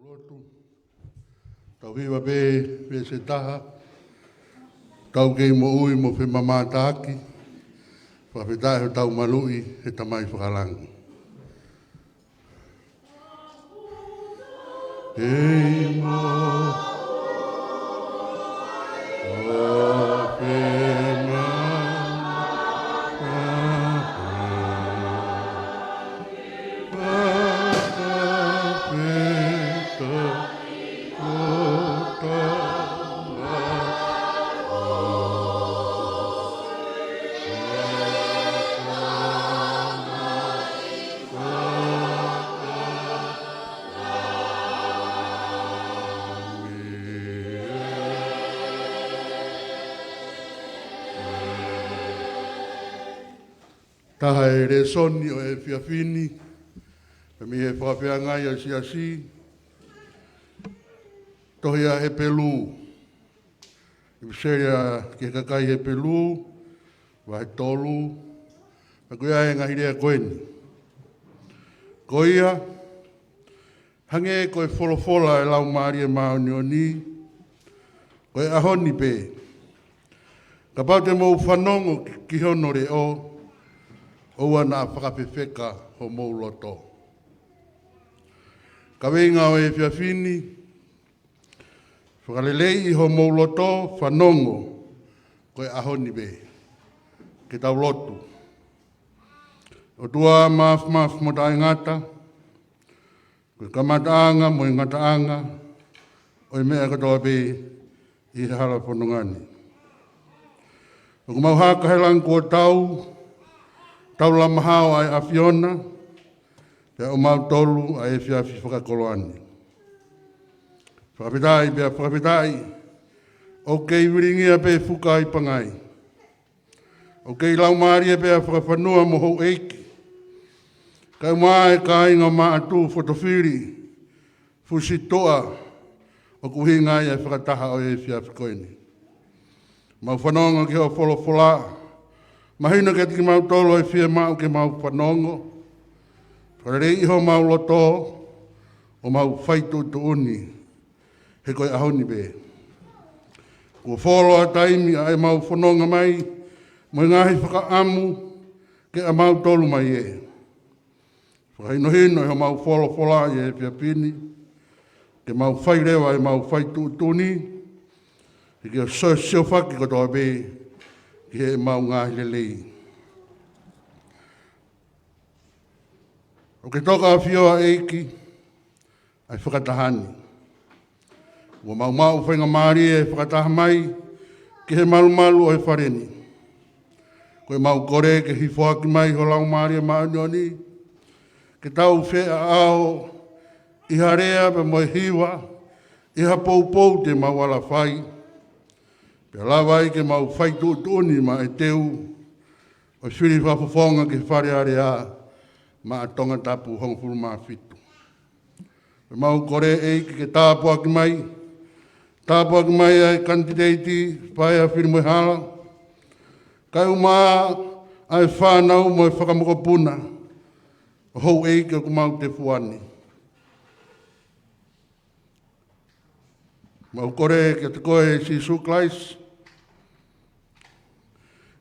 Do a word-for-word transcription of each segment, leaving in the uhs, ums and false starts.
Lotu. Tau hiva pē, veesi taha. Tau kei moʻui mo femamātaaki. Fakafetaʻi hotau maluʻi he Tamai fakalangi. Kei moʻui mo femamātaaki. Taha e lēsoni ʻo e efiafi ni, pea mei he fakafeangai ʻa e siasi, tohi ʻa Hepelū. ʻIpiseli ki he kakai Hepelū, vahe tolu, pea ko ia e ngaahi lea ko eni. Ko ia, hangē ko e folofola ʻa e Laumālie Māʻoniʻoni, ko e ʻaho ni pē, kapau te mou fanongo ki, ki hono leʻo, ʻoua naʻa fakafefeka homou loto. Kaveinga ʻo e efiafi ni, fakaleleiʻi homou loto, fanongo, ko e ʻaho ni pē. Ke tau lotu. ʻOtua māfimafi mo taʻengata, ko e kamataʻanga mo e ngataʻanga ʻo e meʻa kotoa pē ʻi he hala fononga ni. ʻOku mau haka he langi kuo tau, tau lama hao ʻa e ʻAfiona, pea ʻoku mau tolu ʻa e efiafi fakakoloa ni. Fakafetaʻi pea fakafetaʻi, ʻoku kei vilingia pē fuka ʻi pangai. ʻOku kei laumālie pē ʻa fakafanua mo houʻeiki. Kae ʻumaʻā e kāinga Maʻatu, Fotofili, Fusituʻa, ʻoku ʻuhinga ai e fakataha ʻo e efiafi ko eni. Mau fanongo ki hoʻo folofola, mahino kiate kimautolu ʻa e fiemaʻu ke mau fanongo. Fakaleleiʻi homau loto, ʻo mau fai tuʻutuʻuni, he ko e ʻaho ni pē. Kuo fuoloa taimi ʻa ʻemau fononga mai, mo e ngaahi fakaʻamu ke ʻa mautolu mai ē. Fakahinohino ʻe homau folofola ʻi he efiafi ni, ke mau fai leva ʻemau fai tuʻutuʻuni, he ke siosiofaki kotoa pē ki heʻemau ngaahi lelei. ʻOku ke toka ʻafio ʻEiki, ʻa e fakataha ni. Kuo mau maʻu faingamālie ʻe fakataha mai ki he malumalu ʻo e fale ni. Ko ʻemau kole ke hifoaki mai ho Laumālie Māʻoniʻoni, ke tau feʻaʻao ʻi ha lea pea mo e hiva, ʻi ha poupou te mau ala fai. Pea lava ai ke mau fai tuʻutuʻuni maʻa e teu ʻo e fili fakafofonga ki he Fale Alea maʻa Tongatapu hongofulu mā fitu. Pea mau kole ʻEiki ke tāpuaki mai, tāpuaki mai ʻa e kanititeiti, paea, fili mo e hala, kae ʻumaʻā ʻa e fānau mo e fakamokopuna ʻo houʻeiki ʻoku mau tefua ni. Mau kole kiate koe Sīsū Kalaisi,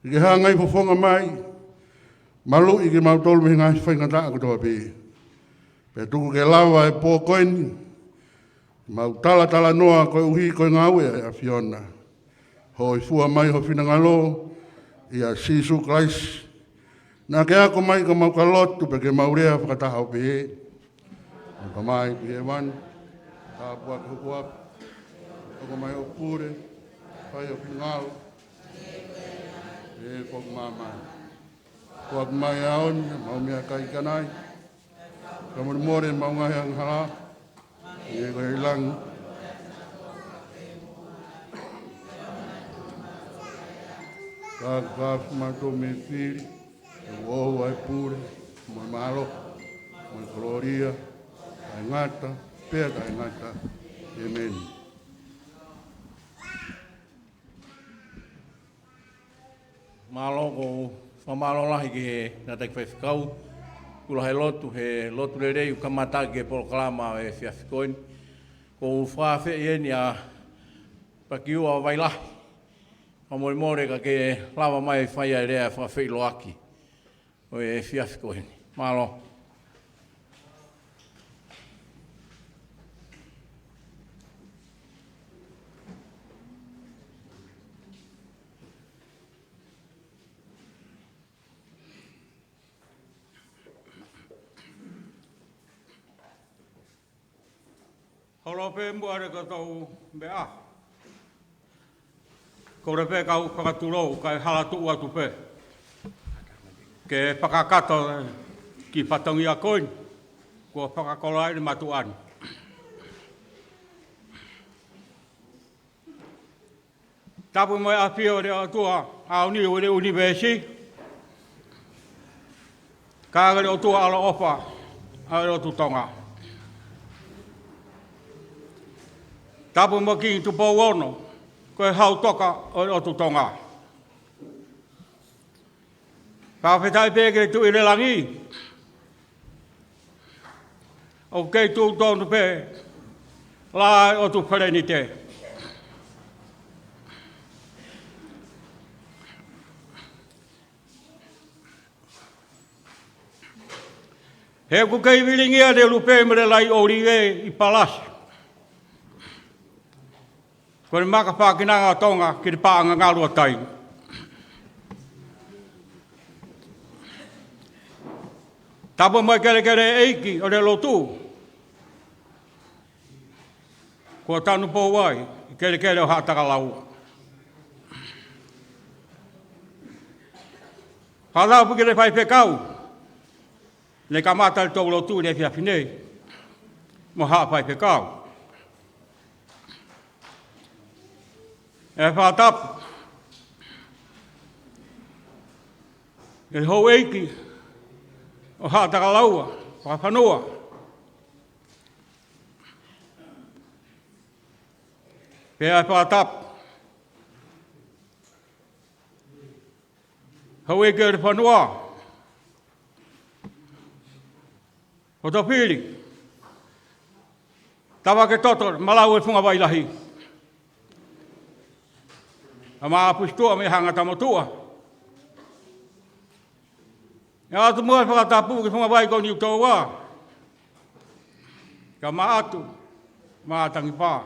ke ke hanga ʻo fofonga mai, maluʻi kimautolu mei he ngaahi faingataʻa kotoa pē. Pea tuku ke lava e pō ko eni, mau talatalanoa koeʻuhi ko e ngāue ʻa e ʻAfiona. Hōifua mai ho finangalo, ʻia Sīsū Kalaisi. Naʻa ke ako mai ka mau ka lotu pea ke mau lea fakataha ʻo pehē: ʻE Tamai ʻoku ʻi hēvani, tāpuaki hoʻo huafa, hoko mai hoʻo pule, fai ho finangalo, ʻi he foʻi māmani. Foaki mai ʻa e ʻaho ni haʻamau meʻakai ʻikanai. Fakamolemole ʻemau ngaahi angahala, hangē ko ia ʻi langi. Ka ke fakahaofi kimautolu mei he fili, he ʻoku ʻoʻou ʻa e pule, mo e mālohi, mo e kolōlia, taʻengata pea taʻengata. ʻĒmeni. Mālō, ʻoku ou fakamālō lahi ki he ngaahi taki faifekau, kula he lotu, he lotu lelei ʻoku kamata ʻaki e polokalama ʻo e efiafi ko eni. Ko u fakafeʻi eni ʻa Pakiua ʻo Vailahi. Fakamolemole ka ke lava mai fai ʻa e lea fakafeʻiloaki ʻo e efiafi ko eni. Mālō. Holo pē muʻa ʻa e kotoa meʻa. Kole pē kau fakatulou, kae hala tuʻu atu pē. Ke fakakakato ki fatongia ko eni, kuo fakakoloa ʻe he matuʻa ni. Tapu mo e ʻafio ʻo e ʻOtua ʻaho ni ʻo e ʻunivēsi. Ka ko e ʻOtua ʻaloʻofa ʻo e lotu Tonga. Tapu mo Kingi Tupou Ono, ko e hau toka ʻo e lotu Tonga. Fakafetaʻi pē ki he Tuʻi ʻi langi. ʻOku kei tuʻu tonu pē, laʻā ʻo e ʻOtu Felenite. He ʻoku kei vilingia ʻa e lupe mo e laʻi ʻōlive ʻi Palasi. Ko e maka fākinanga ʻo Tonga ki he paʻanga ngalu ʻa Tainga. Tapu mo e kelekele ʻeiki ʻo e lotu. Kuo tanu pou ai ʻi he kelekele ʻo Haʻatakalaua. Fakatapu ki he faifekau. Ne kamata ʻa e tau lotu ʻi he efiafi ni. Mo haʻa faifekau. ʻE fakatapu ki he houʻeiki ʻo Haʻatakalaua, fakafanua. Pea ʻe fakatapu houʻeiki ʻo e fanua. Hotofili. Tavake Toto, Malau ʻo e Funga Vailahi. ʻA Maʻapusitua mei Hangata Motuʻa. ʻE ʻoatu muʻa e fakatapu ki he funga vai ko Niutōua. Kia Maʻatu, Matangipa.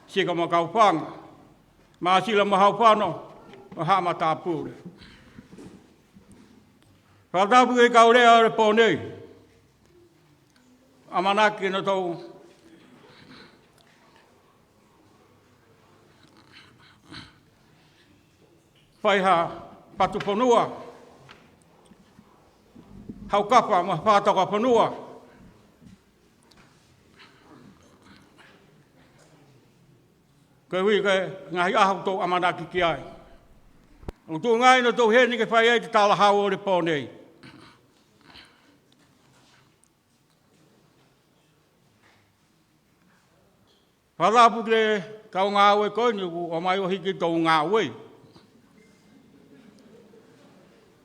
Sika mo Kaufanga. Māsila mo Haufano, mo Haʻa Matāpule. Fakatapu ki he kau lea ʻo e pō nei. ʻAmanaki ke nau tau fai ha patu fonua. Hau kapa mo e fakatoka fonua. Koeʻuhi ko e ngaahi ʻaho ʻoku tau ʻamanaki ki ai. ʻOku tuʻu ngai ʻenau tau heni ke fai ai e talahau ʻo e pō nei. Fakatapu ki he kau ngāue ko eni ʻoku ʻomai ʻo hiki ʻetau ngāue.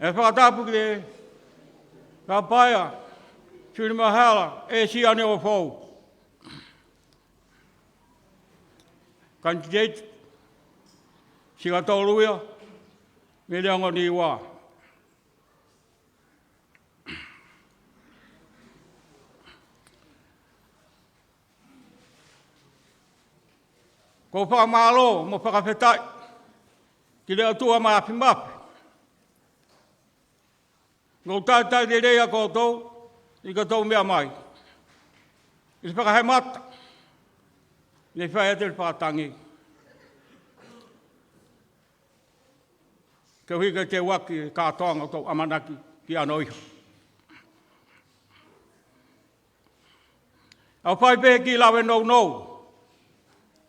ʻE fakatapu ki he kau paea, Suli Mahala, ʻe Sione ʻo Fou. Kanititeiti, Sika Toluia, Meleongo Niua. Ko e fakamālō mo e fakafetaʻi ki he ʻOtua Mafimafi. Ko e talitali lelei ʻa koutou, ʻi he koutou meʻa mai. ʻI he fakahemata, ne fai atu e fakatangi. Koeʻuhi ke teuaki e kātoanga ʻoku tau ʻamanaki ki ai ʻi he ʻaho ni. ʻOku fai pē ki he lave nounou.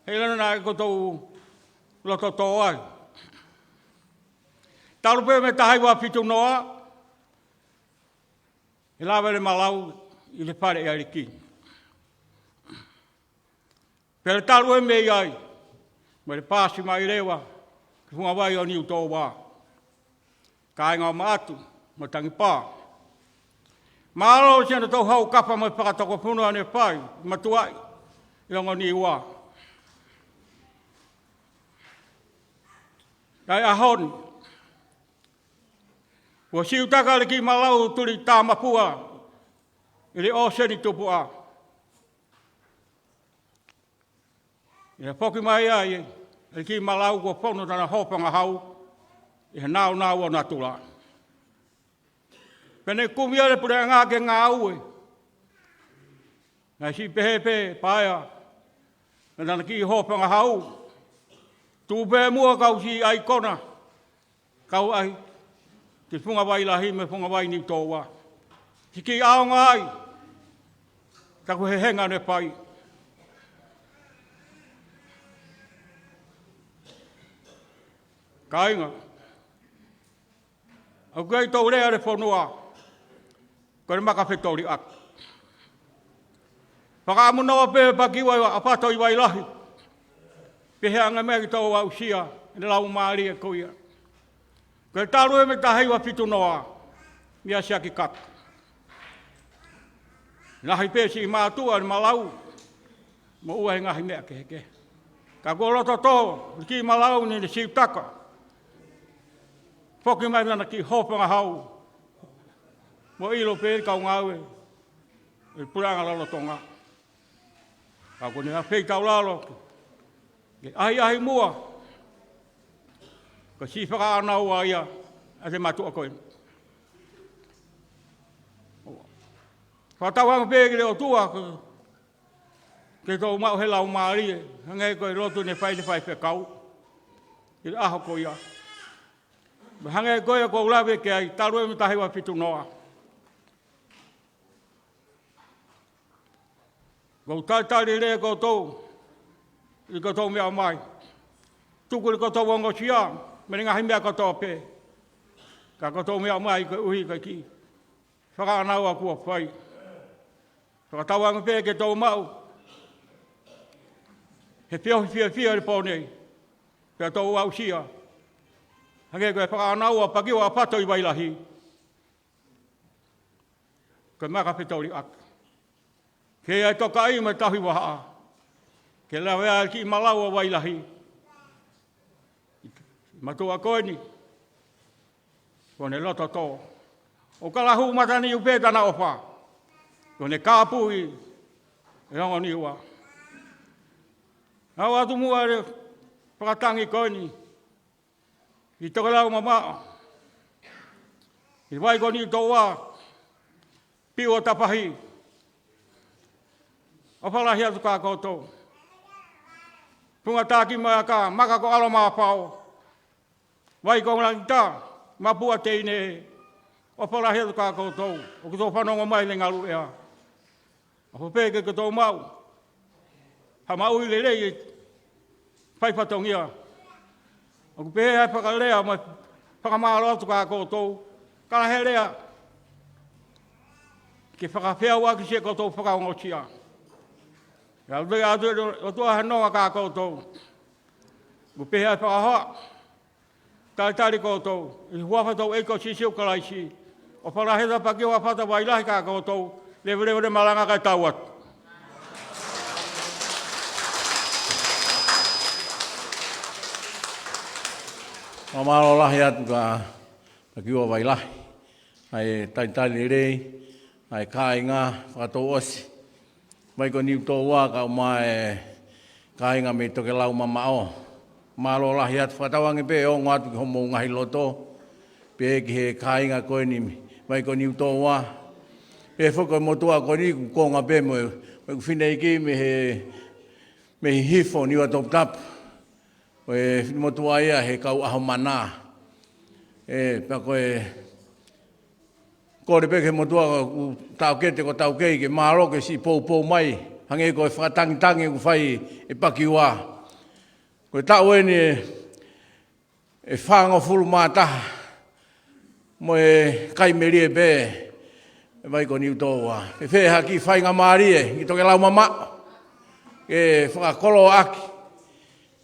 He ʻikai naʻa ʻoku tau loto tō ai. Talu pē mei he taha hiva fitu noa, ʻe lave ʻa e Malau ʻi he fale ʻa e ʻEiki. Pea talu ē mei ai, mo e paasi mai leva ki he funga vai ʻo Niutōua. Kāinga ʻo Maʻatu, mo Tangipa. Mālō siʻa naʻa tau hau kapa mo e fakatoka fonua ne fai, matuaʻi. ʻi Longoniua. ʻI he ʻaho ni, kuo siutaka ʻa e kiʻi malau tuli tāmapua ʻi he ʻōseni tupuʻa. ʻI he foki mai ai ʻa e kiʻi malau kuo fonu ʻi hona hōfangahau ʻi he nāunau ʻo natula. Pea ne kumi ʻa e puleʻanga ke ngāue. Naʻe siʻi pehē pē Paea, naʻa na kiʻi hōfangahau. Tuʻu pē muʻa kau siʻi ʻaikona, kau ai, ki Fungavai Lahi mo Fungavai Niutōua. Siʻi kiʻi ʻaonga ai, taku hehenga ne fai. Kāinga, ʻoku ʻikai tau lea ʻa e fonua, ko e maka fetoliʻaki. Fakaʻamu noa pē Pakiua ʻi ʻApato ʻi Vailahi. Pehē ange mai ke tau aʻusia ʻa e laumālie ko ia. Ko e talu ē mei he taha hiva fitu noa, mei a Siaki Kaka. Lahi pē siʻi mātuʻa ʻi he malau, mo ua he ngaahi meʻa kehekehe. Ka kuo loto tō, ʻi he kiʻi malau ni ne siutaka. Foki mai naʻa na kiʻi hōfangahau. Mo ʻilo pē ʻe he kau ngāue ʻa e puleʻanga lolotonga. Ka ko eni ʻa e feitaulalo ke ʻahiʻahi muʻa. Ko e siʻi fakaʻānaua ia ʻa e mātuʻa ko eni. Fakatauange pē ki he ʻOtua ke, ke tau maʻu he laumālie, hangē ko e lotu ne fai ʻe he faifekau ʻi he ʻaho ko ia. Mo e hangē ko ia ʻoku ou lave ki ai, talu ē mei he taha hiva fitu noa. ʻOku ou talitali lelei koutou, ʻi he koutou meʻa mai. Tuku ʻa e koutou ongosia, mei he ngaahi meʻa kotoa pē. Ka ko e koutou meʻa mai koeʻuhi ko e kiʻi fakaʻānaua kuo fai. Fakatauange pē ke tau maʻu he feohi fiefia ʻi he pō nei. Pea tau aʻusia. Hangē ko e fakaʻānaua Pakiua ʻApato ʻi Vailahi. Ko e maka fetoliʻaki. Ke ʻai tokaʻi mo e tauhi vahaʻa. Ke lave ʻa e kiʻi malau ʻa Vailahi. Mātuʻa ko eni. Kuo ne loto tō. ʻOku kalahu mataniu pē ʻi hona ʻofa. Kuo ne kāpui ʻi Longoniua. Naʻa ku ʻoatu muʻa ʻa e fakatangi ko eni. ʻI Tokelau mamaʻo. ʻI Vai ko Niutōua. Piu ʻo Tapahi. ʻOfa lahi atu kia koutou. Funga Taki mo e Aka, maka ko ʻAlo Mafao. Vai ko Langita, Mapua Teine. ʻOfa lahi atu kia koutou. ʻOku tau fanongo mai ʻi he ngaluʻea. ʻOfa pē ke koutou maʻu ha maʻu lelei ʻi he fai fatongia. ʻOku pehē ʻa e fakalea mo e fakamālō atu kia koutou. Ka lahi e lea ke fakafeʻauaki siʻa koutou fakaongosia. Ka ʻoku ou ʻoatu ʻe he ʻOtua ha nonga kia koutou. ʻOku pehē ʻa e fakahoa. Talitali koutou, ʻi he huafa ʻo hotau ʻEiki ko Sīsū Kalaisi. ʻOfa lahi atu Pakiua ʻApato Vailahi kia koutou, leveleva ʻa e malanga kae tau atu. Mālō lahi atu kia Pakiua Vailahi. ʻA e talitali lelei, ʻa e kāinga fakatouʻosi. Vai ko Niutōua kae ʻumaʻā e kāinga mei Tokelau mamaʻo. Mālō lahi atu, fakatauange pē ʻe ongo atu ki homou ngaahi loto. Pehē ki he kāinga ko eni, Vai ko Niutōua. Pehē foki ko e motuʻa ko eni ʻoku konga pē mo, mo ʻeku fineʻeiki mei he, mei Hihifo, Niuatoputapu. Ko e finemotuʻa ia he kau ʻAho Mana. ʻE, pea ko e kole pē ki he motuʻa ʻoku taʻokete ko taukei ke mālō ke siʻi poupou mai. Hangē ko e fakatangitangi ʻoku fai ʻe Pakiua. Ko e taʻu eni ʻe, ʻe fāngofulu mā taha mo e kai melie pē ʻe Vai ko Niutōua. Fēfē ha kiʻi faingamālie ʻi Tokelau mamaʻo ke fakakoloaʻaki.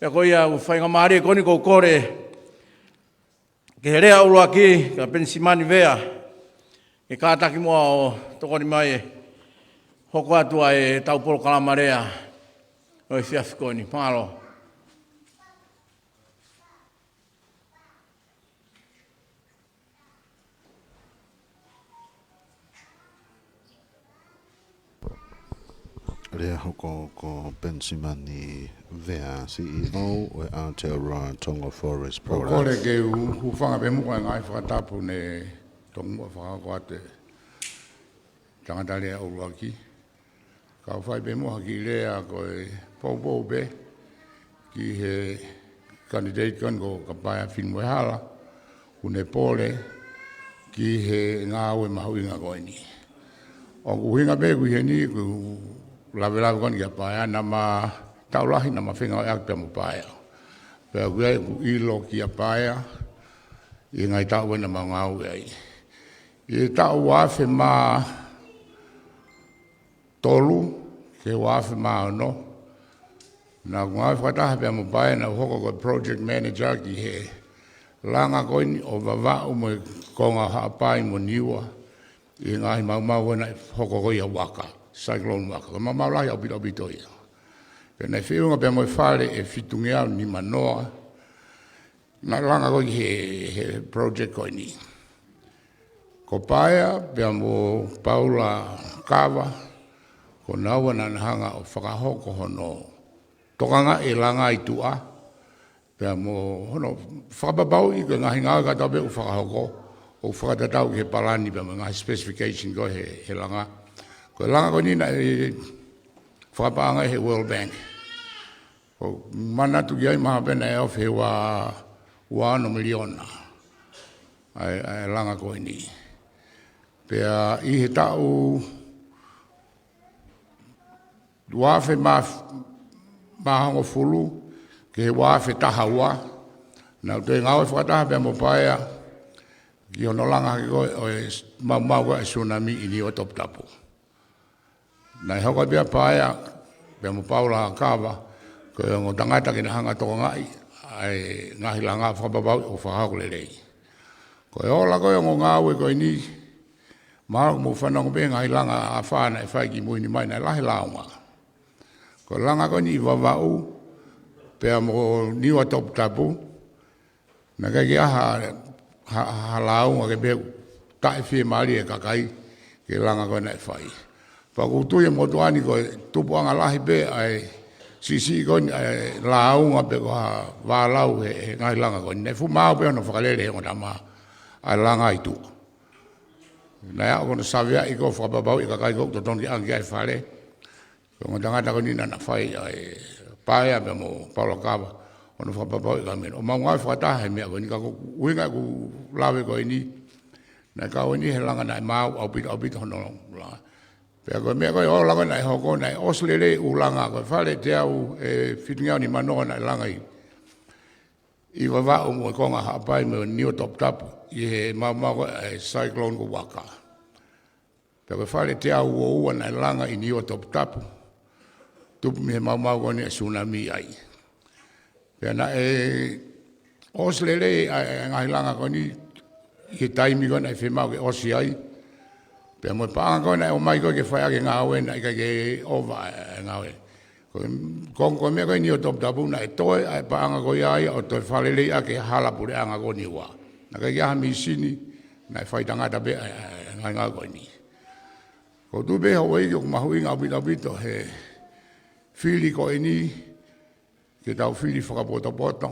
Pea ko ia ʻoku faingamālie ko eni ʻoku ou kole ki he lea ʻuluaki kia Penisimani Vea, ke kātaki muʻa ʻo tokoni mai ʻo hoko atu ʻa e tau polokalama lea. ʻo e efiafi ko eni, mālō. Lea hoko ko Penisimani Vea, C E O ʻo e Aotearoa Tonga Forest Products. Kole ke u hūfanga pē muʻa he ngaahi fakatapu ne tomuʻa fakahoko atu ʻe he tangata lea ʻuluaki. Kau fai pē muʻa ha kiʻi lea ko e poupou pē ki he candidate ko eni ko Kapaea Finuehala, ʻoku ne pole ki he ngāue mahuʻinga ko eni. ʻOku ʻuhinga pē ʻeku ʻi heni ʻeku lavelave ko eni kia Paea, naʻa ma taʻu lahi naʻa ma fengāueʻaki pea mo Paea. Pea ʻoku ʻi ai ʻeku ʻilo kia Paea ʻi he ngaahi taʻu ʻena naʻa ma ngāue ai. ʻI he taʻu ua afe mā tolu ki he ua afe mā ono, naʻa ku ngāue fakataha pea mo Paea, naʻa ku hoko ko e project manager ki he langa ko eni ʻo Vavaʻu mo e konga Haʻapai mo Niua ʻi he ngaahi maumau ko ē naʻe hoko ko ia Waka, Cyclone Waka. Ko e maumau lahi ʻaupito ʻaupito ia. Pea naʻe feʻunga pea mo e fale ʻe fitungeau nimanoa naʻe langa ko ē he, he project ko eni. Ko Paea pea mo Paula Kava, ko naua naʻa na hanga ʻo fakahoko hono tokangaʻi e langa ʻi tuʻa, pea mo hono fakapapauʻi ko e ngaahi ngāue kātoa pē ʻoku fakahoko, ʻoku fakatatau ki he palani pea mo e ngaahi specification ko ē he, he langa. Ko e langa ko eni naʻe fakapaʻanga he World Bank. ʻOku manatu ki ai mahalo pē naʻe ofi he ua, ua ono miliona ʻa e, ʻa e langa ko eni. Pea ʻi he taʻu ua afe mā, mā hongofulu ki he ua afe taha ua, naʻa ku toe ngāue fakataha pea mo Paea ki hono langa hake ko ē ʻo e maumau ko ē ʻa e tsunami ʻi Niua Toputapu. Naʻe hoko ai pē ʻa Paea pea mo Paula Kava ko e ongo tangata ke na hanga ʻo tokangaʻi ʻa e ngaahi langa, fakapapauʻi ʻoku fakahoko lelei. Ko e ola ko ē ʻo e ongo ngāue ko eni, mahalo ʻoku mou fanongo pē he ngaahi langa ʻa fā naʻe fai kimui ni mai, naʻe lahi e lāunga. Ko e langa ko eni ʻi Vavaʻu pea mo Niua Toputapu, naʻe ʻikai ke ʻi ai ha, ha, ha lāunga ke pehē ʻoku taʻefiemālie e kakai ki he langa ko ē naʻe fai. Pea ʻoku ou tui ʻe he motuʻa ni ko e tupuʻanga lahi pē ʻa e siʻisiʻi ko eni ʻa e lāunga pe ko ha vālau he, he ngaahi langa ko eni, naʻe fuʻu maau pē hono fakalele ʻe he ongo tama ʻa e langa ʻi tuʻa. Naʻe aʻu ko hono saveaʻi ko ē ʻo fakapapauʻi e kakai ko ē ʻoku totonu ke ʻange ki ai e fale. Ko e ongo tangata ko eni naʻa na fai ʻa e, Paea pea mo Paula Kava, hono fakapapauʻi e kakai mei heni. ʻOku mau ngāue fakataha he meʻa ko eni, ka ko e ʻuhinga ʻeku lave ko eni, naʻe kau eni he langa naʻe maau ʻaupito ʻaupito hono langa. Pea ko e meʻa ko ē, ola ko ē naʻe hoko, naʻe ʻosi lelei e ʻū langa, ko e fale teau ʻe fitungeau nimanoa naʻe langa ʻi, ʻi Vavaʻu mo e konga Haʻapai mo Niua Toputapu ʻi he maumau ko ē ʻa e cyclone ko Waka. Pea ko e fale teau ua ua naʻe langa ʻi Niua Toputapu, tupu mei he maumau ko eni ʻa e tsunami ai. Pea naʻe ʻosi lelei ʻa e, ʻa e ngaahi langa ko eni ʻi he taimi ko ē naʻe fiemaʻu ke ʻosi ai. Pea mo e paʻanga ko ē naʻe ʻomai ko ē ke fai ʻaki e ngāue, naʻe ʻikai ke ʻova ʻa e, ʻa e ngāue. Ko e, ko e, ko e meʻa ko ē ʻi Niua Toputapu naʻe toe ʻa e paʻanga ko ia ia ʻo toe fakaleleiʻaki e hala puleʻanga ko Niua. Naʻe ʻikai ke ʻi ai ha mīsini, naʻe fai tangata pē ʻa e, ʻa e, ʻa e ngaahi ngāue ko eni. ʻOku ou tui pē Houʻeiki ʻoku mahuʻinga ʻaupito ʻaupito he fili ko eni, ke tau fili fakapotopoto,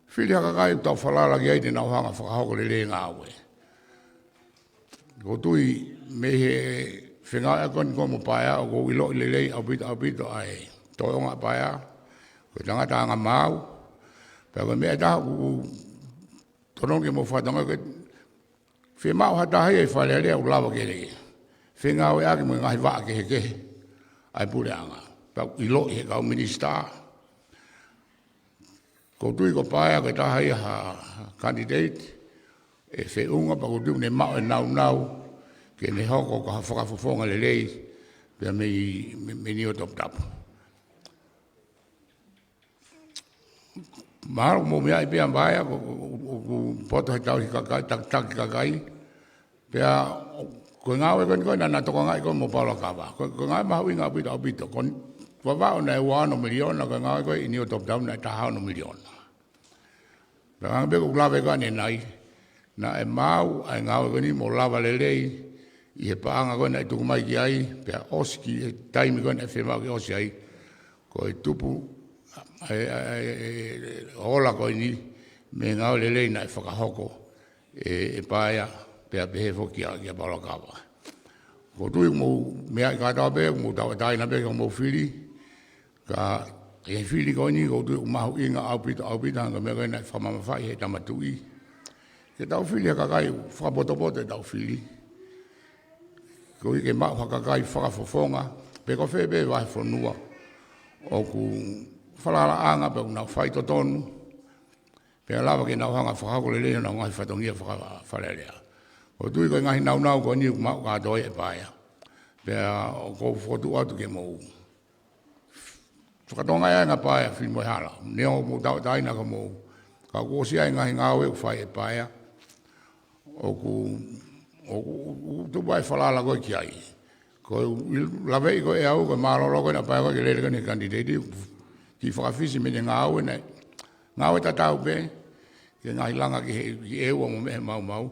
fili ha kakai ʻoku tau falala ki ai te nau hanga ʻo fakahoko lelei e ngāue. ʻOku ou tui mei he fengāueʻaki ko eni ko ē mo Paea, ʻoku ou ʻiloʻi lelei ʻaupito ʻaupito ʻa e toʻonga ʻa Paea, ko e tangata anga maau. Pea ko e meʻa ʻe taha ʻoku totonu ke mou fakatokangaʻi, ko e fiemaʻu ha taha ia ʻi Fale Alea ʻoku lava ke fengāueʻaki mo e ngaahi vaʻa kehekehe ʻa e puleʻanga. Pea ʻoku ʻiloʻi ʻe he kau minisitā. ʻOku ou tui ko Paea ko e taha ia ha candidate ʻe feʻunga, pea ʻoku ou tui ʻoku ne maʻu e nāunau ke ne hoko ko ha fakafofonga lelei pea mei, mei, mei Niua Toputapu. Mahalo ʻoku mou meaʻi pē ʻa Paea, ʻoku, ʻoku, ʻoku poto he tauhi kakai, takitaki kakai. Pea ko e ngāue ko eni ko ē naʻa na tokangaʻi ko ē mo Paula Kava, ko e, ko e ngāue mahuʻinga ʻaupito, ʻaupito. Ko, Vavaʻu naʻe ua ono miliona, ko e ngāue ko ē ʻi Niua Top Down naʻe taha ono miliona. Pea hangē pē ko ʻeku lave ko ē ʻanenai, naʻe maau ʻa e ngāue ko eni mo lava lelei ʻi he paʻanga ko ē naʻe tuku mai ki ai, pea ʻosi ki he taimi ko ē naʻe fiemaʻu ke ʻosi ai, ko e tupu ʻa e, ʻa e, ʻa e, ʻa e ola ko eni mei he ngāue lelei naʻe fakahoko ʻe, ʻe Paea, pea pehē foki kia, kia Paula Kava. ʻOku ou tui ʻoku mou meaʻi kātoa pē, ʻoku mou tauʻatāina pē ki hoʻomou fili. Ka ʻi he fili ko eni, ʻoku ou tui ʻoku mahuʻinga ʻaupito, ʻaupito, hangē ko e meʻa ko ē naʻe fakamamafaʻi ʻe he Tama Tuʻi. Ke tau fili ha kakai ʻoku fakapotopoto ʻetau fili. Koeʻuhi ke maʻu ha kakai fakafofonga, pe ko fē pē vahefonua ʻoku falalaʻanga pea ʻoku nau faitotonu. Pea lava ke nau hanga ʻo fakahoko lelei honau ngaahi fatongia faka-, Fale Alea. ʻOku ou tui ko e ngaahi nāunau ko eni ʻoku maʻu kātoa ia ʻe Paea. Pea ʻoku ou fokotuʻu atu ke mou fakatokangaʻi ange ʻa Paea, fili mo e hala. Neongo ʻoku mou tauʻatāina ka mou, ka kuo ʻosi ʻi ai e ngaahi ngāue ʻoku fai ʻe Paea. ʻOku, ʻoku, ʻoku tupu ai e falala ko ē ki ai. Ko e laveʻi ko ē ʻe au, ko e mālōlō ko ē naʻe Paea ko ē ke lele ko eni he kanititeiti, kiʻi fakafisi mei he ngāue naʻe, ngāue tatau pē, ki he ngaahi langa ki he, ki he ʻEua mo e meʻa ʻi he maumau,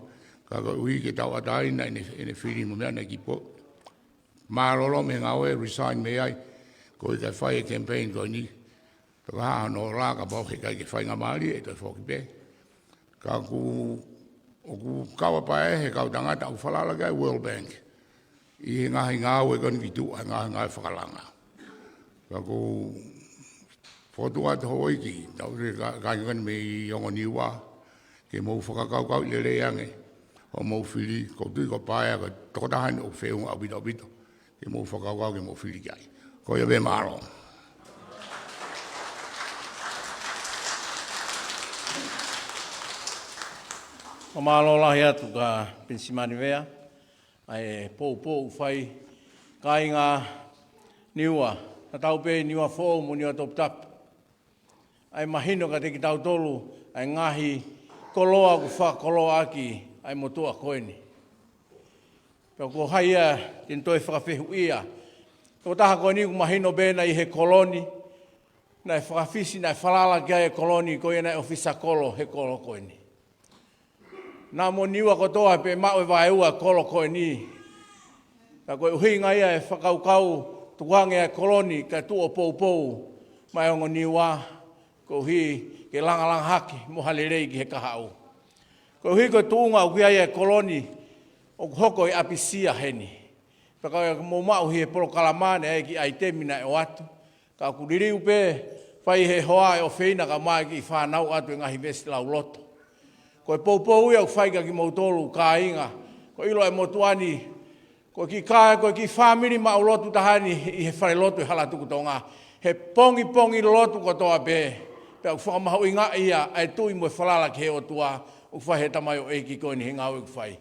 ka koeʻuhi ke tauʻatāina ʻene, ʻene fili mo e meʻa naʻe kiʻi po-, mālōlō mei he ngāue, resign mei ai, koeʻuhi kae fai e campaign ko eni. Pea ka hā hono ola, kapau heʻikai ke faingamālie ʻe toe foki pē. Ka ʻoku, ʻoku kau ʻa Paea he kau tangata ʻoku falala ki ai e World Bank ʻi he ngaahi ngāue ko eni ki tuʻa, ngaahi ngāue fakalanga. Pea ʻoku ou fokotuʻu atu, houʻeiki, tau ri ka, ka inga mei Ongo Niua, ke mou fakakaukauʻi lelei ange hoʻomou fili, ʻoku ou tui ko Paea ko e tokotaha eni ʻoku feʻunga ʻaupito, ʻaupito ke mou fakakaukau ke mou fili ki ai. Ko ia pē, mālō. Fakamālō lahi atu kia Penisimani Vea, ʻa e poupou ʻoku fai, kāinga Niua, tatau pē Niua Foʻou mo Niua Toputapu. ʻA e mahino kiate kitautolu ʻa e ngaahi koloa ʻoku fakakoloaʻaki ʻa e motuʻa ko eni. Pea ko hai ia te ne toe fakafehuʻia? Tokotaha ko eni ʻoku mahino pē naʻe ʻi he kolo ni, naʻe fakafisi, naʻe falala ki ai e kolo ni, ko ia naʻe ʻōfisa kolo he kolo ko eni. Naʻa mo Niua kotoa pē maʻu e vaeua e kolo ko eni. Ka ko e ʻuhinga ia e fakakaukau tukuange ʻa e kolo ni kae tuʻu ʻo poupou mai Ongo Niua, koeʻuhi ke langalanga hake mo ha lelei ki he kahaʻu. Koeʻuhi ko e tuʻunga ʻoku ʻi ai e kolo ni, ʻoku hoko e ʻapisia heni. Pea ka ʻoku mou maʻu ʻi he polokalama naʻe ʻi ai e kiʻi ʻaitemi naʻe ʻoatu. Ka ʻoku liliu pē, fai he hoa ʻe ʻofeina ka mai kiʻi fānau atu e ngaahi veesi lauloto. Ko e poupou ia ʻoku fai kia kimoutolu kāinga, ko e ʻilo e motuʻa ni, ko e kiʻi kāinga, ko e kiʻi fāmili maʻulotu taha eni ʻi he falelotu ʻi Halatukutonga. He pongipongi lotu kotoa pē, pea ʻoku fakamahuʻingaʻi ia ʻa e tui mo e falala ki he ʻOtua ʻoku fai he tamaioʻeiki ko eni he ngāue ʻoku fai.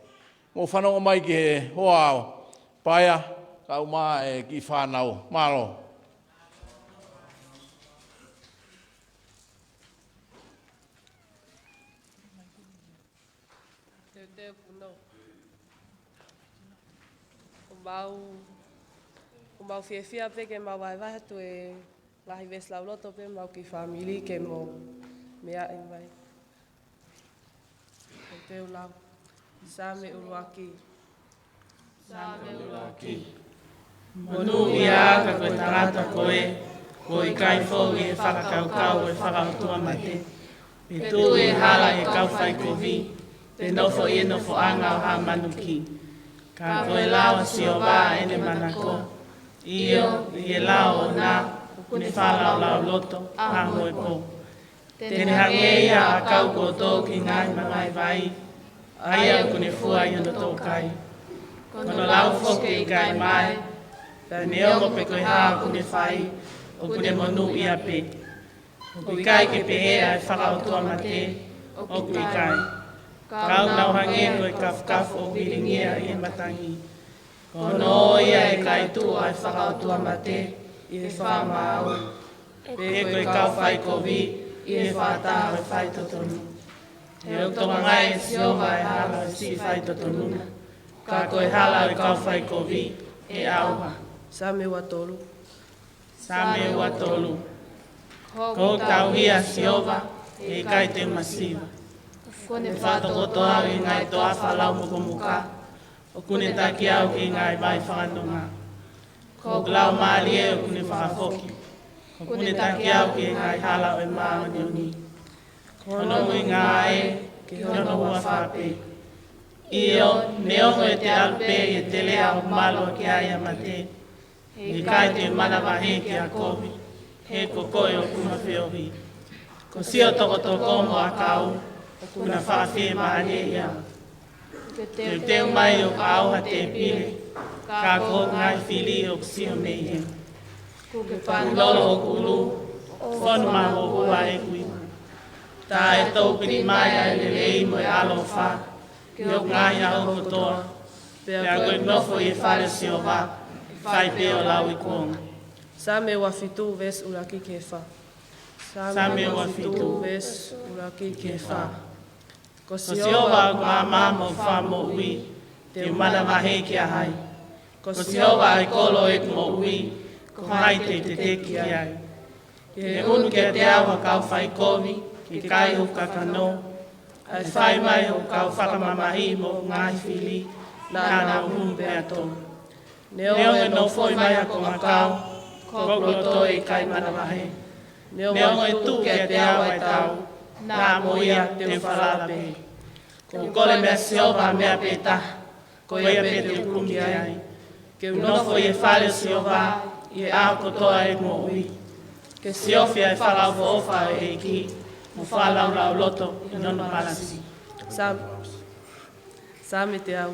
Mou fanongo mai ki he hoa ʻo Paea, kae ʻumaʻā e kiʻi fānau. Mālō. Teuteu punou. ʻOku mau, ʻoku mau fiefia pē ke mau vahevahe atu e ngaahi veesi lauloto pē maʻa e kiʻi fāmili ke mou meaʻi mai. Teuteu lau. Saame ʻuluaki. Saame ʻuluaki. Monūʻia ka ko e tangata koe, kuo ʻikai fou ʻi he fakakaukau ʻo e fakaʻotuamate, pe tuʻu ʻi he hala ʻo e kau faikovi, pe nofo ʻi he nofoʻanga ʻo ha manuki. Ka ko e lao ʻa Sihova ʻene manako, ʻio, ʻi he lao ʻoʻona ʻoku ne fakalaulauloto ʻaho mo e pō. Te ne hangē ia ha ʻakau kuo tō ki he ngaahi mangaʻi vai, ʻa ia ʻoku ne fua ʻi hono toʻukai. Ko hono lau foki ʻe ʻikai mae, pea neongo pe ko e hā ʻoku ne fai, ʻoku ne monūʻia pē. ʻOku ʻikai ke pehē ʻa e fakaʻotuamate, ʻoku ʻikai. Ka ʻoku nau hangē ko e kafukafu ʻoku vilingia ʻi he matangi. Ko hono ō ia ʻe ʻikai tuʻu ʻa e fakaʻotuamate ʻi he fakamaau, pe ko e kau faikovi ʻi he fakataha ʻo e faitotonu. He ʻoku tokangaʻi ʻe Sihova ʻa e hala ʻo e siʻi faitotonu na, ka ko e hala ʻo e kau faikovi ʻe ʻauha. Saame ua tolu. Saame ua tolu. Ko hoku tauhi ʻa Sihova, ʻe ʻikai te u masiva. Kuo ne fakatokoto au ʻi he ngaahi toafa laumukomuka. ʻOku ne taki au ki he ngaahi vai fakanonga. Ko hoku laumālie ʻoku ne fakafoki. ʻOku ne taki au ki he ngaahi hala ʻo e māʻoniʻoni. Ko hono ʻuhinga ē ki hono huafa pē. ʻIo, neongo ʻete ʻalu pē ʻi he teleʻa ʻoku malu ʻaki ai ʻa mate, ʻe ʻikai te u manavahē ki ha kovi, he ko koe ʻoku ma feohi. Ko siʻo tokotoko mo ʻakau ʻoku na fakafiemālieʻi au. Teuteu mai ʻoku ʻauha tēpile, ka ko hoku ngaahi fili ʻoku sio mei heni. Kuo ke pālolo hoku ʻulu, fonu mahuohua ʻeku ipu. Tā ʻe toupili mai ʻa e lelei mo e ʻaloʻofa ki hoku ngaahi ʻaho kotoa, pea ko ʻeku nofo ʻi he fale ʻo Sihova ʻe fai pē ʻo lauikuonga. Saame ua fitu veesi ʻuluaki ki he fā. Saame ua fitu veesi ʻuluaki ki he fā. Ko Sihova ʻoku maama mo fakamoʻui, te u manavahē kia hai? Ko Sihova ʻa e kolo ʻeku moʻui, ko hai te u teuteu ki ai? Ke ʻunu kiate au ha kau faikovi ke kai hoku kakano, ʻa e fai mai hoku kau fakamamahi mo hoku ngaahi fili, naʻa nau hū pea tō. Neongo ʻenau foʻi mai ha kongakau, ko hoku loto ʻe ʻikai manavahē. Neongo ʻe tuʻu kiate au ʻa e tau, naʻa mo ia te u falala pē. Kuo u kole meia Sihova ha meʻa pē taha, ko ia pē te u kumi ki ai. Ke u nofo ʻi he fale ʻo Sihova ʻi he ʻaho kotoa ʻeku moʻui. Ke siofi ʻa e fakaʻofoʻofa ʻo e ʻEiki, mo fakalaulauloto ʻi hono palasi. Saame, Saame teau.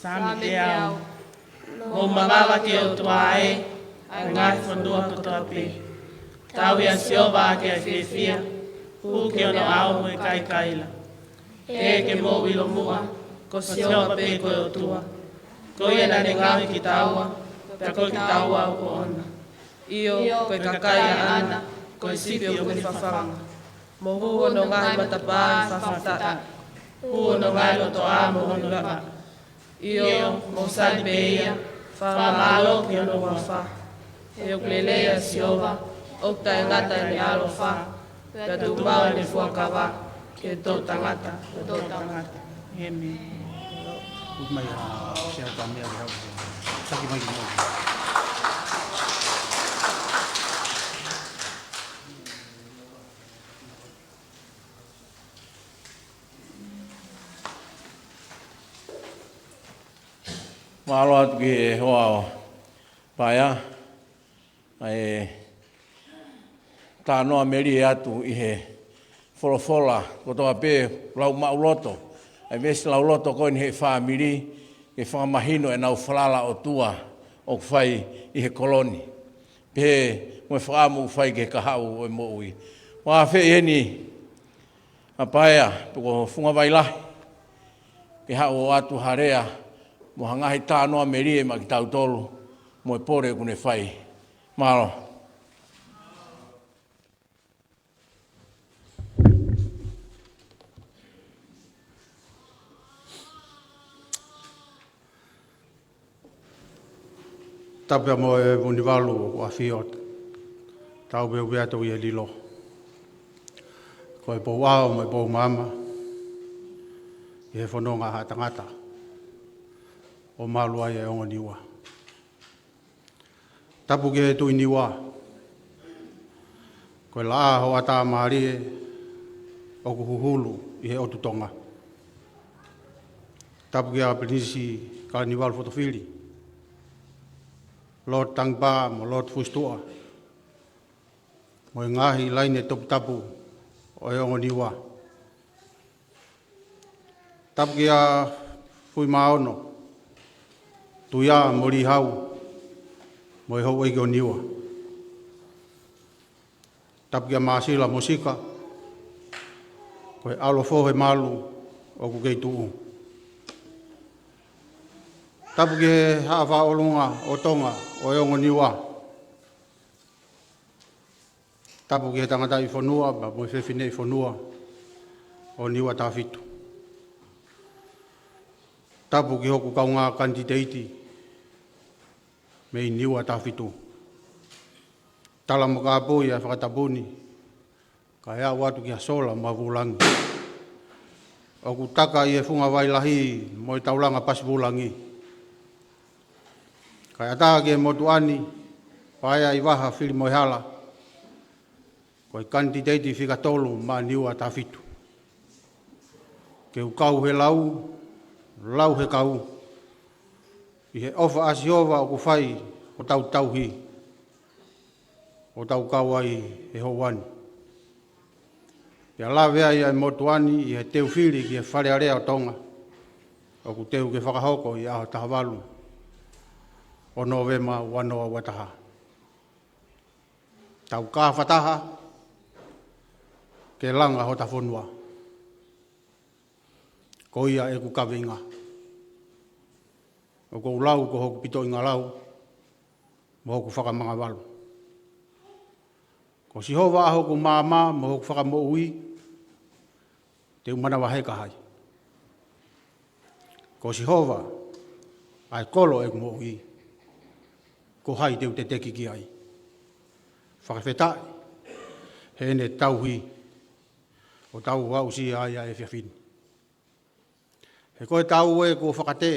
Saame teau. Mou mangava ki he ʻOtua ē, ʻa e ngaahi fonua kotoa pē. Tauhi ʻa Sihova ʻaki ʻa e fiefia, hū ki hono ʻao mo e kaikaila. Ē, ke mou ʻilo muʻa, ko Sihova pē ko e ʻOtua. Ko ia naʻa ne ngaohi kitaua, pea ko kitaua ʻoku ʻona. ʻIo, ko e kakai ʻaʻana, ko e sipi ʻoku ne fafanga. Mo hū hono ngaahi matapā ʻi he fakafetaʻi. Hū hono ngaahi lotoʻā mo hono iva. ʻIo, mou sani pē ia, fakamālō ki hono huafa. He ʻoku lelei ʻa Sihova, ʻoku taʻengata ʻene ʻaloʻofa, pea tuʻu maʻu ʻene fuakava ki he toʻutangata, toʻutangata. ʻĒmeni. Ui mai ʻa Siaotamea ki hau. Taki mai ki mou. Mālō atu ki he hoa ʻo Paea, ʻa e talanoa melie atu ʻi he folofola kotoa pē, lau maʻuloto, ʻa e veesi lauloto ko eni he fāmili, ke fakamahino ʻenau falala ʻOtua ʻoku fai ʻi he kolo ni. Pehē mo e fakaʻamu ʻoku fai ki he kahaʻu ʻo e moʻui. Ua fē eni ʻa Paea, pe ko Fungavailahi, ke haʻu ʻo ʻoatu ha lea, mo ha ngaahi talanoa melie maʻa kitautolu, mo e pole ʻoku ne fai. Mālō. Tapu mo e Vunivalu ʻoku ʻafio, tau pē ʻoku ʻi ai ʻa e lilo. Ko e pou ʻao mo e pou maama, ʻi he fononga ʻa e tangata, ʻo malu ai e ongo Niua. Tapu ki he Tuʻi Niua, ko e laʻā hoʻatā mālie ʻoku huhulu ʻi he ʻotu Tonga. Tapu kia Pilinisi Kalaniuvalu Fotofili, Lord Tangipā mo Lord Fusituʻa, mo e ngaahi laine toputapu ʻo e ongo Niua. Tapu kia Fuimaono, Tuia mo Lihau, mo e houʻeiki ʻo Niua. Tapu kia Māsila mo Sika, ko e ʻaloʻofa he malu ʻoku kei tuʻu. Tapu ki he Haʻa Fakaʻolunga ʻo Tonga ʻo e ongo Niua. Tapu ki he tangataʻi fonua, pea mo e fefineʻi fonua ʻo Niua Tahafitu. Tapu ki hoku kaungā kanititeiti mei Niua Tahafitu. Tala mo kāpui ʻa e fakatapu ni, kae aʻu atu ki ha sola mo ha vūlangi. ʻOku taka ʻi he funga vai lahi mo e taulanga pasi vūlangi. Kae ʻatā ki he motuʻa ni, Paea ʻIvaha Filimoehala, ko e kanititeiti fika tolu mā Niua taha fitu. Ke u kau he lau, lau he kau, ʻi he ʻofa ʻa Sihova ʻoku fai hotau tauhi, ʻo tau kau ai he houa ni. Pea lave ai ʻa e motuʻa ni ʻi he teu fili ki he Fale Alea ʻo Tonga, ʻoku teu ke fakahoko ʻi he ʻaho taha valu ʻo Nōvema ua noa ua taha. Tau kafataha ke langa hota fonua. Ko ia ʻeku kaveinga. ʻOku ou lau ko hoku pitoʻinga lau mo hoku fakamangavalu. Ko Sihova ʻa hoku maama mo hoku fakamoʻui, te u manavahē kia hai? Ko Sihova ʻa e kolo ʻeku moʻui, ko hai te u teteki ki ai? Fakafetaʻi heʻene tauhi ʻoku tau aʻusia ai ʻa e efiafi ni. He ko e tau ē kuo fakatē,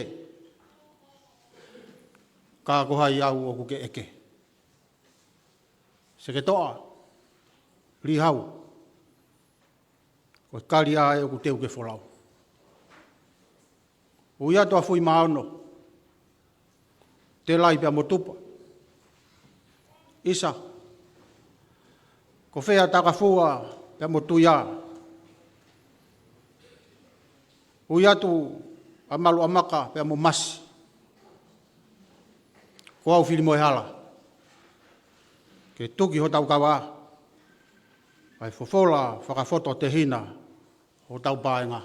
ka ko hai au ʻoku ke ʻeke? Seketoʻa Lihau, ko e kali ē ʻoku teu ke folau. Ui atu ʻa Fuimaono, Telai pea mo Tupa. ʻIsa, ko fē ʻa Takafua pea mo Tuia? Ui atu ʻa Maluʻamaka pea mo Masi. Ko au Filimoehala, ke tuki hotau kava, ʻa e fofola fakafototehina hotau paenga.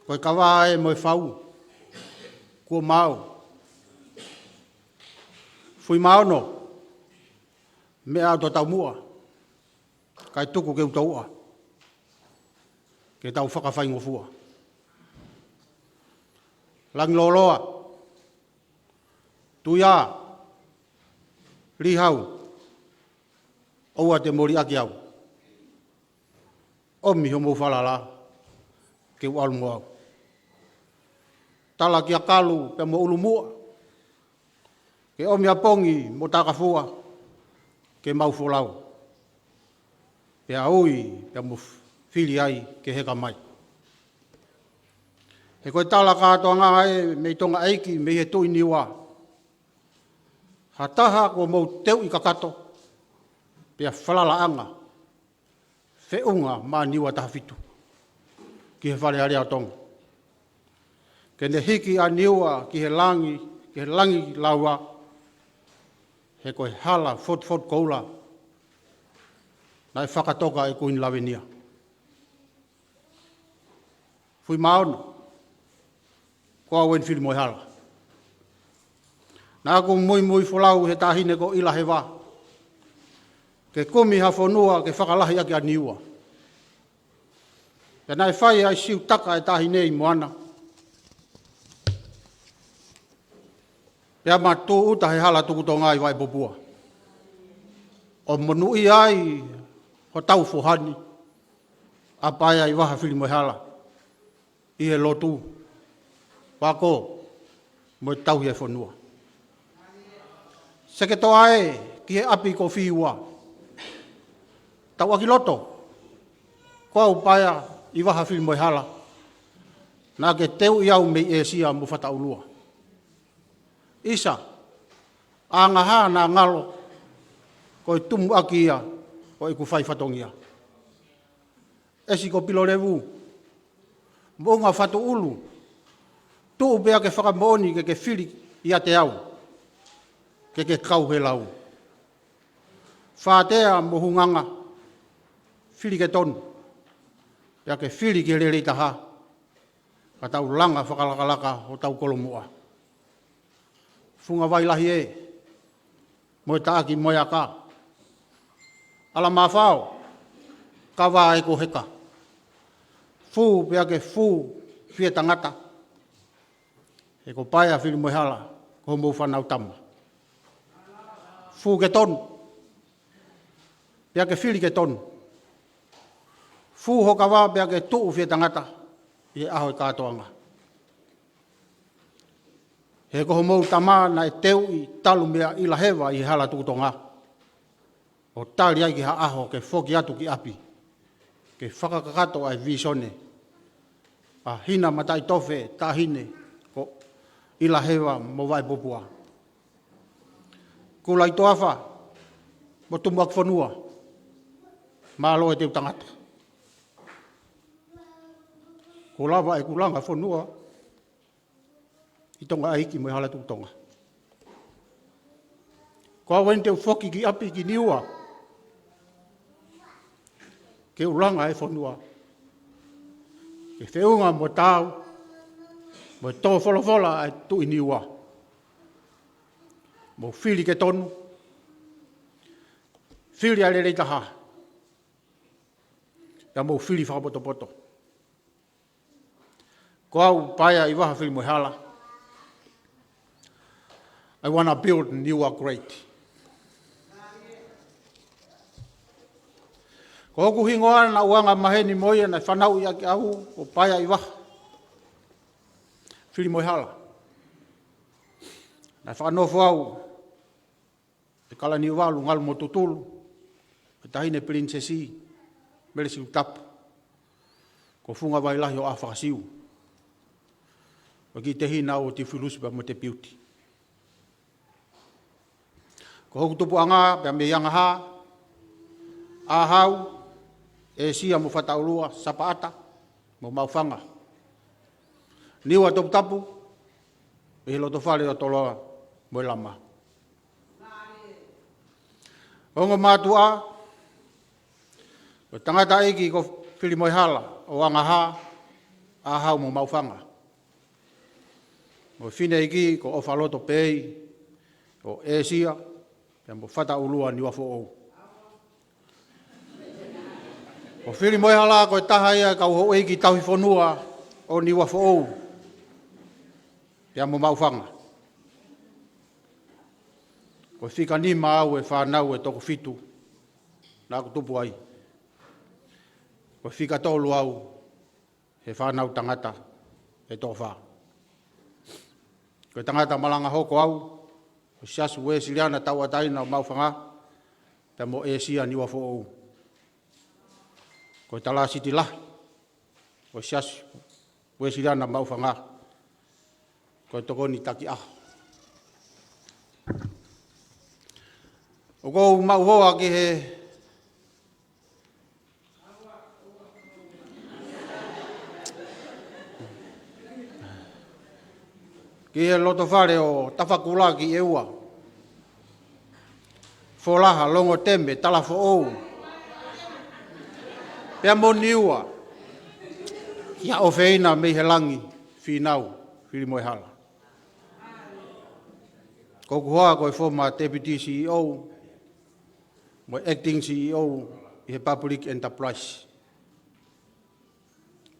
Ko e kava ē mo e fau, kuo mau. Fuimaono, meʻa ʻa e taumuʻa, kae tuku ke u touʻa, ke tau fakafaingofua. Langiloloa, Tuia, Lihau, ʻoua te moliʻaki au. ʻOmi homou falala ke u ʻalu mo au. Tala kia Kalu pea mo ʻUlumuʻa, ke ʻomi ʻa Pongi mo Takafua ke mau folau. Pea ui pea mo fili ai ke heka mai. He ko e tala kātoanga ē mei Tonga ʻEiki, mei he Tuʻi Niua. Ha taha kuo mou teuʻi kakato, pea falalaʻanga, feʻunga mā Niua taha fitu ki he Fale Alea ʻo Tonga, ke ne hiki ʻa Niua ki he langi, ki he langi laua, he ko e hala fotufotu koula naʻe fakatoka ʻe Kuini Lavenia. Fuimaono, ko au eni Filimoehala. Naʻa ku muimui folau he taʻahine ko ʻIlaheva, ke kumi ha fonua ke fakalahi ʻaki ʻa Niua. Pea naʻe fai ai siutaka ʻa e taʻahine ʻi Moana, pea ma tūʻuta he hala tukutonga ʻi Vaipopua, ʻo monūʻia ai hotau foha ni, ʻa Paea ʻIvaha Filimoehala, ʻi he lotu, ako, mo e tauhi e fonua. Seketoʻa ē, ki he ʻapi ko Fiua, tau ʻaki loto, ko au Paea ʻIvaha Filimoehala, naʻa ke teuʻi au mei ʻĒsia mo Fataʻulua. ʻIsa, ʻa Ngahā naʻa ngalo, ko e tumuʻaki ia ʻo ʻeku fai fatongia. ʻEsi ko Pilolevu, Moʻunga Fatuʻulu, tuʻu pea ke fakamoʻoni ke ke fili ʻiate au, ke ke kau he lau. Fātea mo Hunganga, fili ke tonu, pea ke fili ke lelei taha, ka tau langa fakalakalaka hotau kolomuʻa. Funga vai lahi ē, mo e taʻaki mo e aka. ʻAlamafao, kava ē ko heka. Fū pea ke fū fie tangata. He ko Paea Filimoehala, ko homou fānau tama. Fū ke tonu, pea ke fili ke tonu. Fū ho kava pea ke tuʻu fie tangata ʻi he ʻaho ʻo e kātoanga. He ko homou tamai naʻe teuʻi talu mei ʻIlaheva ʻi he hala tuʻu Tonga, ʻo tali ai ki ha ʻaho ke foki atu ki ʻapi, ke fakakakato ʻa e vīsone ʻa Hina Mataʻitofe Taʻahine, ko ʻIlaheva mo Vaipupua. Kula ʻi toafa mo tumuʻaki fonua. Mālō e teu tangata. Kuo lava ʻeku langa fonua ʻi Tonga ʻEiki mo e hala tuʻu Tonga. Ko au eni te u foki ki ʻapi ki Niua ke u langa e fonua, ke feʻunga mo taau mo e tō folofola ʻa e Tuʻi Niua. Mou fili ke tonu, fili ʻa e lelei taha, pea mou fili fakapotopoto. Ko au, Paea ʻIvaha Filimoehala, I wanna build Niua great. Ko hoku hingoa naʻa ku anga maheni mo ia naʻe fanauʻi ʻaki au ko Paea ʻIvaha Filimoehala. Naʻe fakanofo au ʻe Kalaniuvalu Ngalumotutulu, ʻe Taʻahine Pilinisesi Mele Siaʻutapu, ko Fungavailahi ʻo ʻAfakasiu, ʻo e kiʻi tehina ʻo Tifilusi pea mo Tepiuti. Ko hoku tupuʻanga pea mei Angahā, ʻAhau, ʻĒsia mo Fataʻulua, Sapaʻata mo Maʻufanga, Niua Toputapu, ʻi he lotofale ʻo Toloa mo e Lama. Ongo mātuʻa, ko e tangataʻeiki ko Filimoehala ʻo Angahā, ʻAhau mo Maʻufanga. Mo e fineʻeiki ko ʻOfaloto Pei ʻo ʻĒsia, pea mo Fataʻulua Niuafoʻou. Ko Filimoehala ko e taha ia e kau houʻeiki tauhi fonua ʻo Niuafoʻou pea mo Maʻufanga. Ko e fika nima au he fānau ʻe toko fitu naʻa ku tupu ai. Ko e fika tolu au he fānau tangata ʻe toko fā. Ko e tangata malanga hoko au ʻo e Siasi Uēsiliana Tauʻatāina ʻo Maʻufanga pea mo ʻĒsia Niuafoʻou. Ko e talāsiti lahi ʻo e Siasi Uēsiliana Maʻufanga ko e tokoni takiʻaho. ʻOku ou maʻu hoa ki he ki he lotofale ʻo Tafakula ki ʻEua, Folaha, Longoteme, Talafoʻou pea mo Niua, kia ʻOfeina mei he Langi, Fīnau Filimoehala. Ko hoku hoa ko e former Deputy C E O mo e Acting C E O ʻi he Public Enterprise.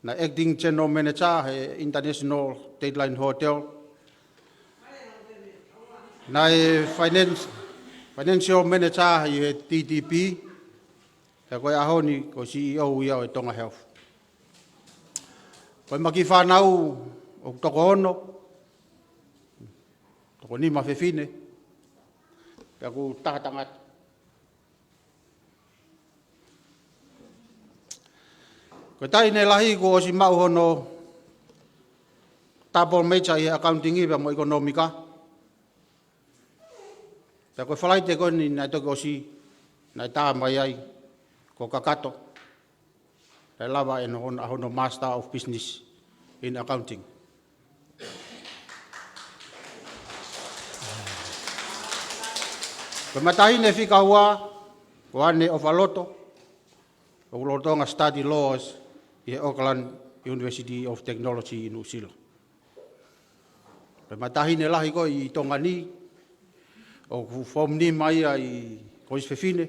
Naʻe Acting General Manager he International Dateline Hotel. Naʻe finance, Financial Manager ʻi he T D P. Pea ko e ʻaho ni ko e C E O ia ʻo e Tonga Health. Ko e maki fānau ʻoku toko ono, toko nima fefine, pea ʻoku taha tangata. Ko e taʻahine lahi kuo ʻosi maʻu hono double major ʻi he accounting pea mo ʻekonōmika. Pea ko e Falaite ko eni naʻe toki ʻosi, naʻe tā mai ai ko e kakato, naʻe lava ʻene hono, hono Master of Business in Accounting. Ko e mataʻahine fika ua, ko ʻAne ʻOfaloto, ʻoku lolotonga study laws ʻi he Auckland University of Technology ʻi Nuʻusila. Ko e mataʻahine lahi ko ē ʻi Tonga ni, ʻoku form nima ia ʻi Kolisi Fefine,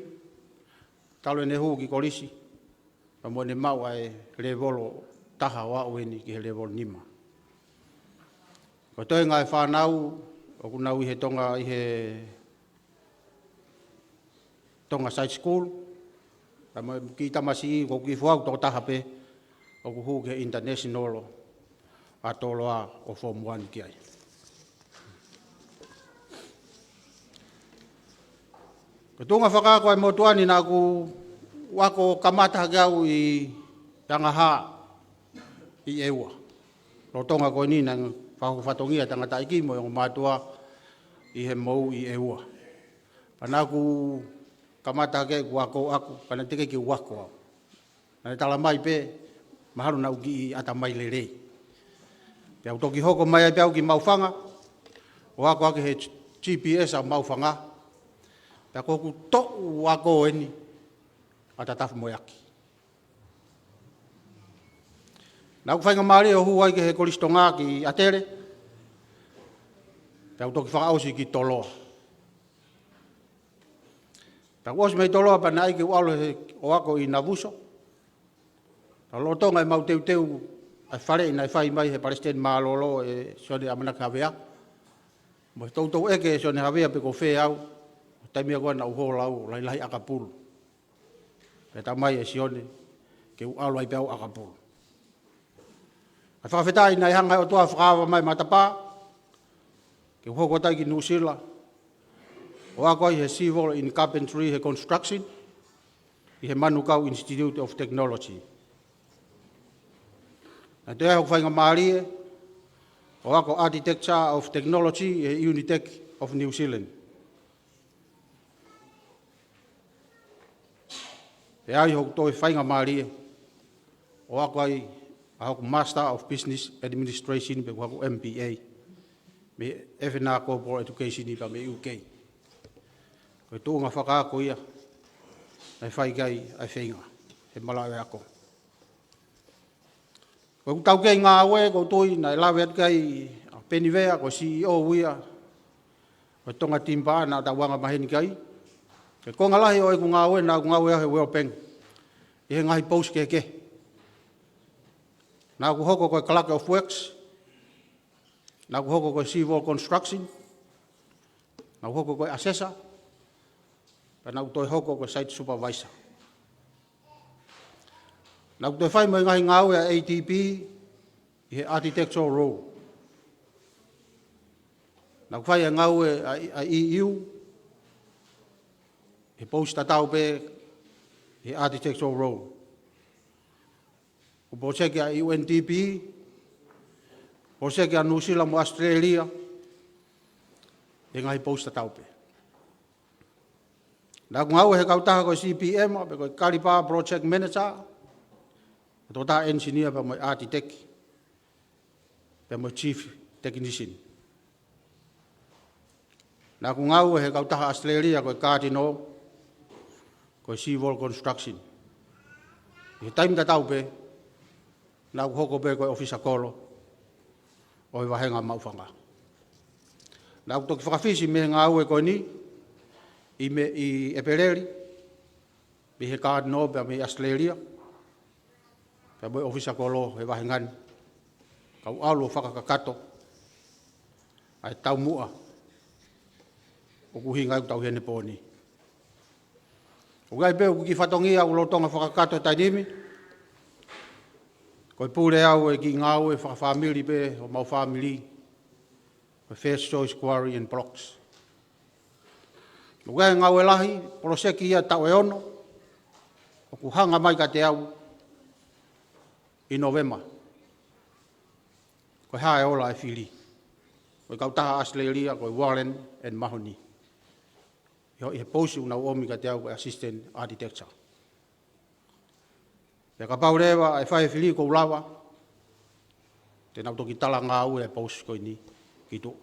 talu ʻene hū ki kolisi, pea mo ʻene maʻu ʻa e lēvolo taha ʻo aʻu eni ki he lēvolo nima. Ko e toenga e fānau, ʻoku nau ʻi he Tonga, ʻi he Tonga Side School, pea mo e kiʻi tamasiʻi ʻoku ou kiʻi foaki atu, tokotaha pē ʻoku hū ki he International ʻa Toloa ʻo Form One ki ai. Ko e tuʻunga fakaako ʻa e motuʻa ni, naʻá ku ako kamata hake au ʻi Angahā ʻi ʻEua. Lolotonga ko eni naʻe fai hoku fatongia tangataʻeiki mo e ongo mātuʻa ʻi he mou ʻi ʻEua. Pea naʻá ku kamata hake ʻeku ako, ako, ka naʻe teʻeki ke u ako au. Naʻe talamai pē, mahalo naʻá ku kiʻi ʻatamai lelei. Pea u toki hoko mai ai pē au ki Maʻufanga, ʻo ako hake he G P S ʻa Maʻufanga. Pea ko hoku toʻu ako eni ʻa Tatafu mo e Aki. Naʻá ku faingamālie ʻo hū ai ki he Kolisi Tonga ki ʻAtele, pea u toki fakaʻosi ki Toloa. Pea u ʻosi mei Toloa pea naʻe ʻai ke u ʻalu he ʻo ako ʻi Navuso. Pea lolotonga ʻemau teuteu ʻa e faleʻi naʻe fai mai he Palesiteni Mālōlō ʻe Sione ʻAmanaki Havea, mo e toutou ʻeke ʻe Sione Havea pe ko fē au, taimi ko ia naʻá ku hola au ʻo lahilahi ʻakapulu. Pea talamai ʻe Sione ke u ʻalu ai pē au ʻakapulu. ʻA e fakafetaʻi naʻe hanga ʻe he ʻOtua ʻo fakaava mai e matapā ke u hoko atu ai ki Nuʻusila, ʻo ako ai he Civil and Carpentry he Construction ʻi he Manukau Institute of Technology. Naʻe toe ʻi ai hoku faingamālie ʻo ako Architecture of Technology ʻi he Unitech of New Zealand. Pea ʻi ai hoku toe faingamālie ʻo ako ai ʻa hoku Master of Business Administration pe ko haku M B A mei he ʻEfenaʻa Global Education pea mei he U K. Ko e tuʻunga fakaako ia naʻe fai ki ai ʻa e feinga he malaʻe ako. Ko ʻeku taukei ngāue, ʻoku ou tui naʻe lave atu ki ai ʻa Peni Vea, ko e C E O ia ʻo e Tonga Timber naʻa tau anga maheni ki ai. Ko e konga lahi ʻo ʻeku ngāue, naʻá ku ngāue au he World Bank ʻi he ngaahi pousi kehekehe. Naʻá ku hoko ko e Clerk of Works, naʻá ku hoko ko e Civil Construction, naʻá ku hoko ko e Assessor, pea naʻá ku toe hoko ko e Site Supervisor. Naʻá ku toe fai mo e ngaahi ngāue ʻa ADB ʻi he Architectural Role. Naʻá ku fai e ngāue ʻa, ʻa E U he pousi tatau pē ʻi he Architectural Role. Ko e pōseki ʻa U N D P, pōseki ʻa Nuʻusila mo Australia, he ngaahi pousi tatau pē. Naʻá ku ngāue he kautaha ko e C P M, pe ko e Kalipa Project Manager, ko e tokotaha engineer pea mo e architect, pea mo e chief technician. Naʻá ku ngāue he kautaha Australia ko e Cardinal, ko e Civil Construction. ʻI he taimi tatau pē, naʻá ku hoko pē ko e ʻofisa kolo ʻo e vahenga Maʻufanga. Naʻá ku toki fakafisi mei he ngāue ko eni ʻi Mē, ʻi ʻEpeleli, mei he Cardinal pea mei Australia, pea mo e ʻofisa kolo he vahenga ni, kau ʻalu ʻo fakakakato ʻa e taumuʻa ʻoku ʻuhinga ai ʻeku tauhi ʻanepō ni. ʻOku ʻi ai pē ʻeku kiʻi fatongia ʻoku lolotonga fakakakato he taimi ni. Ko e pule au ʻi he kiʻi ngāue fakafāmili pē ʻo homau fāmili, ko e First Choice Quarry and Blocks. ʻOku ʻi ai e ngāue lahi, poloseki ia taʻu ʻe ono, ʻoku hanga mai kiate au ʻi Nōvema. Ko e hā e ola ʻa e fili? Ko e kautaha Australia, ko e Wallen and Mahony. ʻI he, ʻi he pousi ʻoku nau ʻomi kiate au ko e Assistant Architecture. Pea kapau leva ʻe fai e fili kuo u lava, te nau toki talangāue e pousi ko eni ki tuʻa.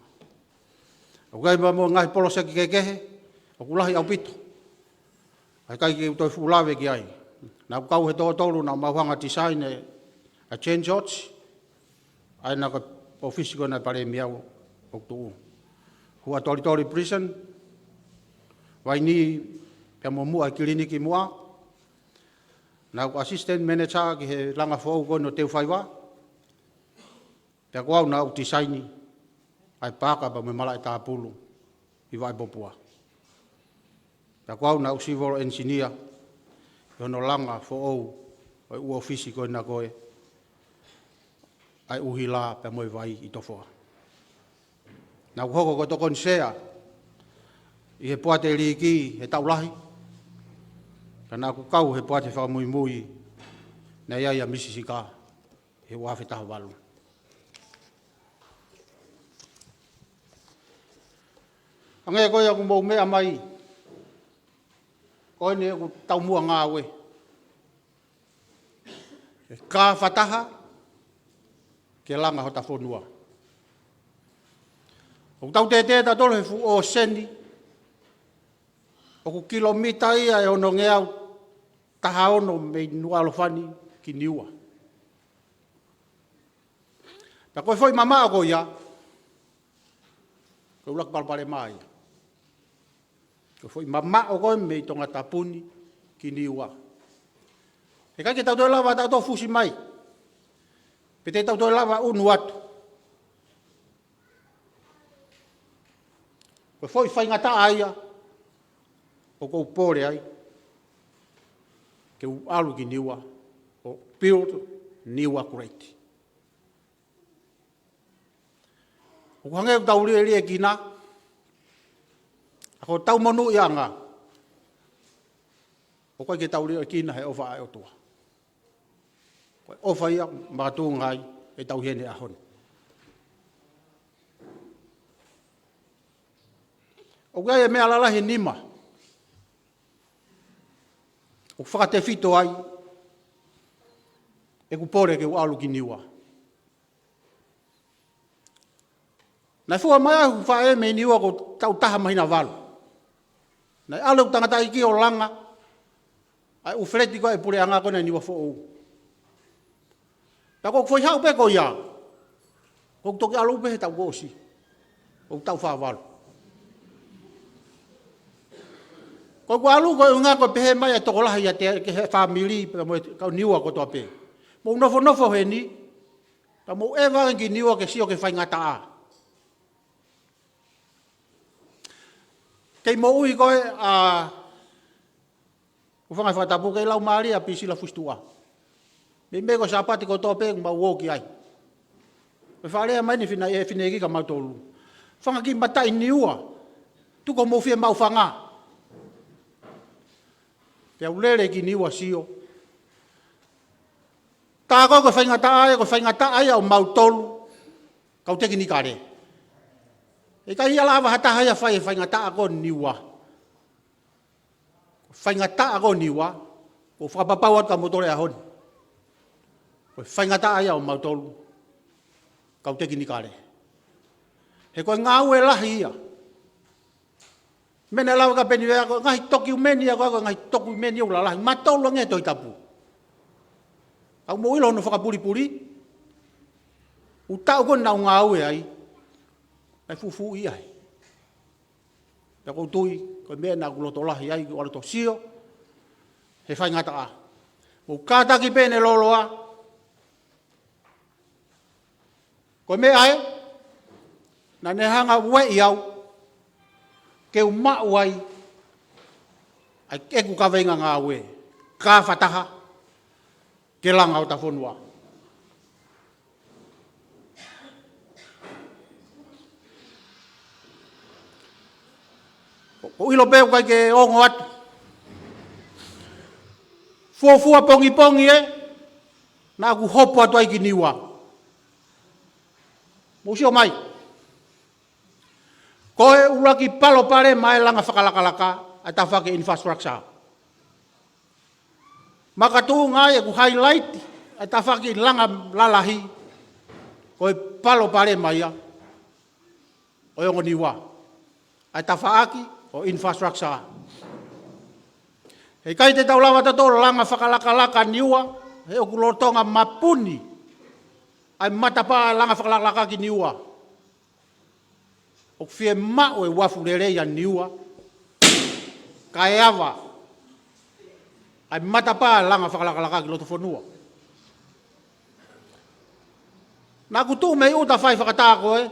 ʻOku ʻi ai pē mo e ngaahi poloseki kehekehe, ʻoku lahi ʻaupito. ʻA ia ʻikai ke u toe fuʻu lave ki ai. Naʻá ku kau he toko tolu naʻa mau hanga ʻo design e, ʻa e Gen George, ʻa ia naʻe ko e ʻōfisi ko ena ʻa e Palēmia ʻoku tuʻu. Huʻatolitoli Prison, Vainī pea mo Muʻa, kiliniki Muʻa. Naʻá ku assistant manager ki he langa foʻou ko eni ʻo Teufaiva. Pea ko au naʻá ku design ʻa e paaka pea mo e malaʻe tāpulu ʻi Vaʻepopua. Pea ko au naʻa ku civil engineer ʻi hono langa foʻou ʻo e ʻū ʻōfisi ko ena ko ē, ʻa e ʻuhila pea mo e vai ʻi Tofoa. Naʻa ku hoko ko e tokoni sea ʻi he poate liiki he taʻu lahi, ka naʻa ku kau he poate fakamuimui naʻe ʻi ai ʻa Misi Sika he ua afe taha valu. Hangē ko ia ʻoku mou meʻa mai, ko eni ʻeku taumuʻa ngāue. Ke kāfataha ke langa hota fonua. ʻOku tau tētē tautolu he fuʻu ʻōseni, ʻoku kilomita ia ʻe onongeau taha ono mei Nukuʻalofa ni ki Niua. Pea ko e foʻi mamaʻo ko ia, ko e ʻuluaki palopalema ia. Ko e foʻi mamaʻo ko ē mei Tongatapu ni ki Niua. ʻE ʻikai ke tau toe lava tautolu fusi mai, pe te tau toe lava ʻunu atu. Ko e foʻi faingataʻa ia ʻoku ou pole ai ke u ʻalu ki Niua ʻo build Niua great. ʻOku hangē ʻoku tau liʻeliʻekina, ʻa ko ʻetau monūʻiaʻanga ʻoku ʻikai ke tau liʻeliʻekina he ʻofa ʻa e ʻOtua. Ko e ʻofa ia makatuʻunga ai ʻetau ʻi heni he ʻaho ni. ʻOku ʻi ai e meʻa lalahi ʻe nima ʻoku fakatefito ai ʻeku pole ke u ʻalu ki Niua. Naʻe fua mai ʻeku faʻē mei Niua ko e taʻu taha māhina valu. Naʻe ʻalu ʻeku tangataʻeiki ʻo langa ʻa e ʻū feleti ko ē ʻa e puleʻanga ko ena ʻi Niuafoʻou. Pea ko ʻeku foʻi haʻu pē ko ia, ko ʻeku toki ʻalu pē he taʻu kuo ʻosi, ko ʻeku taʻu fā valu. Ko ʻeku ʻalu ko e ʻuhinga ko e pehē mai ʻa e tokolahi ʻiate au ki he fāmili pea mo e kau Niua kotoa pē, mou nofonofo heni, ka mou ʻeva ange ki Niua ke sio ki he faingataʻa. Kei moʻui ko ē ʻa ʻUfanga he fakatapu, kei lau mālie ʻa Pisila Fusituʻa. Meimei ko e Sāpate kotoa pē ʻoku mau ō ki ai. Ko e fakalea mai ʻeni fina e fineʻeiki kia mautolu: Fanga kiʻi mataʻi Niua, tuku hoʻomou fiemaʻu fanga. Pea u lele ki Niua sio. Tā ko ē ko e faingataʻa ia, ko e faingataʻa ia ʻo mautolu kau tekinikale. ʻE ʻikai ia lava ha taha ia ʻe fai e faingataʻa ko ē ʻo Niua. Ko e faingataʻa ko ē ʻo Niua, ʻoku ou fakapapau atu kia moutolu he ʻaho ni, ko e faingataʻa ia ʻo mautolu kau tekinikale. He ko e ngāue lahi ia. Meʻa naʻe lau ʻe Kapeni Vea, ko e ngaahi tokiumeni ia, ko e ngaahi tokiumeni ia ʻoku lalahi, mautolu ange he Tohi Tapu. Ka ʻoku mou ʻilo hono fakapulipuli, ʻū taʻu ko ē naʻa ku ngāue ai, naʻe fufuuʻi ia. Pea ʻoku ou tui ko e meʻa naʻa ku loto lahi ai, ʻo ʻalu ʻo sio he faingataʻa. Mou kātaki pē ʻene lōloa. Ko e meʻa ē, naʻa ne hanga ʻo ueʻi au ke u maʻu ai ʻa ʻeku kaveinga ngāue, kāfataha ke langa hota fonua. ʻOku ou ʻilo pē ʻoku ʻikai ke ongo atu. Fuofua pongipongi ē, naʻa ku hopo atu ai ki Niua. Mou sio mai. Ko e ʻuluaki palopalema ʻa e langa fakalakalaka ʻa e tafaʻaki infrastructure. Makatuʻunga ai ʻeku highlight ʻa e tafaʻaki langa lalahi, ko e palopalema ia ʻo e ongo Niua, ʻa e tafaʻaki ʻo e infrastructure. He ʻikai te tau lava tautolu ʻo langa fakalakalaka Niua, he ʻoku lolotonga mapuni ʻa e matapā langa fakalakalaka ki Niua. ʻOku fiemaʻu e uafu lelei ʻa Niua kae ava ʻa e matapā langa fakalakalaka ki loto fonua. Naʻa ku tuʻu mei ʻuta fai fakatā ko ē.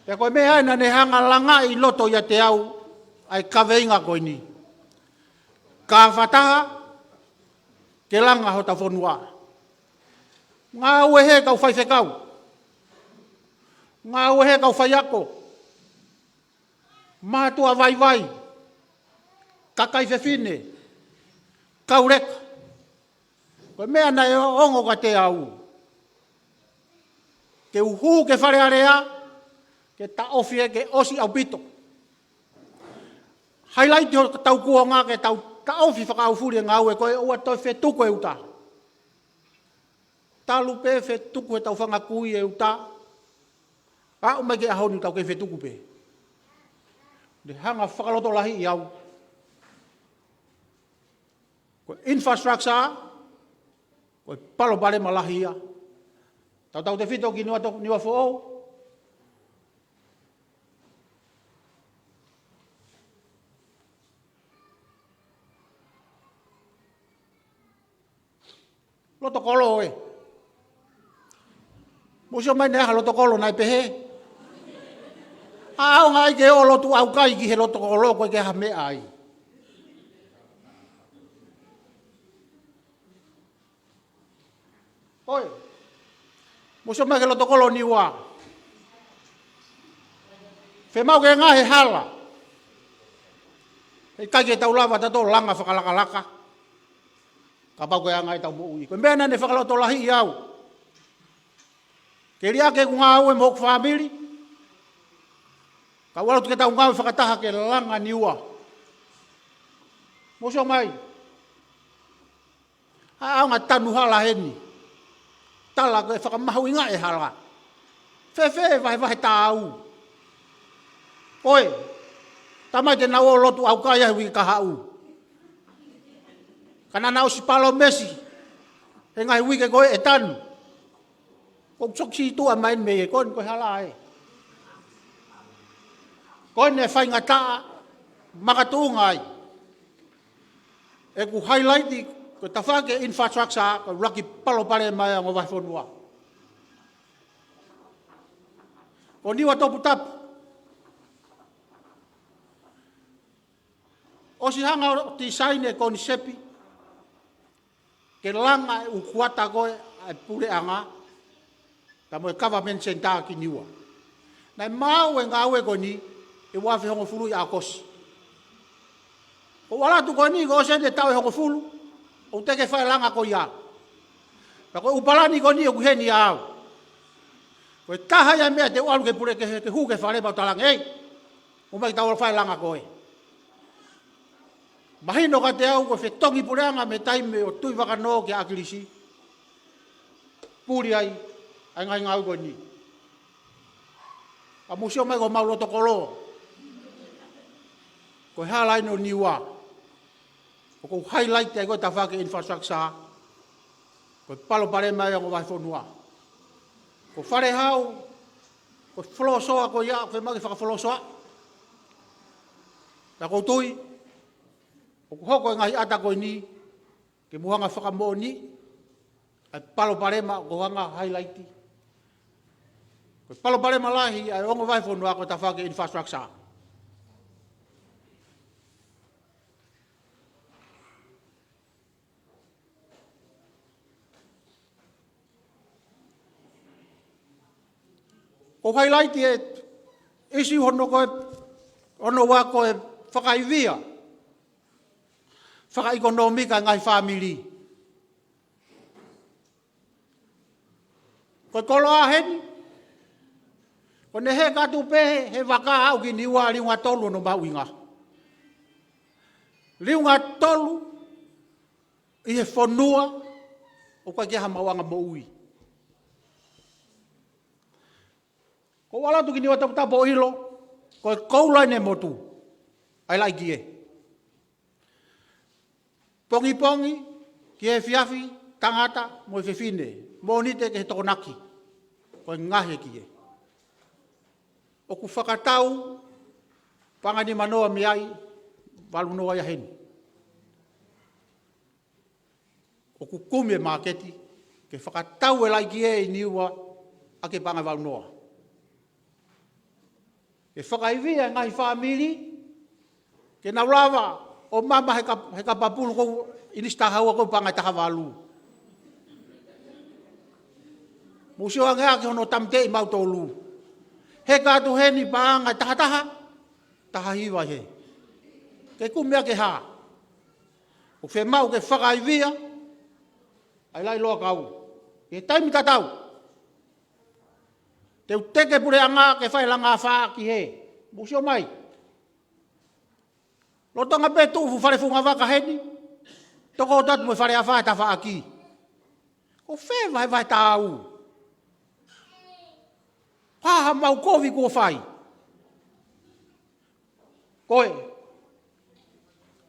Pea ko e meʻa ē naʻa ne hanga ʻo langaʻi ʻi loto ʻiate au ʻa e kaveinga ko eni. Ka fakataha ke langa hotau fonua. Ngāue he kau faifekau. Ngāue he kau faiako. Mātuʻa vaivai. Kakai fefine. Kau leka. Ko e meʻa naʻe ongo kiate au. Ke u hū ki Fale Alea, ke taʻofi ē ke ʻosi ʻaupito. Hailaiti hotau kuonga ke tau taʻofi fakaʻaufuli e ngāue ko ē ʻoua toe fetuku e uta. Talu pē fetuku ʻetau fanga kui e uta. Aʻu mai ki he ʻaho ni tau kei fetuku pē. Ne hanga fakalotolahiʻi au. Ko e infrastructure, ko e palopalema lahi ia. Tautautefito ki Niuatop-, Niuafoʻou. Loto kolo ē. Mou sio mai naʻe ʻi ai ha loto kolo naʻe pehē. ʻAʻaonga ai ke ʻo lotu ʻaukai ki he loto kolo ko e ke ha meʻa ai. Oi. Mou sio mai ki he loto kolo Niua. Fiemaʻu ke ngaahi e hala. ʻIkai ke tau lava tautolu langa fakalakalaka. Kapau ko e anga ʻetau moʻui. Ko e meʻa naʻa ne fakalotolahiʻi au. Ke liʻaki ʻeku ngāue mo hoku fāmili. Ka u ʻalu atu ke tau ngāue fakataha ke langa Niua. Mou sio mai. ʻAʻaonga tanu hala heni. Tala ko e fakamahuʻinga e hala. Fēfē e vahevahe tāu. Oi. Tamai te nau ʻo lotu ʻaukai ʻa e uike kahaʻu. Ka naʻa na ʻosi palōmesi. He ngaahi uike ko ē ʻe tanu. Ko e sokisituʻa mai mei he ko eni ko e hala ē. Ko eni e faingataʻa makatuʻunga ai. ʻEku hailaiti ko e tafaʻaki e infrastructure ko e ʻuluaki palopalema ʻa e ongo vahefonua. Ko Niuatoputapu. ʻOsi hanga ʻo tisaini e konisepi. Ke langa e ʻū kuata ko ē ʻa e puleʻanga, pea mo e government center ki Niua. Naʻe maʻu e ngāue ko eni, ʻi he ua afe hongofulu ʻi ʻAokosi. Ko u ʻalu atu ko eni, ko e ʻosi eni e taʻu ʻe hongofulu, ʻoku teʻeki fai e langa ko ia. Pea ko e ʻū palani ko eni ʻoku ʻi heni ʻia au. Ko e taha ia e meʻa te u ʻalu ki he pule ke, ke hū ki he fale pea u talaange, ʻEi, ʻomai ke tau fai e langa ko ē. Mahino kiate au ko e fetongi puleʻanga mei he taimi ʻo Tuʻivakanō kia ʻAkilisi. Puli ai, ʻa e ngaahi ngāue ko eni. Ka mou sio mai ko homau loto kolo. Ko e hala eni ʻo Niua. ʻOku ou hailaiti ai ko e tafaʻaki e infrastructure. Ko e palopalema ia ʻa e ongo vahefonua. Ko Falehau, ko e folosoa ko ia, ko e maʻu ke fakafolosoa. Ka ʻoku ou tui, ʻoku hoko e ngaahi ʻata ko eni, ke mou hanga fakamoʻoni, ʻa e palopalema ʻoku ou hanga hailaiti. Ko e palopalema lahi ʻa e ongo vahefonua ko e tafaʻaki e infrastructure. ʻOku ou hailaiti e ʻisiū hono ko ē, hono ua ko e fakaivia. Fakaʻekonōmika e ngaahi fāmili. Ko e koloa heni. Ko ʻene heka atu pē he vaka aʻu ki Niua liunga tolu hono mahuʻinga. Liunga tolu ʻi he fonua ʻoku ʻikai ke ʻi ai ha maʻuʻanga moʻui. Ko u ʻalu atu ki Niuatoputapu ʻo ʻilo, ko e koula ʻene motu. ʻA e Laikie. Pongipongi, ki he efiafi, tangata, mo e fefine, Mōnite ki he Tokonaki, ko e ngaahi ʻekie. ʻOku fakatau, paʻanga ʻe nimanoa mei ai, valunoa ia heni. ʻOku kumi e māketi, ke fakatau e Laikie ʻi Niua, ʻaki e paʻanga ʻe valunoa. Ke fakaivia e ngaahi fāmili, Ke nau lava ʻo mama he ka, he kapa pulu ʻoku ʻinisitā haua ʻoku paʻanga ʻe taha valu. Mou sio ange ā ki hono tāmateʻi mautolu. Heka atu heni paʻanga ʻe taha taha, taha hiva he. Ke kumi ā ke hā. ʻOku fiemaʻu ke fakaivia ʻa e Lailoa Kau. He taimi tatau, te u teke puleʻanga ke fai langa afā ki hē. Mou sio mai. Lolotonga pē tuʻu fuʻu fale fungavaka heni, toko atu mo e fale afā he tafaʻaki. Ko fē vahevahe tāu? Ko e hā haʻamau kovi kuo fai? Ko e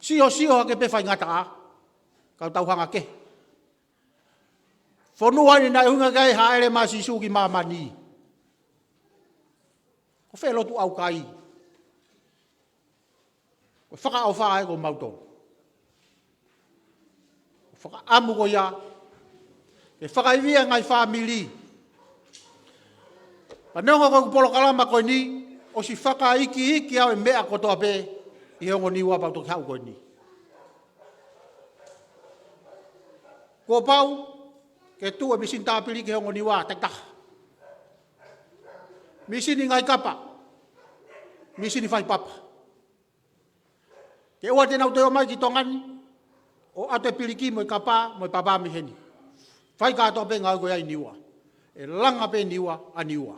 siosio hake pē faingataʻa, ka tau hanga kehe. Fonua ni naʻe ʻuhinga ki ai e hāʻele mai ʻa Sīsū ki māmani. Ko fē lotu ʻaukai? Ko e fakaʻofa ē ko mautolu. Ko e fakaʻamu ko ia ke fakaivia e ngaahi fāmili. Pea neongo ko ʻeku polokalama ko eni, ʻosi fakaikiiki au e meʻa kotoa pē ʻi he ongo Niua pea u toki haʻu ko eni. Kuo pau ke tuʻu e mīsini tāpili ki he ongo Niua takitaha. Mīsini ngaahi kapa. Mīsini fai papa. Ke ʻoua te nau toe ō mai ki Tonga ni ʻo ʻoatu e piliki mo e kapa mo e papa mei heni. Fai kātoa pē ngāue ko ia ʻi Niua. ʻE langa pē Niua ʻa Niua.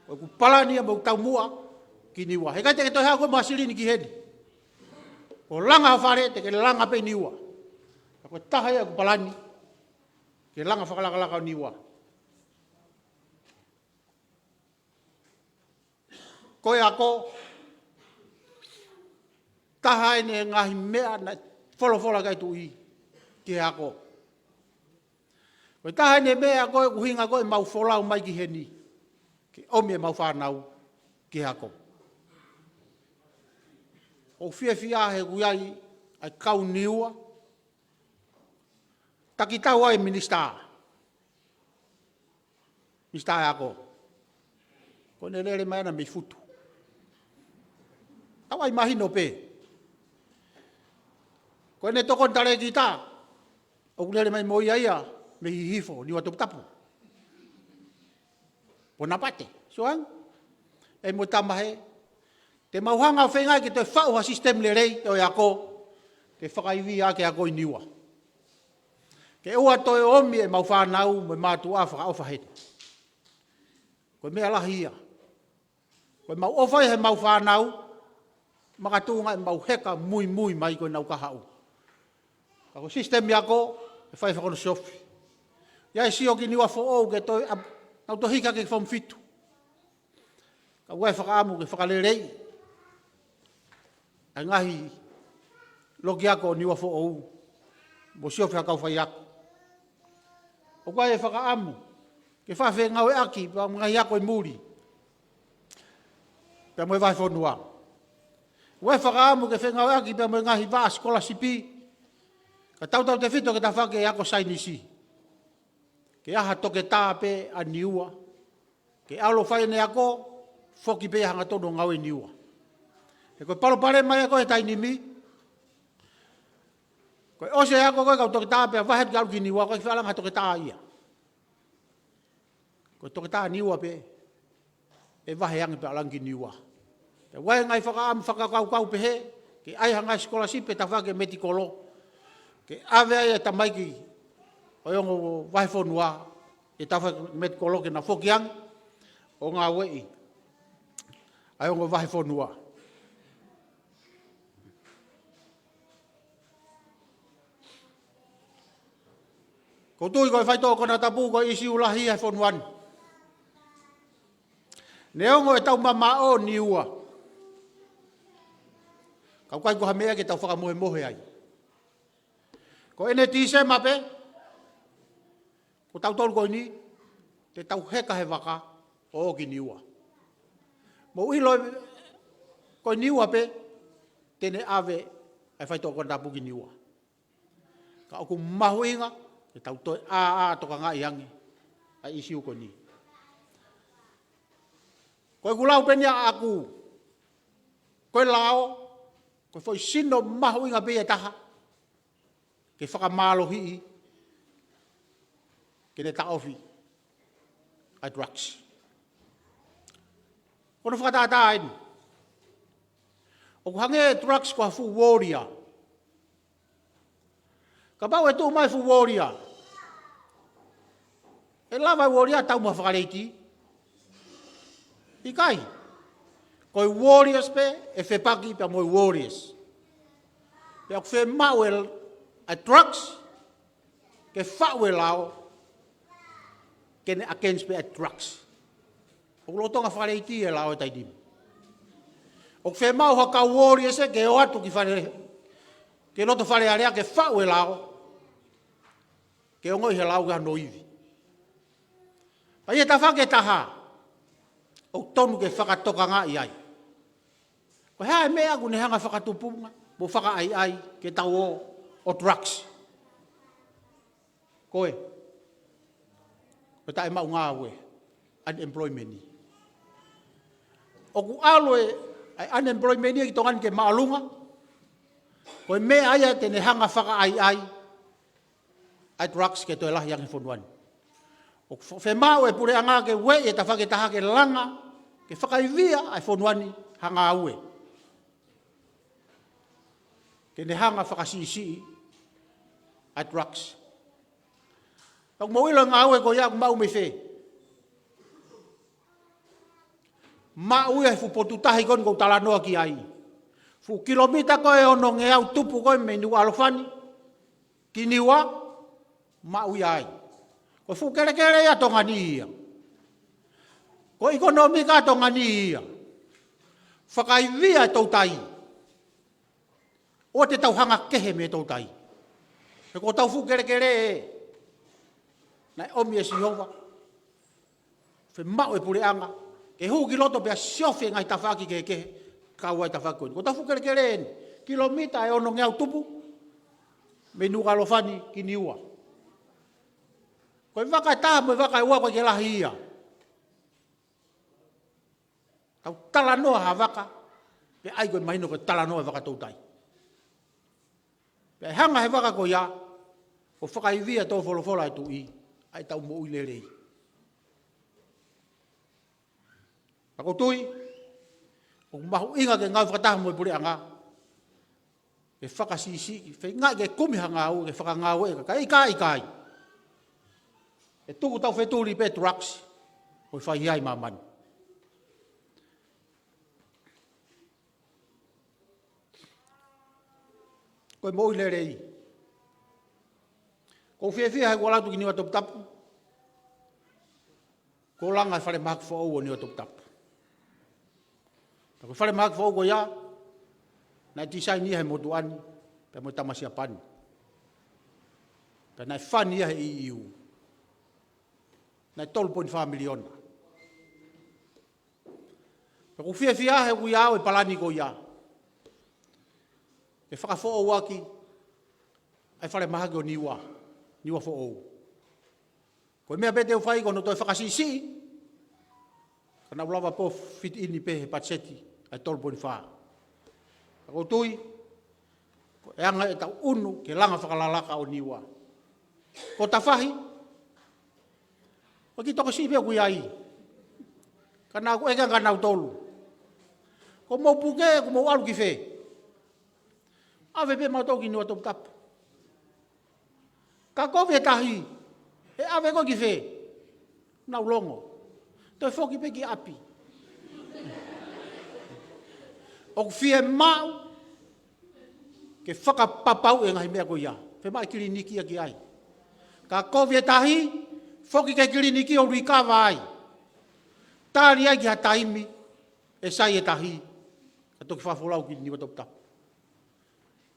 Ko ʻeku palani ia mo ʻeku taumuʻa ki Niua. He ʻikai te ke toe haʻu koe mo ha silini ki heni. Ko e langa ho fale te ke langa pē ʻi Niua. Ka ko e taha ia ʻeku palani, ke langa fakalakalaka ʻo Niua. Ko e ako, taha eni e ngaahi meʻa naʻe folofola ki ai e Tuʻi, ki he ako. Ko e taha eni e meʻa ko ē ʻoku ʻuhinga ko ē ʻemau folau mai ki heni, ke ʻomi ʻemau fānau ki he ako. ʻOku ou fiefia he ʻoku ʻi ai ʻa e kau Niua, taki tau ai e minisitā. Minisitā ʻo e Ako. Ko ʻene lele mai ʻana mei Futu. Tau ʻai mahino pē. Ko ʻene tokoni talēkita, ʻoku lele mai mo ia ia mei Hihifo, Niuatoputapu. Ponapate, sio ange. ʻE mo tama he, te mau hanga ʻo feinga ke toe faʻu ha sisitemi lelei ʻo e ako, ke fakaivia ʻaki e ako ʻi Niua. Ke ʻoua toe ʻomi ʻemau fānau mo e mātuʻa fakaʻofa heni. Ko e meʻa lahi ia. Ko ʻemau ʻofa ia heʻemau fānau, makatuʻunga ʻemau heka muimui mai ko ʻenau kahaʻu. Ka ko e sisitemi ako, ʻe fai fakaʻofoʻofa. ʻI ai e sio ki Niua Foʻou ke toe ap-, nau toe hiki hake ki Form fitu. Ka ʻoku ʻi ai e fakaʻamu ke fakaleleiʻi ʻa e ngaahi loki ako ʻo Niua Foʻou, mo e sio fē ha kau faiako. ʻOku ʻi ai e fakaʻamu ke fai e fengāueʻaki pea mo e ngaahi ako ʻi muli, pea mo e vahefonua. ʻOku ʻi ai e fakaʻamu ke fengāueʻaki pea mo e ngaahi vaʻa sikolasipi, kae tautautefito ki he tafaʻaki e ako saienisi. Ke ʻi ai ha toketā pē ʻa Niua, ke ʻalu ʻo fai ʻene ako, foki pē ia hangatonu ʻo ngāue ʻi Niua. He ko e palopalema ia ko ē he taimi ni, ko e ʻosi e ako ko ē e kau toketā pea vahe atu ke ʻalu ki Niua, ʻoku ʻikai ke faʻa langa ha toketā ia. Ko e toketā Niua pē ʻe vahe ange pea ʻalu ange ki Niua. Pea ʻoku ʻi ai e ngaahi fakaʻamu fakakaukau pehē, ke ʻai ha ngaahi sikolasipi he tafaʻaki e metikolo, ke ʻave ai e tamaiki ʻo e ongo vahefonua he tafaʻaki e metikolo ke nau foki ange ʻo ngāueʻi ʻa e ongo vahefonua. ʻOku ou tui ko e faitoʻo konatapu ko e ʻīsiu lahi he fonua ni. Neongo ʻetau mamaʻo Niua, ka ʻoku ʻikai ko ha meʻa ke tau fakamohemohe ai. Ko ʻene Tīsema pē, ko tautolu ko eni, te tau heka he vaka ʻo ō ki Niua. Mou ʻilo, ko Niua pē te ne ʻave ʻa e faitoʻo konatapu ki Niua. Ka ʻoku mahuʻinga ke tau toe ʻā, ʻā tokangaʻi ange ʻa e ʻīsiu ko eni. Ko ʻeku lau pē eni ʻaʻaku, ko e lao, Ko e foʻi sino mahuʻinga pē ia ʻe taha ke fakamālohiʻi ke ne taʻofi ʻa e drugs. Ko hono fakatātā eni. ʻOku hangē e drugs ko ha fuʻu warrior. Kapau ʻe tuʻu mai fuʻu warrior, ʻe lava e warrior ʻo tau mo ha fakaleiti? ʻIkai. Ko e warriors pē ʻe fepaki pea mo e warriors. Pea ʻoku fiemaʻu e, ʻa e drugs ke faʻu e lao ke ne against pē ʻa e drugs. ʻOku lolotonga fakaleiti e lao he taimi ni. ʻOku fiemaʻu ha kau warriors ia ke ō atu ki fale, ki loto Fale Alea ke faʻu e lao ke ongoʻi he lao ke hano ivi. Pea ʻi he tafaʻaki ʻe taha, ʻoku totonu ke fakatokangaʻi ai. Ko e hā e meʻa ʻoku ne hanga fakatupunga mo fakaʻaiʻai ke tau ō ʻo drugs? Ko e, ko e taʻemaʻu ngāue, unemployment. ʻOku ʻalu e, ʻa e unemployment ia ki Tonga ni ke māʻolunga. Ko e meʻa ia te ne hanga fakaʻaiʻai ʻa e drugs ke toe lahi ange he fonua ni. ʻOku f-, fiemaʻu e puleʻanga ke ueʻi e tafaʻaki ʻe taha ke langa, ke fakaivia ʻa e fonua ni ha ngāue ke ne hanga fakasiʻisiʻi ʻa e drugs. Ka ʻoku mou ʻilo e ngāue ko ia ʻoku maʻu mei fē? Maʻu ia he fuʻu potu tahi ko eni ʻoku ou talanoa ki ai. Fuʻu kilomita ko e onongeau tupu ko e mei Nukuʻalofa ni ki Niua, maʻu ia ai. Ko e fuʻu kelekele ia ʻa Tonga ni ia. Ko e ʻekonōmika ʻa Tonga ni ia. Fakaivia e toutai. ʻOua te tau hanga kehe mei he toutai. He ko hotau fuʻu kelekele ē. Naʻe ʻomi ʻe Sihova. Fiemaʻu e puleʻanga ke hū ki loto pea siofi e ngaahi tafaʻaki kehekehe, kau ai e tafaʻaki ko eni. Ko hotau fuʻu kelekele eni. Kilomita ʻe onongeau tupu mei Nukuʻalofa ni ki Niua. Ko e vaka ʻe taha mo e vaka ʻe ua ʻoku ʻikai ke lahi ia. Tau talanoa ha vaka, pea ʻai ko e mahino ko e talanoa e vaka toutai. Pea ʻe hanga he vaka ko ia ʻo fakaivia e tō folofola ʻa e Tuʻi, ʻa ʻetau moʻui lelei. Ka ʻoku ou tui ʻoku mahuʻinga ke ngāue fakataha mo e puleʻanga, ke fakasiʻisiʻi, feingaʻi ke kumi ha ngāue ke fakangāueʻi e kakai, ʻikai, ʻikai. ʻE tuku taufetuli pē drugs, ʻo fai ai māmani. Ko e moʻui lelei. ʻOku ou fiefia he kuo ʻalu atu ki Niuatoputapu, kuo langa e falemahaki foʻou ʻo Niuatoputapu. Pea ko e falemahaki foʻou ko ia, naʻe tisaini ia he motuʻa ni, pea mo e tama Siapani. Pea naʻe fund ia he E U. Naʻe tolu poini fā miliona. Pea ʻoku ou fiefia he ʻoku ʻi ai e palani ko ia ke fakafoʻou ʻaki ʻa e falemahaki ʻo Niua, Niua foʻou. Ko e meʻa pē te u fai ko hono toe fakasiʻisiʻi, ka naʻa ku lava pē ʻo fit in pē he patiseti ʻa e tolu poini fā. Ka ʻoku ou tui, ko e anga ʻetau ʻunu ke langa fakalakalaka ʻo Niua. Ko e tafahi, ko e kiʻi tokosiʻi pē ʻoku ʻi ai. Ka naʻa ku ʻeke ange kia nautolu, ko hoʻomou puke, ʻoku mou ʻalu ki fē? ʻAve pē mautolu ki Niuatoputapu. Ka kovi e tahi, ʻe ʻave koe ki fē? Naʻa ku longo. Toe foki pē ki ʻapi. ʻOku fiemaʻu ke fakapapauʻi e ngaahi meʻa ko ia. Fiemaʻu e kiliniki ia ki ai. Ka kovi e tahi, foki ki he kiliniki ʻo likava ai. Tali ai ki ha taimi ʻe sai e tahi, ka toki fakafolau ki Niuatoputapu.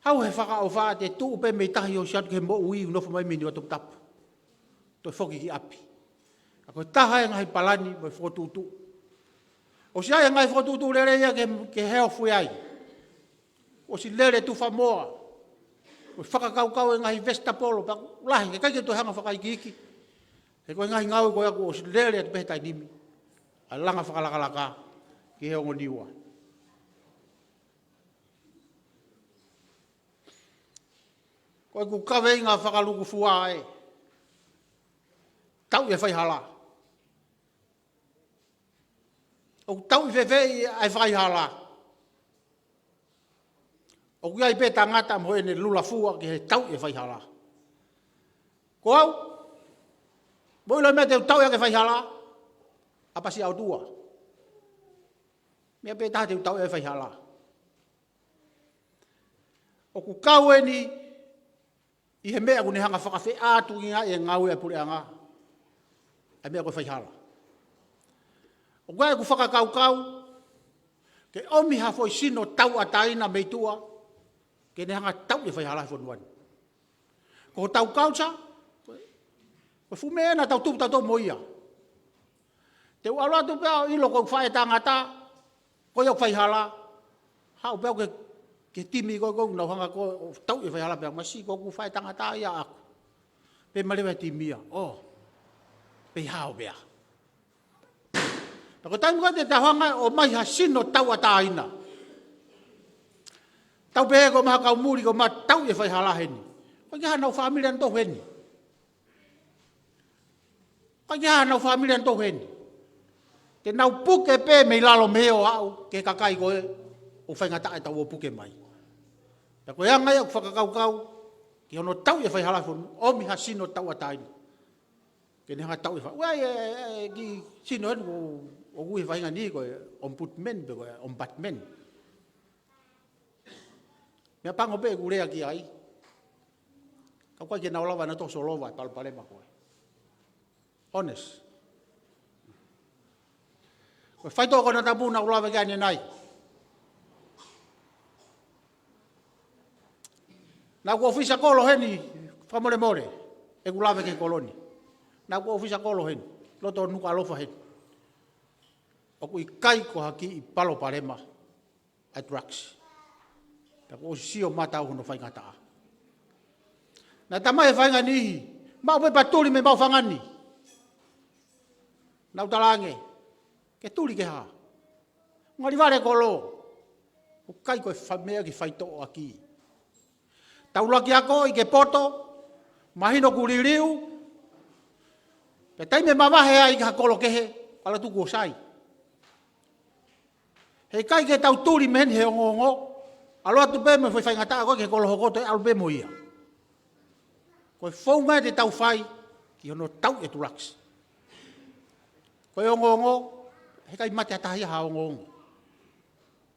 Haʻu he fakaʻofa, te tuʻu pē mei tahi ʻo ʻosi atu ki he moʻui ʻoku nofo mai mei Niuatoputapu. Toe foki ki ʻapi. Ka ko e taha e ngaahi palani mo e fokotuʻutuʻu. ʻOsi ʻi ai e ngaahi fokotuʻutuʻu lelei ia ke, ke health ai. ʻOsi lele tufamoa. Ko e fakakaukau e ngaahi vesitapolo, pea ʻoku lahi, ʻikai ke toe hanga fakaikiiki. He ko e ngaahi ngāue ko ia kuo ʻosi lele atu pē he taimi ni, ʻa e langa fakalakalaka ki he ongo Niua. Ko ʻeku kaveinga fakalūkufua ē, tauʻi e faihala. ʻOku tauʻi fēfē ʻa e faihala? ʻOku ʻi ai pē tangata mo ʻene lula fua ki he tauʻi e faihala. Ko au, mou ʻilo e meʻa te u tauʻi ʻaki e faihala? ʻApasi ʻa e ʻOtua. Meʻa pē taha te u tauʻi ʻaki e faihala. ʻOku kau eni ʻi he meʻa ʻoku ne hanga fakafeʻātungiaʻi e ngāue ʻa e puleʻanga, ʻa e meʻa ko e faihala. ʻOku ʻi ai ʻeku fakakaukau ke ʻomi ha foʻi sino tauʻatāina mei tuʻa ke ne hanga tauʻi e faihala he fonua ni. Ko hotau culture, ko e fuʻu meʻa ena ʻoku tau tupu tautolu mo ia. Te u ʻalu atu pea ʻilo ko ʻeku faʻētangata ko ia ʻoku faihala, haʻu pē au ki he, ki he timi ko ē ʻoku nau hanga ko ē ʻo tauʻi e faihala pea masi ko ʻeku faʻētangata ia ʻaʻaku. Pea ma leva he timi ia, ʻo, pea hao pea. Pea ko e taimi ko ē te tau hanga ʻo ʻomai ha sino tauʻatāina, tau pehē ko e mahakau muli ko ʻema tauʻi e faihala heni. ʻOku ʻikai ke ʻi ai hanau fāmili ʻanautolu heni. ʻOku ʻikai ke ʻi ai hanau fāmili ʻanautolu heni. Te nau puke pē mei lalo mei he ʻoaʻu ki he kakai ko ē ʻoku faingataʻa ʻetau ō puke mai. Pea ko e anga ia ʻeku fakakaukau ki hono tauʻi e faihala he fonua, ʻomi ha sino tauʻatāina ke ne hanga tauʻi e fai. ʻOku ʻi ai e, e, e kiʻi sino heni ʻoku, ʻoku ui he faʻahinga ni ko e ombudsman pe ko e ombudsman. Meʻapango pē ʻeku lea ki ai, ka ʻoku ʻikai ke nau lava ʻanautolu ʻo solova e palopalema ko ē. Honest. Ko e faitoʻo konatapu naʻa ku lave ki ai ʻanenai. Naʻa ku ʻōfisa kolo heni, fakamolemole ʻeku lave ki he kolo ni. Naʻa ku ʻōfisa kolo heni, loto Nukuʻalofa heni. ʻOku ʻikai ko ha kiʻi palopalema ʻa e drugs. Pea kuo ʻosi sio mata au hono faingataʻa. Naʻe talamai ʻe he faʻahinga niʻihi, maʻu pē pea tuli mei maʻu fanga ni. Naʻa ku talaange, ke tuli ke hā? Ngali vale kolo. ʻOku ʻikai ko e fa-, meʻa ke faitoʻo ʻaki. Tau laki akoʻi ke poto, mahino kuo liliu, pea taimi ʻe mavahe ai ki ha kolo kehe, ʻalu atu kuo sai. He ʻikai ke tau tuli mei heni he ongoongo, ʻalu atu pē mo e foʻi faingataʻa ko ē ki he kolo hoko, toe ʻalu pē mo ia. Ko e founga ia te tau fai ki hono tauʻi e tulakisi. Ko e ongoongo, he ʻikai mate ha taha ia ha ongoongo.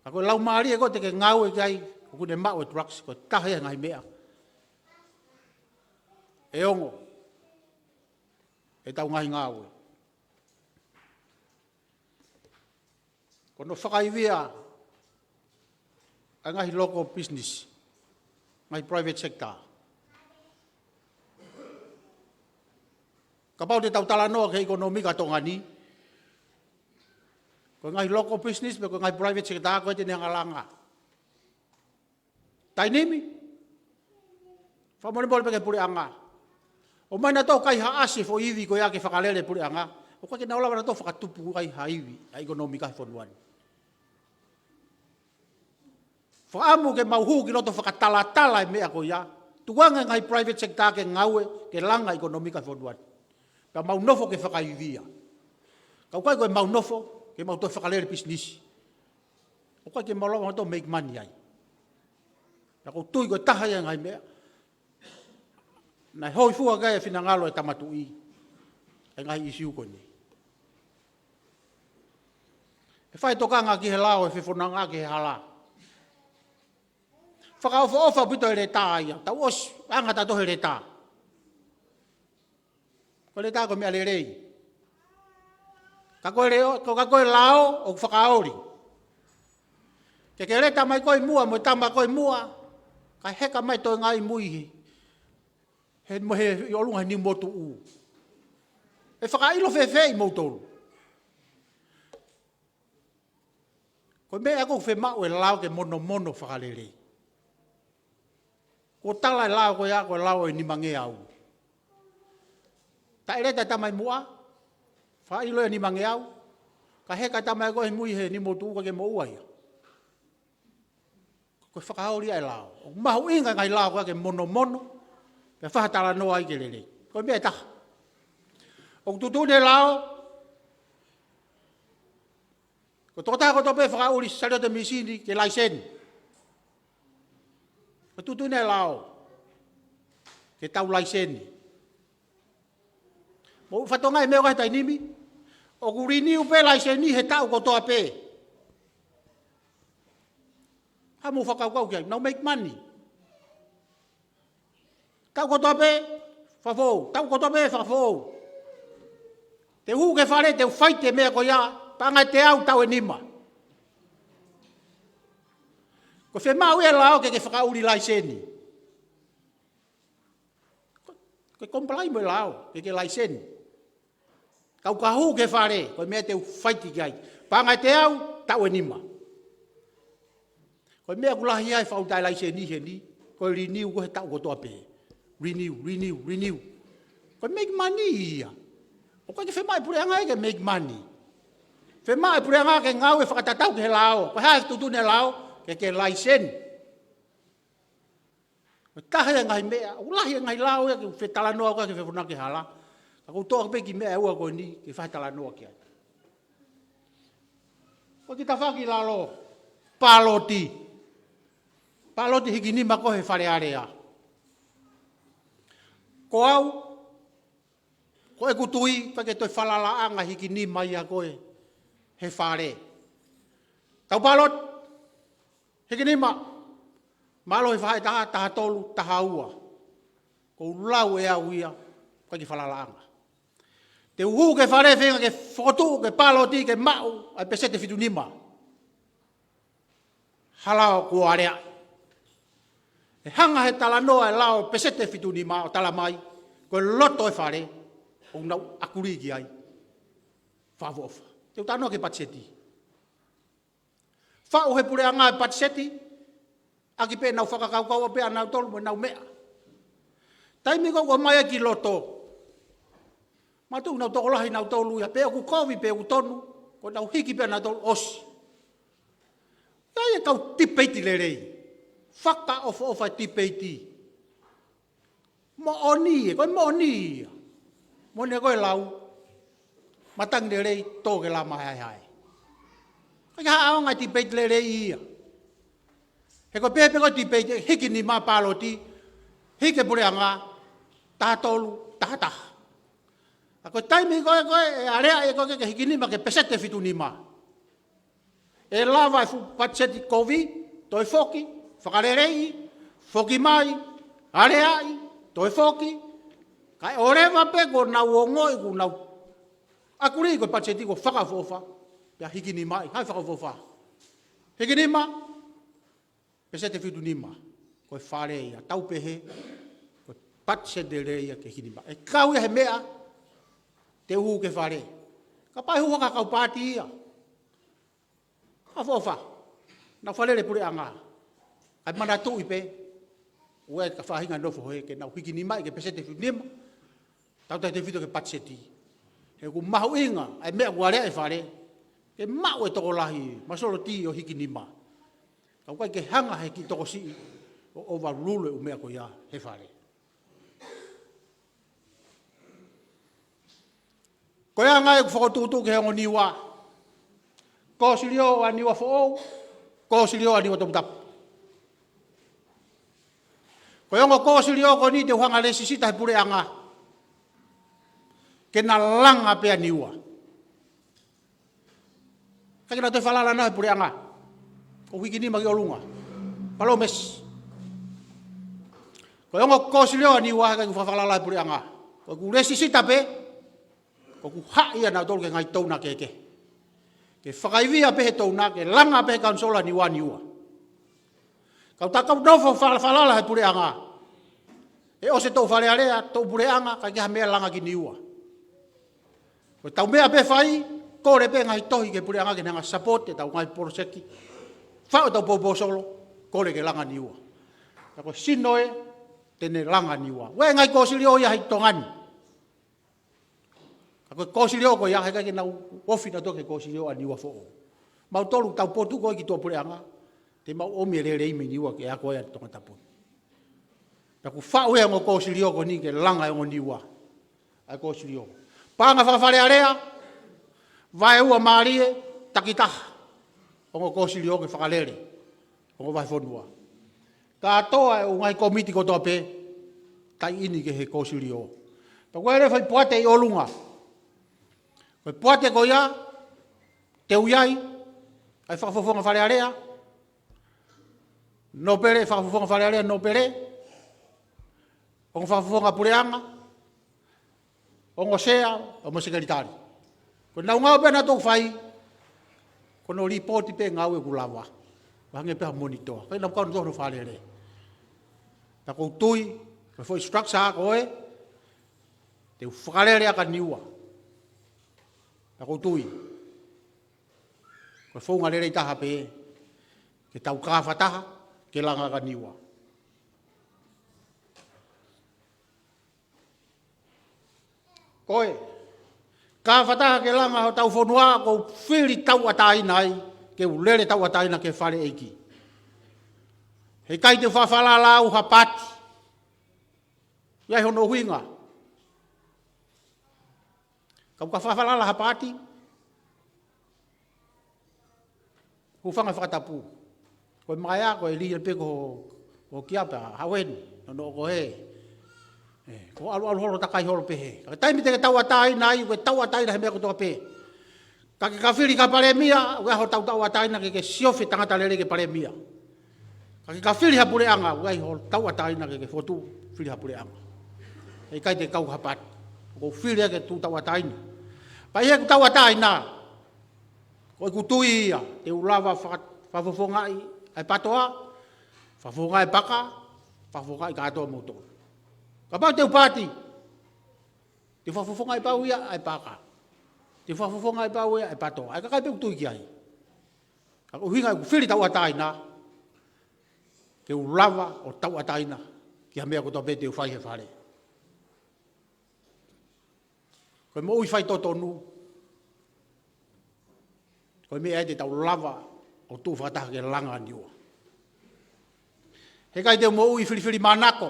Ka ko e laumālie ko ē te ke ngāue ki ai, ʻoku ne maʻu e tulakisi, ko e taha ia he ngaahi meʻa ʻe ongo ʻetau ngaahi ngāue. Ko hono fakaivia ʻa e ngaahi local business, ngaahi private sector. Kapau te tau talanoa ki he ʻekonōmika ʻa Tonga ni, ko e ngaahi local business, pe ko e ngaahi private sector, ko e te ne hanga langa. Taimi ni, fakamolemole pē ki he puleʻanga. ʻOmai nautolu ʻo kaihaʻasi e foʻi ivi ko ia ke fakalele e puleʻanga, ʻoku ʻikai ke nau lava nautolu ʻo fakatupu ai ha ivi ʻa e ʻekonōmika he fonua ni. Fakaʻamu ke mau hū ki loto ʻo fakatalatala e meʻa ko ia. Tukuange e ngaahi private sector ke ngāue, ke langa e ʻekonōmika he fonua ni. Pea mau nofo ke fakaivia. Ka ʻoku ʻikai ko e mau nofo ke mau toe fakalele pisinisi, ʻoku ʻikai ke mau lava nautolu ʻo make money ai. Pea ʻoku ou tui ko e taha ia e ngaahi meʻa naʻe hōifua ki ai e finangalo e Tama Tuʻi, e ngaahi ʻīsiu ko eni. ʻE fai tokanga ki he lao, ʻe fefononga ki he hala. Fakaʻofoʻofa ʻaupito e leta ia, tau ʻosi anga tautolu he leta. Ko e leta ko e meʻa lelei. Ka ko e leo, ko, ka ko e lao ʻoku fakaoli. Ke ke leta mai koe ʻi muʻa mo e tama ko ē ʻi muʻa, kae heka mai e toenga ʻi mui he, he, mo e he, ʻi ʻolunga he niu motuʻu. ʻE fakaʻilo fēfē ʻi moutolu? Ko e meʻa ʻoku femaʻu e lao ke monomono fakalelei. Kuo tala e lao ko ia ko e lao ʻo e nimangeau. Taʻeleta e tama ʻi muʻa, fakaʻilo e nimangeau, kae heka e tama ko ē ʻi mui he niu motuʻu, ʻikai ke moʻua ia. Ko e fakaoli ia e lao. ʻOku mahuʻinga e ngaahi lao ko ia ke monomono Pea fakatalanoa ai ke lelei. Ko e meʻa ʻe taha. ʻOku tuʻutuʻuni e lao, ko e tokotaha kotoa pē fakaʻuli saliote mīsini ke laiseni. Ko e tuʻutuʻuni e lao ke tau laiseni. Mou fakatokangaʻi e meʻa ʻoku ʻi he taimi ni. ʻOku renew pē laiseni he taʻu kotoa pē. Haʻamou fakakaukau ki ai, nau make money. Taʻu kotoa pē, fakafoʻou. Taʻu kotoa pē, fakafoʻou. Te u hū ki he fale, te u fight e meʻa ko ia, paʻanga ʻe teau, taʻu ʻe nima. Ko e fiemaʻu ia ʻe he lao ke ke fakaʻuli laiseni. Ko e comply mo e lao, ke ke laiseni. Ka u ka hū ki he fale, ko e meʻa te u fight ki ai. Paʻanga ʻe teau, taʻu ʻe nima. Ko e meʻa ʻoku lahi ai e fakaʻuli taʻe laiseni heni, ko e renew ko ē he taʻu kotoa pē. Renew, renew, renew. Ko e make money ia. ʻOku ʻikai ke fiemaʻu ʻe he puleʻanga ia ke make money. Fiemaʻu ʻe he puleʻanga ke ngāue fakatatau ki he lao. Ko e hā e tuʻutuʻuni e lao, ke ke laiseni. Ko e taha ia e ngaahi meʻa, ʻoku lahi e ngaahi lao ia ke fetalanoa ʻoku ʻikai ke fefonaki hala. Ka ʻoku ou toʻo pē kiʻi meʻa ʻe ua ko eni, ke fakatalanoa ki ai. Ko e kiʻi tafaʻaki lalo, pāloti. Pāloti hiki nima ko ē he Fale Alea. Ko au, ko ʻeku tui, ʻikai ke toe falalaʻanga hiki nima ia ko ē he fale. Tau pāloti, hiki nima, mālohi e faʻahi ʻe taha, taha tolu, taha ua. Ko u lau ʻe au ia, ʻikai ke falalaʻanga. Te u hū ki he fale feinga ke fokotuʻu, ke pāloti, ke maʻu ʻa e peseti ʻe fitu nima. Ha lao kuo aleaʻi. ʻE hanga he talanoa e lao peseti ʻe fitu nima ʻo talamai, ko e loto e fale, ʻoku nau ʻakuli ki ai. Fakaʻofoʻofa. Te u talanoa ki he patiseti. Faʻu he puleʻanga e patiseti, ʻaki pē ʻenau fakakaukau pē ʻanautolu mo ʻenau meʻa. Taimi ko ē ʻoku ʻomai ai ki loto. Mātuʻa ʻoku nau tokolahi nautolu ia, pe ʻoku kovi, pe ʻoku tonu, ko ʻenau hiki pē ʻanautolu ʻosi. ʻIkai e kau tipeiti lelei. Fakaʻofoʻofa e tipeiti. Moʻoni, ko e moʻoni ia. Moʻoni ko e lau. Matangi lelei, tō ke lama haehae. ʻIkai ha ʻaonga e tipeiti lelei ia. He ko e pehē pē ko e tipeiti, hiki nima pāloti, hiki e puleʻanga, taha tolu, taha taha. Ka ko e taimi ko ē, ko ē, ʻe aleaʻi ko ē ke hiki nima ki he peseti ʻe fitu nima. ʻE lava e fuʻu patiseti kovi, toe foki, fakaleleiʻi, foki mai, aleaʻi, toe foki. Kae ʻoleva pē kuo nau ongoʻi, kuo nau ʻakuli ko e patiseti kuo fakaʻofoʻofa, pea hiki nimaʻi, hā e fakaʻofoʻofa. Hiki nima, peseti ʻe fitu nima, ko e fale ia, tau pehē, ko e patiseti lelei ia ke hiki nima. ʻE kau ia he meʻa, te u hū ki he fale. Kapau ʻe hū hake ha kau paati ia. Fakaʻofoʻofa. Nau falele puleʻanga. Kae manatuʻi pē. ʻOua ʻe ka faʻahinga nofo he ke nau hiki nimaʻi ki he peseti ʻe fitu nima. Tautautefito ki he patiseti. He ʻoku mahuʻinga, ʻa e meʻa ʻoku aleaʻi e fale. Ke maʻu e tokolahi, majority ʻo hiki nima. Ka ʻoku ʻikai ke hanga he kiʻi tokosiʻi, ʻo overrule e ʻū meʻa ko ia he fale. Ko e anga ʻeku fokotuʻutuʻu ki he ongo Niua. Kōsilio ʻa Niua Foʻou, kōsilio ʻa Niua Toputapu. Ko e ongo kōsilio ko eni te u hanga lēsisita he puleʻanga. Ke na langa pē ʻa Niua. ʻIkai ke na toe falala nautolu he puleʻanga. Ko e hiki nima ki ʻolunga. Palōmesi. Ko e ongo kōsilio ʻa Niua he ʻikai ke u fakafalala he puleʻanga. Ko ʻeku lēsisita pē. Ko ʻeku haʻi ʻanautolu ki he ngaahi touna kehekehe. Ke fakaivia pē he touna, ke langa pē he kaunisola Niua Niua. Kau tā kau nofo falafalala he puleʻanga. ʻE ʻosi e toʻu Fale Alea, toʻu puleʻanga, ʻikai ke ha meʻa langa ki Niua. Ko ʻetau meʻa pē fai, kole pē ngaahi tohi ki he puleʻanga ke ne hanga ʻo support ʻetau ngaahi poloseki. Faʻu ʻetau poupou solo, kole ke langa Niua. Ka ko e sino ē, te ne langa Niua. ʻOku ʻi ai e ngaahi kōsilio ia ʻi Tonga ni. Ka ko e kōsilio ko ia he ʻikai ke nau ofi nautolu ki he kōsilio ʻa Niua Foʻou. Mautolu tau potu ko ē ki tuʻa puleʻanga, te mau ʻomi e lelei mei Niua ke ako ai ʻa Tongatapu ni. Pea ʻoku faʻu ʻe he ongo kōsilio ko eni ke langa e ongo Niua ʻa e kōsilio. Paʻanga fakafalealea, vaeua mālie, takitaha ongo kōsilio ke fakalele ongo vahefonua. Kātoa e ngaahi kōmiti kotoa pē, taiʻi ni ki he kōsilio. Pea ʻoku ʻi ai e foʻi poate ʻi ʻolunga. Ko e poate ko ia, te u ʻi ai ʻa e fakafofonga Falealea, nōpele, fakafofonga Falealea nōpele, ongo fakafofonga puleʻanga, ongo sea, ongo sekelitali. Ko ʻenau ngāue pē naʻa nau fai, ko hono lipooti pē ngāue ʻoku lava. Hangē pē ha monitō. Ko ʻenau kau naʻa nau fakalele. Pea ʻoku ou tui, ko e foʻi structure ko ē, te u fakalele ʻa Niua. Pea ʻoku ou tui, ko e founga lelei taha pē, ke tau kafataha ke langa ʻa Niua. Ko e kafataha ke langa hotau fonua, ʻoku ou fili tauʻatāina ai, ke u lele tauʻatāina ki he fale ʻeiki. Heʻikai te u fakafalala au ha paati. ʻI ai hono ʻuhinga. Ka u ka fakafalala ha paati, hūfanga he fakatapu. Ko e maea, ko e lī pē ko, ko kia pea, haweni, no no ko he. ʻE, ko ʻalu ʻalu holo takai holo pehē. Ka taimi te ke tauʻatāina ai, ko e tauʻatāina he meʻa kotoa pē. Ka ke ka fili ki ha palēmia, ʻoku ʻi ai hotau tauʻatāina ke ke siofi tangata lelei ke palēmia. Ka ke ka fili ha puleʻanga, ʻoku ʻi ai hotau tauʻatāina ke ke fotu fili ha puleʻanga. Heʻikai te kau ha paati. ʻOku ou fili ʻa e tuʻu tauʻatāina. Pea ʻi heʻeku tauʻatāina, ko ʻeku tui ia, te u lava faka-, fakafofongaʻi ʻa e PATOA, fakafofongaʻi e paka, fakafofongaʻi kātoa moutolu. Kapau te u paati, te u fakafofongaʻi pau ia ʻa e paka. Te u fakafofongaʻi pau ia ʻa e PATOA. ʻA e kakai pē ʻoku tui ki ai. Ka ko e ʻuhinga ʻeku fili tauʻatāina, ke u lava ʻo tauʻatāina ki ha meʻa kotoa pē te u fai he fale. Ko e moʻui faitotonu, ko e meʻa ia te tau lava ʻo tuʻu fakataha ke langa ʻa Niua. Heʻikai te u moʻui filifilimānako.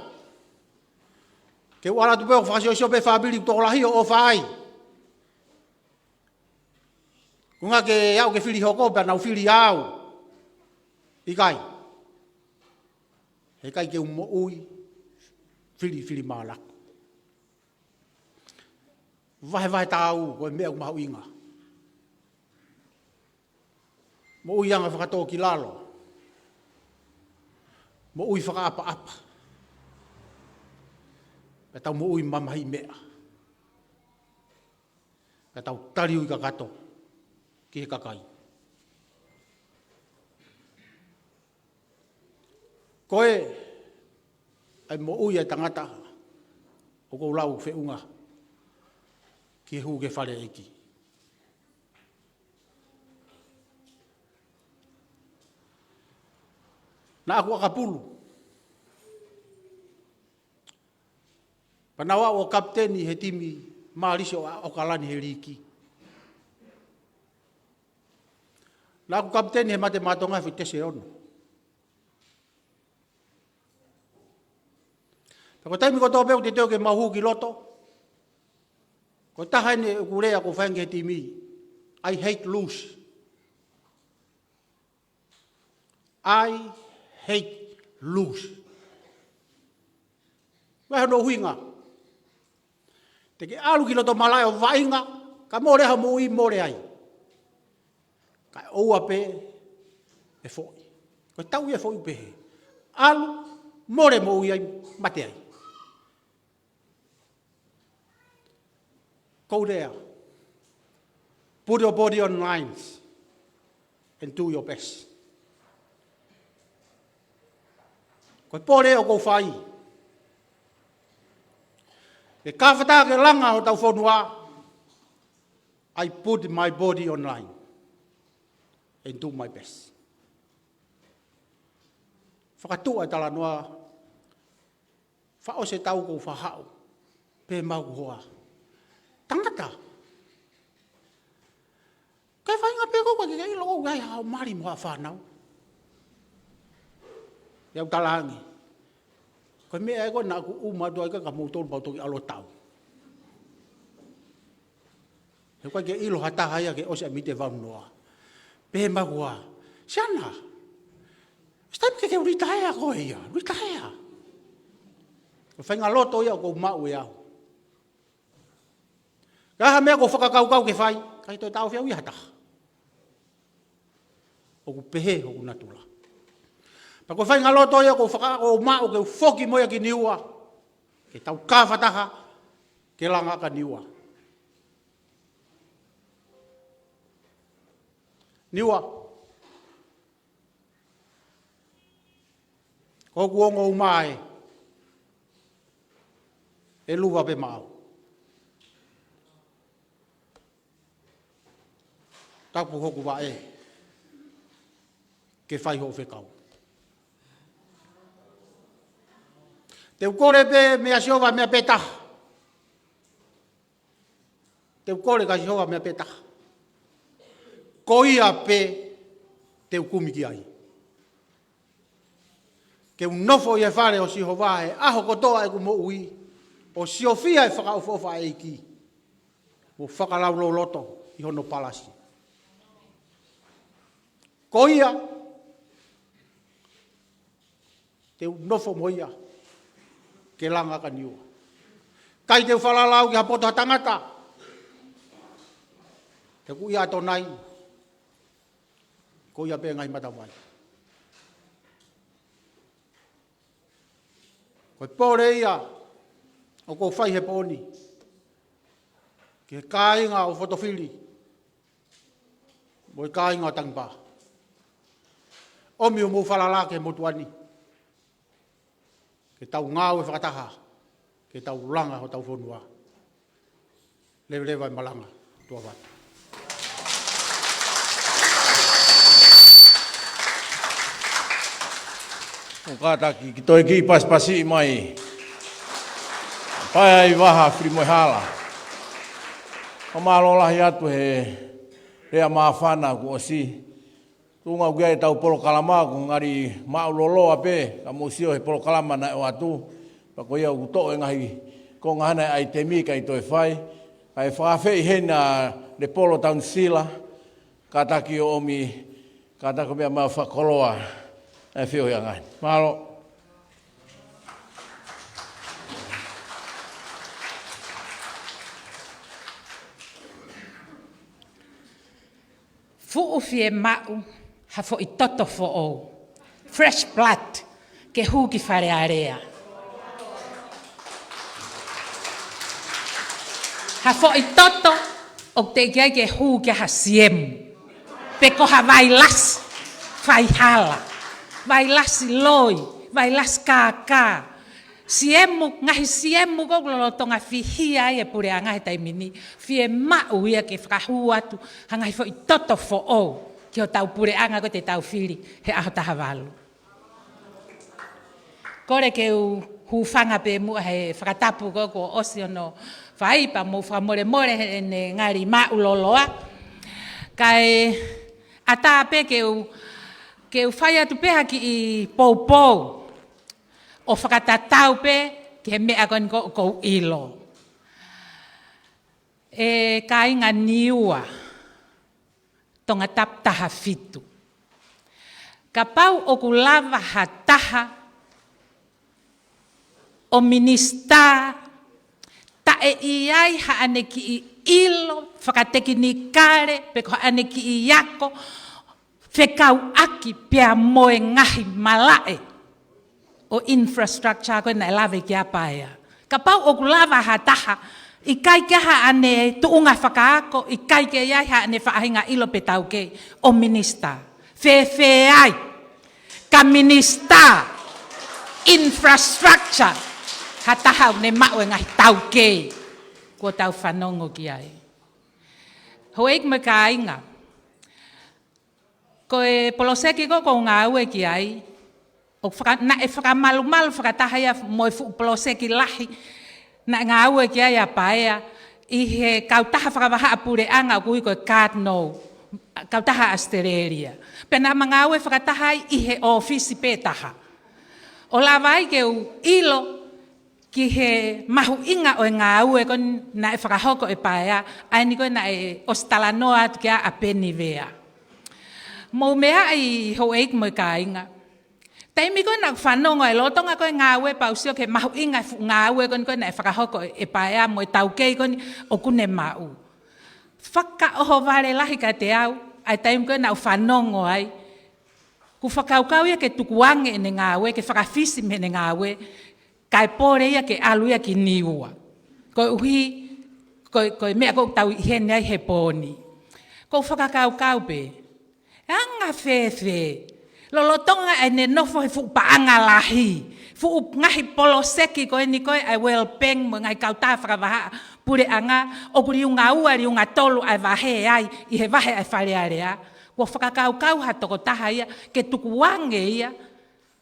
Ke u ʻalu atu pē ʻo fakasiosio pē fāmili ʻoku tokolahi ʻo ʻofa ai. Ko e ʻuhinga ke aʻu ke fili hoko pea nau fili au. ʻIkai. Heʻikai ke u moʻui filifilimānako. Vahevahe tāu, ko e meʻa ʻoku mahuʻinga. Moʻui anga fakatōkilalo. Moʻui fakaʻapaʻapa. Pea tau moʻui mamahiʻi meʻa. Pea tau tali ui kakato ki he kakai. Ko e, ʻa e moʻui ʻa e tangata, ʻoku ou lau feʻunga ki he hū ki he fale ʻeiki. Naʻa ku ʻakapulu. Pea naʻa ku ʻo kapiteni he timi mālisi ʻo, ʻo ʻAokalani he liiki. Naʻa ku kapiteni he Mate Maʻa Tonga he foʻi tesi ʻe ono. Pea ko e taimi kotoa pē ʻoku te teu ke mau hū ki loto. Ko e taha eni ʻeku lea ʻoku ou fai ange ki he timi. I hate lose. I hate lose. ʻOku ʻi ai hono ʻuhinga. Te ke ʻalu ki loto malaʻe ʻo vaʻinga, ka mole ha moʻui mole ai. Kae ʻoua pē ʻe foʻi. Ko e tau ia ʻe foʻi pehē. ʻAlu, mole moʻui ai, mate ai. Go there. Put your body on lines and do your best. Ko e pole ʻoku ou fai. Ke kafataha ke langa hotau fonua, I put my body on line and do my best. Fakatuʻa e talanoa, fakaʻosi e tau ʻoku ou faʻa haʻu, pehē mai ʻeku hoa. Tangata. Kae faʻahinga pē ʻoku ke ʻilo ʻoku ʻi ai haʻo mali mo haʻo fānau. Pea u talaange. Ko e meʻa ē ko ē naʻa ku ʻuma atu ai ka ka mou tolu pau toki ʻalu ʻo tau. He ʻoku ʻikai ke ʻilo ha taha ia ke ʻosi ʻa e miniti ʻe valu noa. Pehē mai kuo, Siana, it's time ke ke retire koe ia, retire. Ko e faʻahinga loto ia ʻoku ou maʻu ʻe au. Ka ha meʻa ʻoku ou fakakaukau ke fai, ʻikai toe taʻofi au ia ha taha. ʻOku pehē hoku natula. Pea ko e faʻahinga loto ia ʻoku ou faka-, ʻoku ou maʻu ke u foki mo ia ki Niua. Ke tau kau fakataha, ke langa ʻaki ʻa Niua. Niua. Ko hoku ongo uma ē, ʻe luva pē maʻau. Tapu hoku vaʻe, ke fai hoʻo fekau. Te u kole pē meia Sihova meʻa pē taha. Te u kole kia Sihova meʻa pē taha. Ko ia pē te u kumi ki ai. Ke u nofo ʻi he fale ʻo Sihova he ʻaho kotoa ʻeku moʻui, ʻo siofia e fakaʻofoʻofa ʻa e ʻEiki, mo fakalaulauloto ʻi hono palasi. Ko ia, te u nofo mo ia, ke langa ʻaki ʻa Niua. ʻIkai te u falala au ki ha poto ha tangata. He ʻoku ʻi ai ʻa Tonai. Ko ia pē ngaahi matavai. Ko e pole ia ʻoku ou fai he pō ni ki he kāinga ʻo Fotofili mo e kāinga ʻo Tangipa. ʻOmi hoʻomou falala ki he motuʻa ni. Ke tau ngāue fakataha, ke tau langa hotau fonua. Leveleva e malanga, tuʻa vatu. ʻOku kātaki ke toe kiʻi pasipasi mai Paea ʻi Vaha Filimoehala. Fakamālō lahi atu he lea māfana kuo ʻosi. Tuʻunga ʻoku ʻi ai ʻetau polokalama, ʻoku ngali maʻuloloa pē, ka mou sio he polokalama naʻe ʻoatu. Pea ko ia ʻoku toʻo e ngaahi konga hana e ʻaitemi ʻikai toe fai. Kae fakaafeʻi heni ʻa Lepolo Taunisila, kātaki ʻo ʻomi, kātaki ʻo meʻa mai ʻo fakakoloa e feohiʻanga ni. Mālō. Fuʻu fiemaʻu ha foʻi toto foʻou, fresh blood, ke hū ki Fale Alea. Ha foʻi toto ʻoku teʻeki ai ke hū ki ha siemu, pe ko ha vailasi faihala, vailasi loi, vailasi kākā. Siemu, ngaahi siemu ʻoku lolotonga fihia ai e puleʻanga he taimi ni. Fiemaʻu ia ke fakahū atu ha ngaahi foʻi toto foʻou ki hotau puleʻanga ko ē te tau fili he ʻaho taha valu. Kole ke u hūfanga pē muʻa he fakatapu ko ē kuo ʻosi hono fai pea mou fakamolemole heʻene ngali maʻuloloa. Kae ʻatā pē ke u, ke u fai atu pē ha kiʻi poupou ʻo fakatatau pē ki he meʻa ko eni ʻoku ou ʻilo. ʻE kāinga Niua, Tongatapu taha fitu. Kapau ʻoku lava ha taha ʻo minisitā, taʻe ʻi ai haʻane kiʻi ʻilo fakatekinikale, pe ko haʻane kiʻi ako fekauʻaki pea mo e ngaahi malaʻe ʻo infrastructure ko ē naʻe lave ki ai ʻa Paea. Kapau ʻoku lava ha taha, ʻikai ke ʻi ai haʻane tuʻunga fakaako, ʻikai ke ʻi ai haʻane faʻahinga ʻilo pe taukei ʻo minisitā. Fēfē ai ka minisitā infrastructure ha taha ʻoku ne maʻu e ngaahi taukei kuo tau fanongo ki ai? Houʻeiki mo e kāinga, ko e poloseki ko ē ʻoku ou ngāue ki ai, ʻoku faka-, naʻe fakamalumalu fakataha ia mo e fuʻu poloseki lahi naʻe ngāue ki ai ʻa Paea ʻi he kautaha fakavahaʻapuleʻanga ʻoku ui ko e Cardno, kautaha ʻAositelēlia. Pea naʻa ma ngāue fakataha ai ʻi he ʻōfisi pē taha. ʻo lava ai ke u ʻilo ki he mahuʻinga ʻo e ngāue ko eni naʻe fakahoko ʻe Paea, ʻa eni ko ē naʻe ʻosi talanoa atu ki ai ʻa Peni Vea. Mou meaʻi houʻeiki mo e kāinga. Taimi ko ē naʻa ku fanongo ai lolotonga ko ē ngāue pea u sio ki he mahuʻinga e fuʻu ngāue ko eni ko ē naʻe fakahoko ʻe Paea mo e taukei ko eni ʻoku ne maʻu. Fakaʻohovale lahi kiate au ʻa e taimi ko ē naʻa ku fanongo ai. Kuo fakakaukau ia ke tukuange ʻene ngāue, ke fakafisi mei heʻene ngāue, kae pole ia ke ʻalu ia ki Niua. Koeʻuhi, ko e, ko e meʻa ko ē ʻoku tau ʻi heni ai he pō ni. Ko u fakakaukau pē. Anga fēfē. Lolotonga ʻene nofo he fuʻu paʻanga lahi. Fuʻu ngaahi poloseki ko eni ko ē ʻa e World Bank mo e ngaahi kautaha fakavahaʻapuleʻanga, ʻoku liunga ua, liunga tolu ʻa e vahe ai, ʻi he vahe ʻa e Fale Alea. Kuo fakakaukau ha tokotaha ia, ke tukuange ia,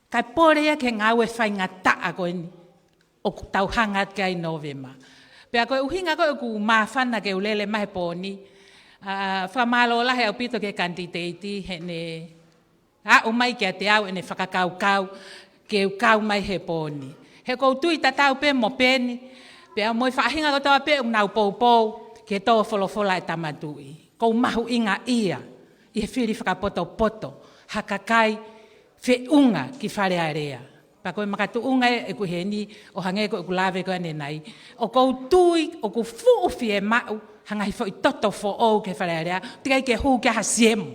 kae pole ia ki he ngāue faingataʻa ko eni ʻoku tau hanga atu ki ai Nōvema. Pea ko e ʻuhinga ko ē ʻoku māfana ke u lele mai he pō ni, ʻa, fakamālō lahi ʻaupito ki he kanititeiti heʻene aʻu mai kiate au ʻene fakakaukau ke u kau mai he pō ni. He ʻoku ou tui tatau pē mo Peni, pea mo e faʻahinga kotoa pē ʻoku nau poupou ki he tō folofola ʻa e Tama Tuʻi. ʻOku ou mahuʻingaʻia ʻi he fili fakapotopoto ha kakai feʻunga ki Fale Alea. Pea ko e makatuʻunga ē ʻeku ʻi heni ʻo hangē ko ʻeku lave ko ē ʻanenai. ʻOku ou tui ʻoku fuʻu fiemaʻu ha ngaahi foʻi toto foʻou ki he Fale Alea, teʻeki ai ke hū ki ai ha siemu.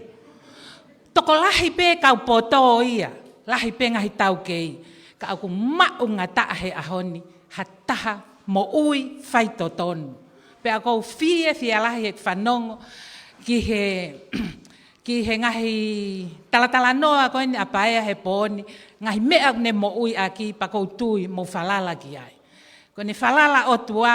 Tokolahi pē kau poto ia, lahi pē ngaahi taukei, ka ʻoku maʻungataʻa he ʻaho ni ha taha moʻui faitotonu. Pea ʻoku ou fiefia lahi he fanongo ki he, ki he ngaahi talatalanoa ko eni ʻa Paea he pō ni, ngaahi meʻa ʻoku ne moʻui ʻaki pea ʻoku ou tui mou falala ki ai. Ko ʻene falala ʻOtua,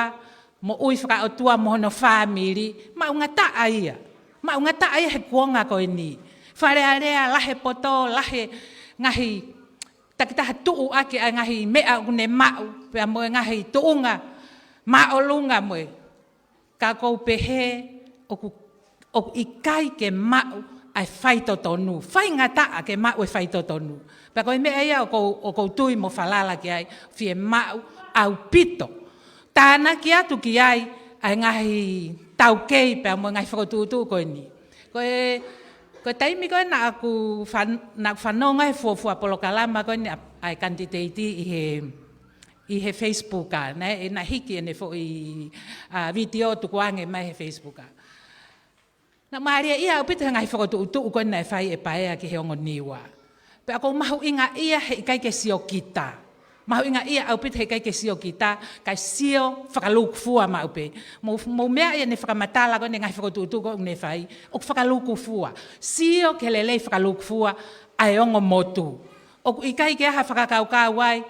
moʻui fakaʻotua mo hono fāmili, maʻungataʻa ia. Maʻungataʻa ia he kuonga ko eni. Fale Alea, lahi e poto, lahi e ngaahi takitaha tuʻu ʻaki ʻa e ngaahi meʻa ʻoku ne maʻu, pea mo e ngaahi tuʻunga māʻolunga mo e. Ka ʻoku ou pehē, ʻoku, ʻoku ʻikai ke maʻu ʻa e faitotonu. Faingataʻa ke maʻu e faitotonu. Pea ko e meʻa ia ʻoku ou, ʻoku ou tui mo falala ki ai, fiemaʻu ʻaupito. Tānaki atu ki ai ʻa e ngaahi taukei pea mo e ngaahi fokotuʻutuʻu ko eni. Ko e, ko e taimi ko ē naʻa ku fan-, naʻa ku fanongo he fuofua polokalama ko eni ʻa, ʻa e kanititeiti ʻi he, ʻi he Facebook ʻa, naʻe, naʻe hiki ʻene foʻi, ʻa, vitiō tukuange mai he Facebook ʻa. Naʻe mālie ia ʻaupito he ngaahi fokotuʻutuʻu ko ē naʻe fai ʻe Paea ki he ongo Niua. Pea ʻoku ou mahuʻingaʻia he ʻikai ke sio kita. Mahuʻingaʻia ʻaupito he ʻikai ke sio kita, kae sio fakalūkufua maʻu pē. Mou, mou meaʻi ʻene fakamatala ko ē ʻene ngaahi fokotuʻutuʻu ko ē ʻoku ne fai, ʻoku fakalūkufua. Sio ki he lelei fakalūkufua ʻa e ongo motu. ʻOku ʻikai ke ʻi ai ha fakakaukau ai,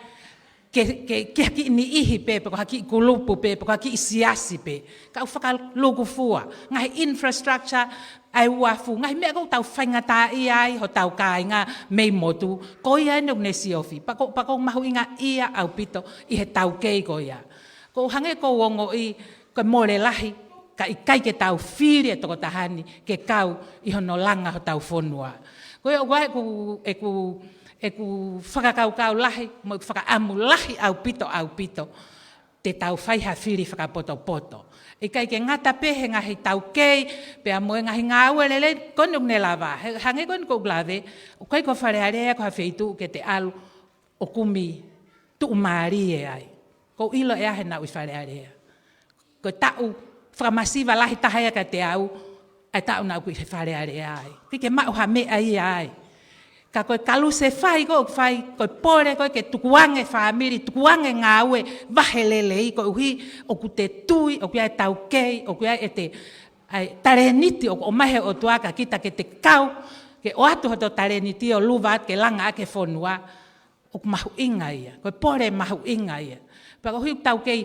ke, ke, ke ha kiʻi niʻihi pē, pe ko ha kiʻi kulupu pē, pe ko ha kiʻi siasi pē. Ka ʻoku fakalūkufua, ngaahi infrastructure, ʻa e uafu, ngaahi meʻa ʻoku tau faingataʻaʻia ai hotau kāinga mei motu, ko ia eni ʻoku ne siofi, pea ʻoku, pea ʻoku mahuʻingaʻia ʻaupito ʻi he taukei ko ia. ʻOku hangē ʻoku ou ongoʻi, ko e mole lahi, ka ʻikai ke tau fili e tokotaha ni, ke kau ʻi hono langa hotau fonua. Ko ia ʻoku ʻi ai ʻeku, ʻeku, ʻeku fakakaukau lahi, mo ʻeku fakaʻamu lahi ʻaupito, ʻaupito. Te tau fai ha fili fakapotopoto. ʻIkai ke ngata pē he ngaahi taukei, pea mo e ngaahi ngāue lelei, ko eni ʻoku ne lava. He, hangē ko eni ʻoku ou lave, ʻoku ʻikai ko Fale Alea ko ha feituʻu ke te ʻalu ʻo kumi tuʻumālie ai. ʻOku ou ʻilo ʻe au he naʻa ku ʻi Fale Alea. Ko e taʻu fakamasiva lahi taha ia kiate au, ʻa e taʻu naʻa ku ʻi Fale Alea ai. ʻIkai ke maʻu ha meʻa ia ai. Ka ko e kalusefai ko ē ʻoku fai, ko e pole ko ē ke tukuange fāmili, tukuange ngāue, vahe lelei koeʻuhi ʻoku te tui, ʻoku ʻi ai e taukei, ʻoku ʻi ai e te, ʻa e talēniti ʻoku ʻomai he ʻOtua kia kita ke te kau, ke ʻoatu hoto talēniti ʻo luva atu ke langa ʻaki e fonua. ʻOku mahuʻinga ia, ko e pole mahuʻinga ia. Pea koeʻuhi ʻoku tau kei,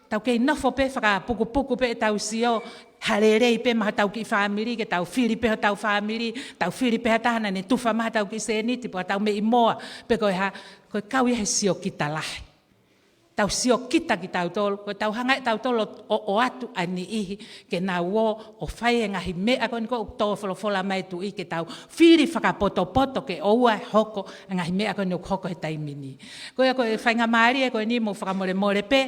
tau kei nofo pē fakapukupuku pē ʻetau sio, ha lelei pē maʻa hotau kiʻi fāmili, ke tau fili pē hotau fāmili, tau fili pē ha taha naʻa ne tufa mai haʻatau kiʻi sēniti, pe ko haʻatau meʻi moa, pe ko e hā, ko e kau ia he sio kita lahi. Tau siokita kitautolu, ko e tau hanga ʻe tautolu ʻo, ʻo ʻoatu ʻa e niʻihi ke nau ō ʻo fai e ngaahi meʻa ko eni ʻoku tō folofola mai e Tuʻi ke tau fili fakapotopoto ke ʻoua ʻe hoko e ngaahi meʻa ko eni ʻoku hoko he taimi ni. Ko ia ko e faingamālie ko eni mo fakamolemole pē,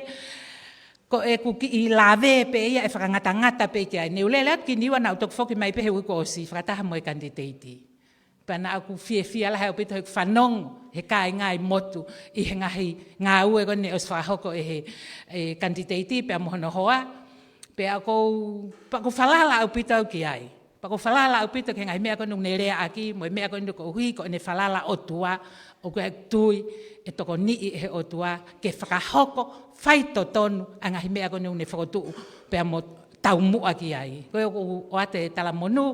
ko ʻeku kiʻi lave pē ia ʻe fakangatangata pē ki ai. Ne u lele atu ki Niua naʻa ku toki foki mai pē he uike kuo ʻosi fakataha mo e kanititeiti. Pea naʻa ku fiefia lahi ʻaupito heʻeku fanongo he kāinga ʻi motu ʻi he ngaahi ngāue ko eni ʻosi fakahoko ʻe he, e, kanititeiti pea mo hono hoa. Pea ʻoku ou, pea ʻoku ou falala ʻaupito au ki ai. Pea ʻoku ou falala ʻaupito ki he ngaahi meʻa ko eni ʻoku ne leaʻaki, mo e meʻa ko eni koeʻuhi ko ʻene falala ʻOtua, ʻoku ou tui ʻe tokoniʻi ʻe he ʻOtua ke fakahoko faitotonu ʻa e ngaahi meʻa ko eni ʻoku ne fokotuʻu pea mo taumuʻa ki ai. Ko ia ʻoku ou ʻoatu e talamonū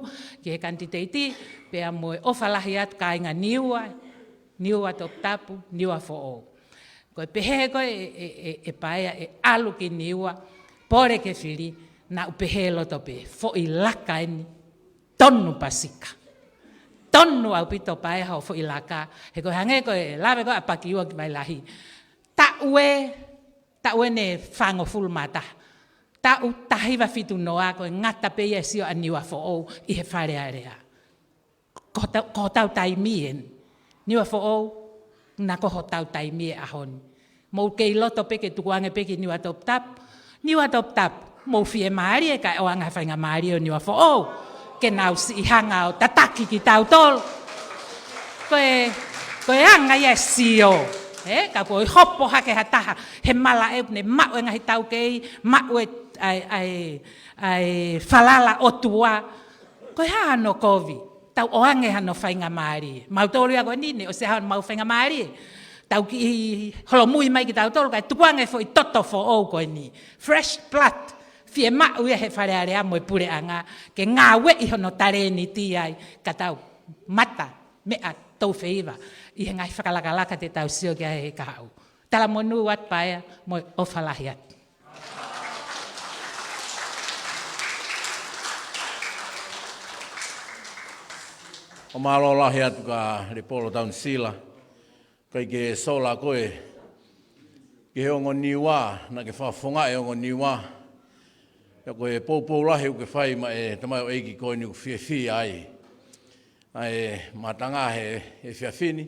ki he kanititeiti, pea mo e ʻofa lahi atu kāinga Niua, Niua Toputapu, Niua Foʻou. Ko e pehē ko ē ʻe, ʻe, ʻe, ʻe Paea ʻe ʻalu ki Niua, pole ke fili, naʻa ku pehē loto pē, foʻi laka eni, tonu pasika. Tonu ʻaupito Paea hoʻo foʻi laka, he ko e hangē ko e lave ko ē ʻa Pakiua ki Vailahi. Taʻu ē, taʻu ē ʻe fāngofulu mā taha. Taʻu taha hiva fitu noa ko e ngata pē ia e sio ʻa Niua Foʻou ʻi he Fale Alea. Ko hotau, ko hotau taimi eni. Niua Foʻou, naʻa ko hotau taimi e ʻaho ni. Mou kei loto pē ke tukuange pē ki Niua Toputapu. Niua Toputapu, mou fiemālie kae ʻoange ha faingamālie ʻo Niua Foʻou ke nau siʻi hanga ʻo tataki kitautolu. Ko e, ko e anga ia e sio. Ē, ka ko e hopo hake ha taha he malaʻe ʻoku ne maʻu e ngaahi taukei, maʻu e, ʻa e, ʻa e, ʻa e falala ʻOtua. Ko e hā hano kovi? Tau ʻoange hano faingamālie. Mautolu ia ko eni, ne ʻosi ʻa homau faingamālie. Tau kiʻi holomui mai kitautolu, kae tukuange foʻi toto foʻou ko eni. Fresh blood. Fiemaʻu ia he Fale Alea mo e puleʻanga ke ngāueʻi hono talēniti ai, ka tau mata meʻa tou feiva ʻi he ngaahi fakalakalaka te tau sio ki ai he kahaʻu. Talamonū atu Paea mo e ʻofa lahi atu. ʻO mālō lahi atu kia Lepolo Taunisila, ʻikai ke sola koe ki he ongo Niua, naʻa ke fakafofongaʻi e ongo Niua. Pea ko e poupou lahi ʻoku ke fai maʻa e tamaioʻeiki ko eni ʻoku fiefia ai ʻa e mātanga he, he efiafi ni.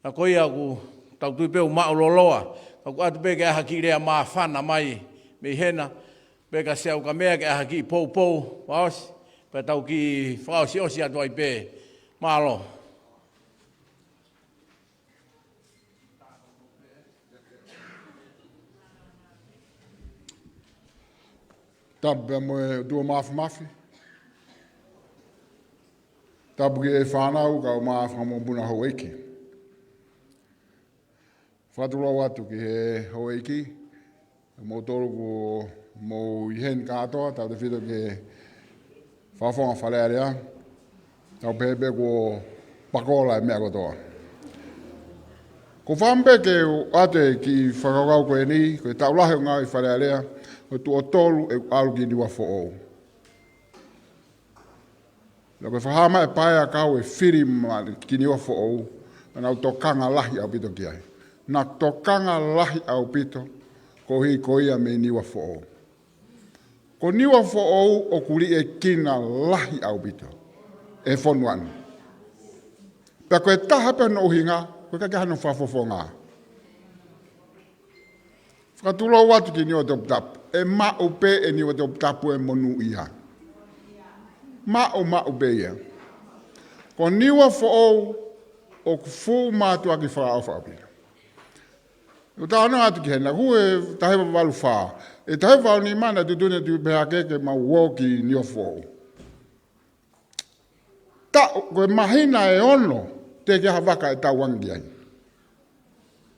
ʻA ko ia ʻoku tau tui pē ʻoku maʻu loloa, ka ʻoku ʻoatu pē ke ʻai ha kiʻi lea māfana mai mei hena, pe ka Siaʻu Kamea ke ʻai ha kiʻi poupou, fakaʻosi, pea tau kiʻi fakaʻosiʻosi atu ai pē. Mālō. Tapu pea mo e ʻOtua Māfimafi. Tapu ki he fānau, kae ʻumaʻā e fanga mokopuna houʻeiki. Fakatulou atu ki he houʻeiki, mo kimoutolu kuo mou ʻi heni kātoa, tautefito ki he fakafofonga Fale Alea, tau pehē pē kuo pakola e meʻa kotoa. ʻOku ou fakaʻamu pē ke u ʻoatu e kiʻi fakakaukau ko eni, ko e taʻu lahi ʻeku ngāue ʻi Fale Alea, ʻoku tuʻo tolu ʻeku ʻalu ki Niua Foʻou. Naʻa ku fakahā mai ʻe Paea kau e fili mai ki Niua Foʻou, naʻa ku tokanga lahi ʻaupito ki ai. Naʻa ku tokanga lahi ʻaupito, koeʻuhi ko ia mei Niua Foʻou. Ko Niua Foʻou ʻoku liʻekina lahi ʻaupito ʻe he fonua ni. Pea ko e taha pē hono ʻuhinga, ko e ʻikai ke ʻi ai hano fakafofonga. Fakatulou atu ki Niua Toputapu. ʻE maʻu pē ʻe Niua Toputapu e monūʻia. Maʻu, maʻu pē ia. Ko Niua Foʻou ʻoku fuʻu mātuʻaki fakaʻofa ʻaupito. ʻOku ou talanoa atu ki hena, hū e taha hiva valu fā. ʻE taha hiva valu nima naʻe tuʻutuʻuni atu pē hake ke mau ō ki Niua Foʻou. Taʻu, ko e māhina ʻe ono, teʻeki ai ha vaka ʻe tauange ki ai.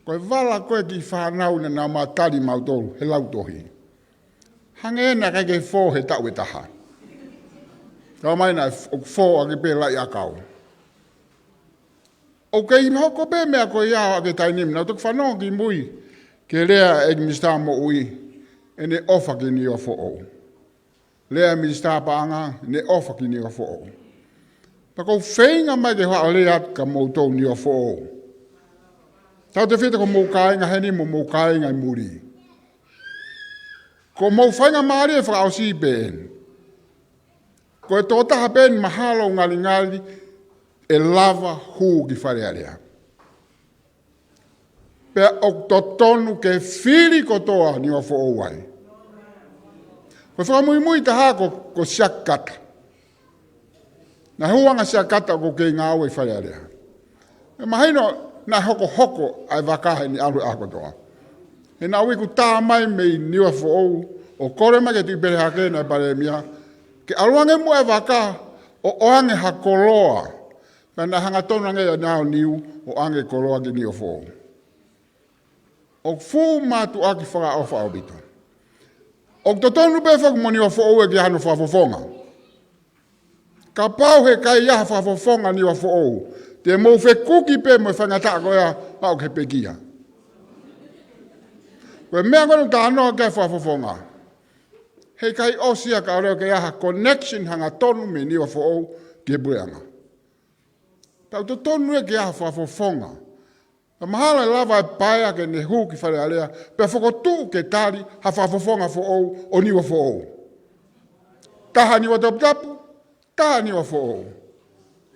Ko e vala ko ē kiʻi fānau naʻa nau matali mautolu he lautohi. Hangē naʻe ʻikai ke fō he taʻu ʻe taha. Ka mai naʻe f-, ʻoku fō ʻaki pē laʻi ʻakau. ʻOku kei hoko pē meʻa ko ia ʻo aʻu ki he taimi ni, naʻa ku toki fanongo ki mui ki he lea ʻa e ʻEiki Minisitā Moʻui, ʻene ʻofa ki Niua Foʻou. Lea ʻa e Minisitā Paʻanga, ʻene ʻofa ki Niua Foʻou. Pea ʻoku ou feinga mai ke faʻa lea atu kia moutolu Niua Foʻou. Tautefito ki homou kāinga heni mo homou kāinga ʻi muli. Ko homou faingamālie fakaʻosi pē eni. Ko e tokotaha pē eni mahalo ʻoku ngalingali ʻe lava hū ki Fale Alea. Pea ʻoku totonu ke fili kotoa Niuafoʻou ai. Ko e fakamuimui taha ko, ko Siakata. Naʻe hū ange ʻa Siakata ʻoku kei ngāue ʻi Fale Alea. ʻE mahino naʻe hokohoko ʻa e vaka heʻene ʻalu he ʻaho kotoa. He naʻe uiku tā mai mei Niuafoʻou ʻo kole mai ki he Tuʻi Pelehake naʻe palēmia, ke ʻalu ange muʻa e vaka ʻo ʻoange ha koloa. Pea naʻe hangatonu ange ʻa Nauniu ʻo ʻoange koloa ki Niuafoʻou. ʻOku fuʻu mātuʻaki fakaʻofa ʻaupito. ʻOku totonu pē foki mo Niuafoʻou ke ʻi ai hano fakafofonga. Kapau he ʻikai ʻi ai ha fakafofonga Niuafoʻou, te mou fekuki pē mo e faingataʻa ko ia ʻo aʻu ki he pekia. Ko e meʻa ko eni ʻoku talanoa ki ai e fakafofonga. He ʻikai ʻosi ia ka ʻoku ʻikai ke ʻi ai ha connection hangatonu mei Niuafoʻou ki he puleʻanga. Pea ʻoku totonu ia ke ʻi ai ha fakafofonga. Pea mahalo ʻe lava ʻe Paea ke ne hū ki Fale Alea, pea fokotuʻu ke tali ha fakafofonga foʻou ʻo Niuafoʻou. Taha Niuatoputapu, taha Niuafoʻou.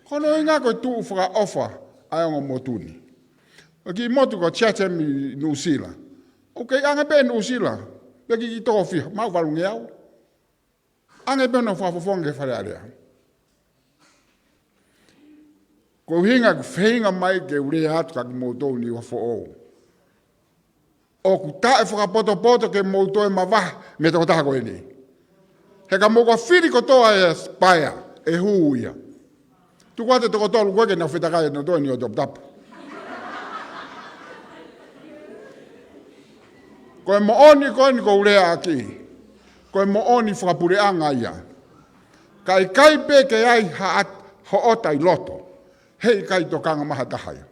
Ko hono ʻuhinga ko e tuʻu fakaʻofa ʻa e ongo motu ni. ʻA e kiʻi motu ko Chatham ʻi Nuʻusila. ʻOku kei ʻange pē ʻe Nuʻusila, pea kiʻi toko fiha, maʻu valungeau. ʻAnge pē hono fakafofonga ki Fale Alea. Ko e ʻuhinga ʻoku ou feinga mai ke u lea atu kia kimoutolu Niuafoʻou. ʻOku taʻefakapotopoto ke mou toe mavahe mei he tokotaha ko eni. He ka mou ka fili kotoa ʻa Paea, ʻe hū ia. Tuku atu e toko tolu ko ē ke nau fetakai ʻe nautolu ʻi Niuatoputapu. Ko e moʻoni ko eni ʻoku ou lea ʻaki. Ko e moʻoni fakapuleʻanga ia. Ka ʻikai pē ke ʻi ai ha ʻat-, hoʻatā ʻi loto, heʻikai tokanga mai ha taha ia.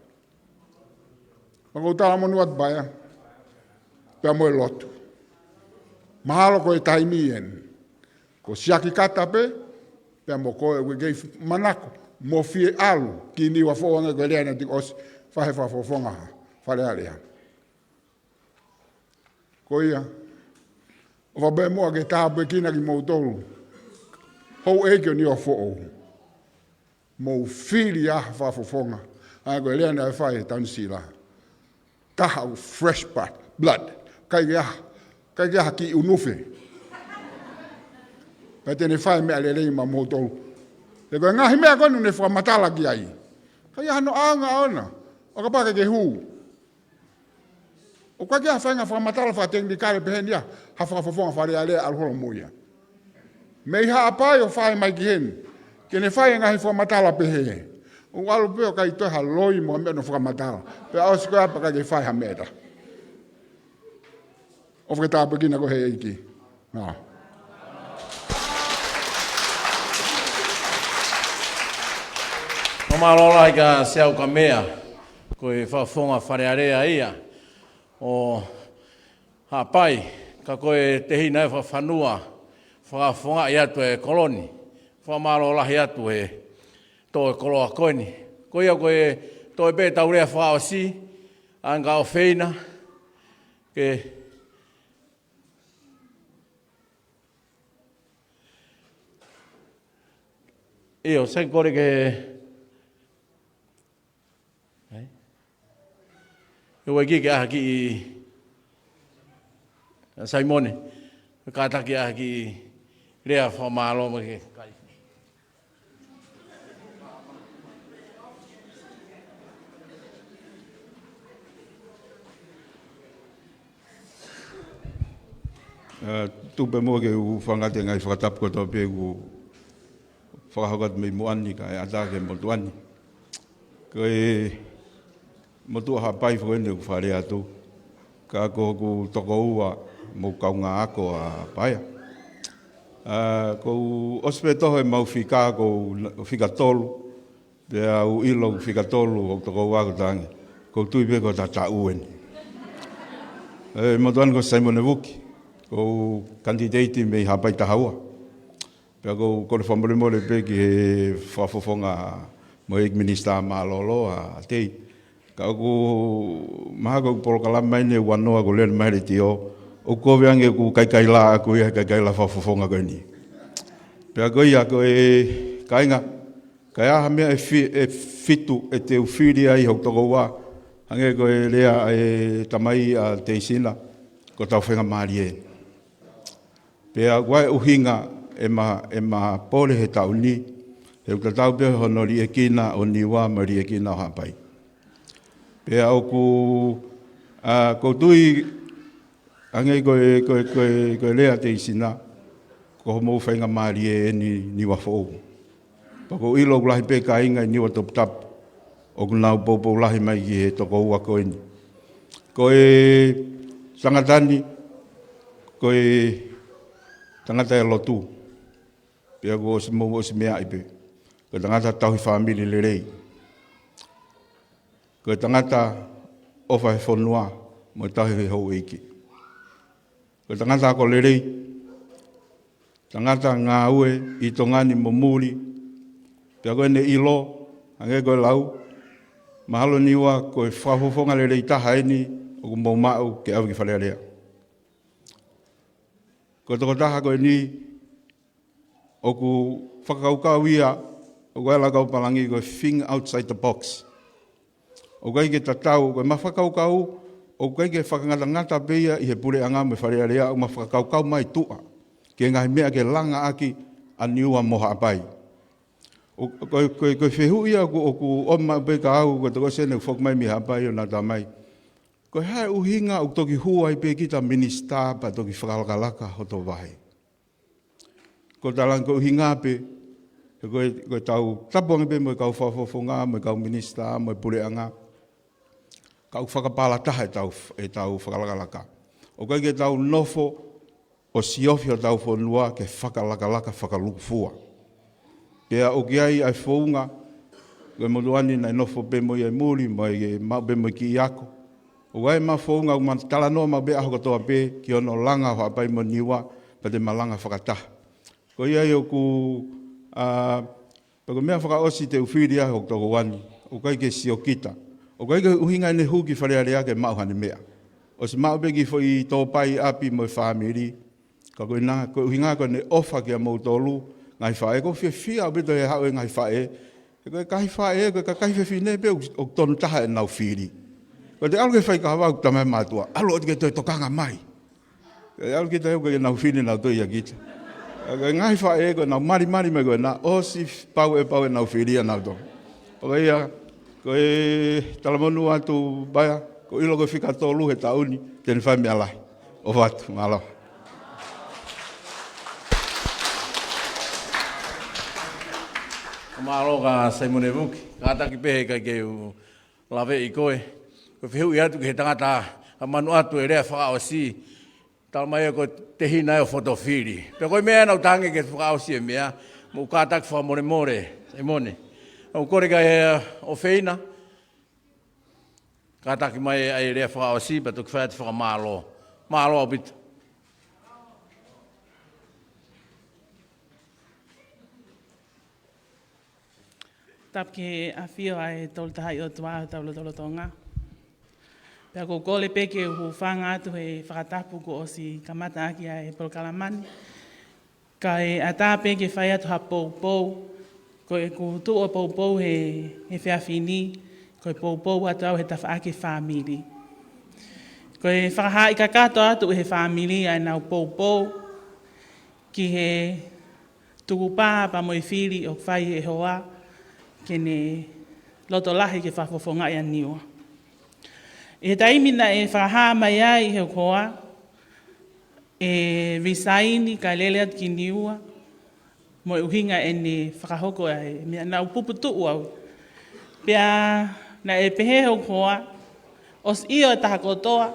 Pea ʻoku ou talamonū atu Paea, pea mo e lotu. Mahalo ko e taimi eni. Ko Siakikata pē, pea mo koe ʻoku kei manako mo fie ʻalu ki Niuafoʻou ange ko e lea naʻe ʻosi fai he fakafofonga Fale Alea. Ko ia, ʻofa pē muʻa ke tāpuekina kimoutolu houʻeiki ʻo Niuafoʻou. Mou fili ʻa e fakafofonga. ʻA ia ko e lea naʻe fai ʻe Taunisila. Taha ʻoku fresh blood, blood. ʻIkai ke ʻi ai, ʻikai ke ʻi ai ha kiʻi ʻunufe. Pea te ne fai meʻa lelei maʻamoutolu. He ko e ngaahi meʻa ko eni ʻoku ne fakamatala ki ai, ʻikai ʻi ai hano ʻaonga ʻona. ʻO kapau ʻe ʻikai ke hū, ʻoku ʻikai ke ʻi ai ha faʻahinga fakamatala fakatekinikale pehē ni ia, ha fakafofonga Fale Alea ʻalu holo mo ia. Mei Haʻapai ʻo fai mai ki heni, ke ne fai e ngaahi fakamatala pehē. ʻOku ʻalu pē ʻo ʻikai toe ha loi mo ha meʻa ʻo ne fakamatala. Pea ʻosi ko ia pea ʻikai ke fai ha meʻa. ʻOfa ke tāpuekina koe ʻe he ʻEiki. Mālō. Fakamālō lahi kia Siaokamea, ko e fakafofonga Fale Alea ia ʻo Haʻapai, ka ko e tehina ʻe fakafanua, fakafofongaʻi atu e kolo ni. Fakamālō lahi atu he tō e koloa ko eni. Ko ia ko e toe pē ʻetau lea fakaʻosi, ʻa ia ka ʻofeina ke ʻio, sai kole ke, ʻai? ʻE ʻueʻi ke ʻai ha kiʻi, Saimone, kātaki ʻai ha kiʻi lea fakamālō mai ke kai. ʻE, tuku pē muʻa ke u fakangata e ngaahi fakatapu kotoa pē kuo fakahoko atu mei muʻa ni kae ʻatā ki he motuʻa ni. Ko e motuʻa Haʻapai foki eni ʻoku ou fie lea atu. Ka ko hoku tokoua mo e kaungā ako ʻa Paea. ʻA, kuo u ʻosi pē toho ʻemau fika, kuo u fika tolu. Pea u ʻilo fika tolu ʻo tokoua ko Tangi. Kuo u tui pē ko e tataʻu eni. ʻE, motuʻa ni ko Saimone Vuki. Ko e kanititeiti mei Haʻapai taha ua. Pea ʻoku ou kole fakamolemole pē ki he fakafofonga mo e ʻEiki Minisitā Mālōlō ʻa Tei. Ka ʻoku mahalo ko e polokalama eni ʻe ua noa ʻoku lele mai he letiō, ʻoku kovi ange ʻoku kaikaila ʻaku ia he kaikaila fakafofonga ko eni. Pea ko ia ko e kāinga, ka ʻi ai ha meʻa ʻe fi-, ʻe fitu ʻe te u fili ai hoku tokoua, hangē ko e lea ʻa e tamai ʻa Teisina, ko hotau faingamālie. Pea ʻoku ʻi ai e ʻuhinga ʻema, ʻema pole he taʻu ni, he ʻoku tatau pē hono liʻekina ʻo Niua mo e liʻekina ʻo Haʻapai. Pea ʻoku, ʻa, ʻoku ou tui, hangē ko e, ko e, ko e, ko e lea ʻa Teisina, ko hoʻomou faingamālie eni Niua Foʻou. Pea ʻoku ou ʻilo ʻoku lahi pē kāinga ʻi Niua Toputapu ʻoku nau poupou lahi mai ki he tokoua ko eni. Ko e tangata ni, ko e tangata ʻe lotu. Pea kuo ʻosi mou ʻosi meaʻi pē. Ko e tangata tauhi fāmili lelei. Ko e tangata ʻofa he fonua mo e tauhi he houʻeiki. Ko e tangata ako lelei, tangata ngāue ʻi Tonga ni mo muli, pea ko ʻene ʻilo, hangē ko e lau, mahalo Niua ko e fakafofonga lelei taha eni ʻoku mou maʻu ke ʻave ki Fale Alea. Ko e tokotaha ko eni, ʻoku fakakaukau ia, ʻoku ʻai ʻe he kau pālangi ko e think outside the box. ʻOku ʻikai ke tatau, ko ʻema fakakaukau, ʻoku ʻikai ke fakangatangata pē ia ʻi he puleʻanga mo e Fale Alea, ʻoku ma fakakaukau mai tuʻa ki he ngaahi meʻa ke langa ʻaki ʻa Niua mo Haʻapai. ʻO, ko, ko, ko e fehuʻi ia ʻoku, ʻoku ʻomai pē kia au, ko e tokosene foki mai mei Haʻapai ʻo nau tala mai. Ko e hā e ʻuhinga ʻoku toki hū ai pē kita minisitā pea toki fakalakalaka hoto vahe. Ko e talange ko e ʻuhinga pē, he ko e, ko e tau tapu ange pē mo e kau fakafofonga, mo e kau minisitā, mo e puleʻanga. Ka ʻoku fakapālataha ʻetau, ʻetau fakalakalaka. ʻOku ʻikai ke tau nofo ʻo siofi hotau fonua ke fakalakalaka fakalukufua. Pea ʻoku ʻi ai ʻa e founga, ko e motuʻa ni naʻe nofo pē mo ia ʻi muli, mo e maʻu pē mo e kiʻi ako. ʻOku ʻi ai ʻema founga, ʻoku ma talanoa maʻu pē ʻaho kotoa pē, ki hono langa ʻo Haʻapai mo Niua, pea te ma langa fakataha. Ko ia ai ʻoku, ʻa, pea ko e meʻa fakaʻosi te u fili ai hoku tokoua ni, ʻoku ʻikai ke sio kita. ʻOku ʻikai ke ʻuhinga ʻene hū ki Fale Alea ke maʻu haʻane meʻa. ʻOsi maʻu pē kiʻi foʻi tōpai ʻapi mo e fāmili, ka ko ʻena, ko e ʻuhinga ko ʻene ʻofa kia moutolu, ngaahi faʻē, ʻoku ou fiefia ʻaupito he haʻu e ngaahi faʻē. He ko e ngaahi faʻē, ko e kakai fefine pē ʻoku, ʻoku tonu taha ʻenau fili. Ko ʻete ʻalu ki he faikava ʻoku talamai ʻe he mātuʻa, ʻalu ʻoua te ke toe tokanga mai. Ko e ʻalu kita ʻoku ʻikai ke nau fili nautolu ia kita. Ko e ngaahi faʻē, ko ʻenau malimali mai ko ʻena, ʻosi pau ʻe pau ʻenau fili ʻanautolu. Pea ko ia, ko e talamonū atu Paea, ʻoku ou ʻilo ko e fika tolu he taʻu ni, te ne fai meʻa lahi. ʻOfa atu, mālō. Mālō kia Saimone Vuki, kātaki pē he ʻikai ke u laveʻi koe. Ko e fehuʻi atu ki he tangata, ka manu atu e lea fakaʻosi, talamai ko e tehina ʻo e fotofili. Pea ko e meʻa naʻa ku tangi ke fakaʻosi e meʻa, mo kātaki fakamolemole, Saimone. ʻOku ou kole kia ʻofeina, kātaki mai ʻa e lea fakaʻosi, pea toki fai atu fakamālō. Mālō ʻaupito. Tapu ki he ʻafio ʻa e Tolu Tahaʻi ʻOtua ʻi hotau lotolotonga. Pea ʻoku ou kole pē ke u hūfanga atu he fakatapu kuo ʻosi kamata ʻaki ʻa e polokalama ni. Kae ʻatā pē ke fai atu ha poupou, ko ʻeku tuʻu ʻo poupou he, he efiafi ni, ko e poupou atu au he tafaʻaki fāmili. Ko e fakahaaʻi kakato atu he fāmili ʻa ʻenau poupou ki he tukupā pea mo e fili ʻoku fai ʻe he hoa ke ne loto lahi ke fakafofongaʻi ʻa Niua. ʻI he taimi naʻe fakahā mai ai ʻe hoku hoa ʻe resign kae lele atu ki Niua, mo e ʻuhinga ʻene fakahoko ʻa e meʻa, naʻa ku puputuʻu au. Pea naʻe pehē ʻe hoku hoa, ʻosi ʻio e taha kotoa,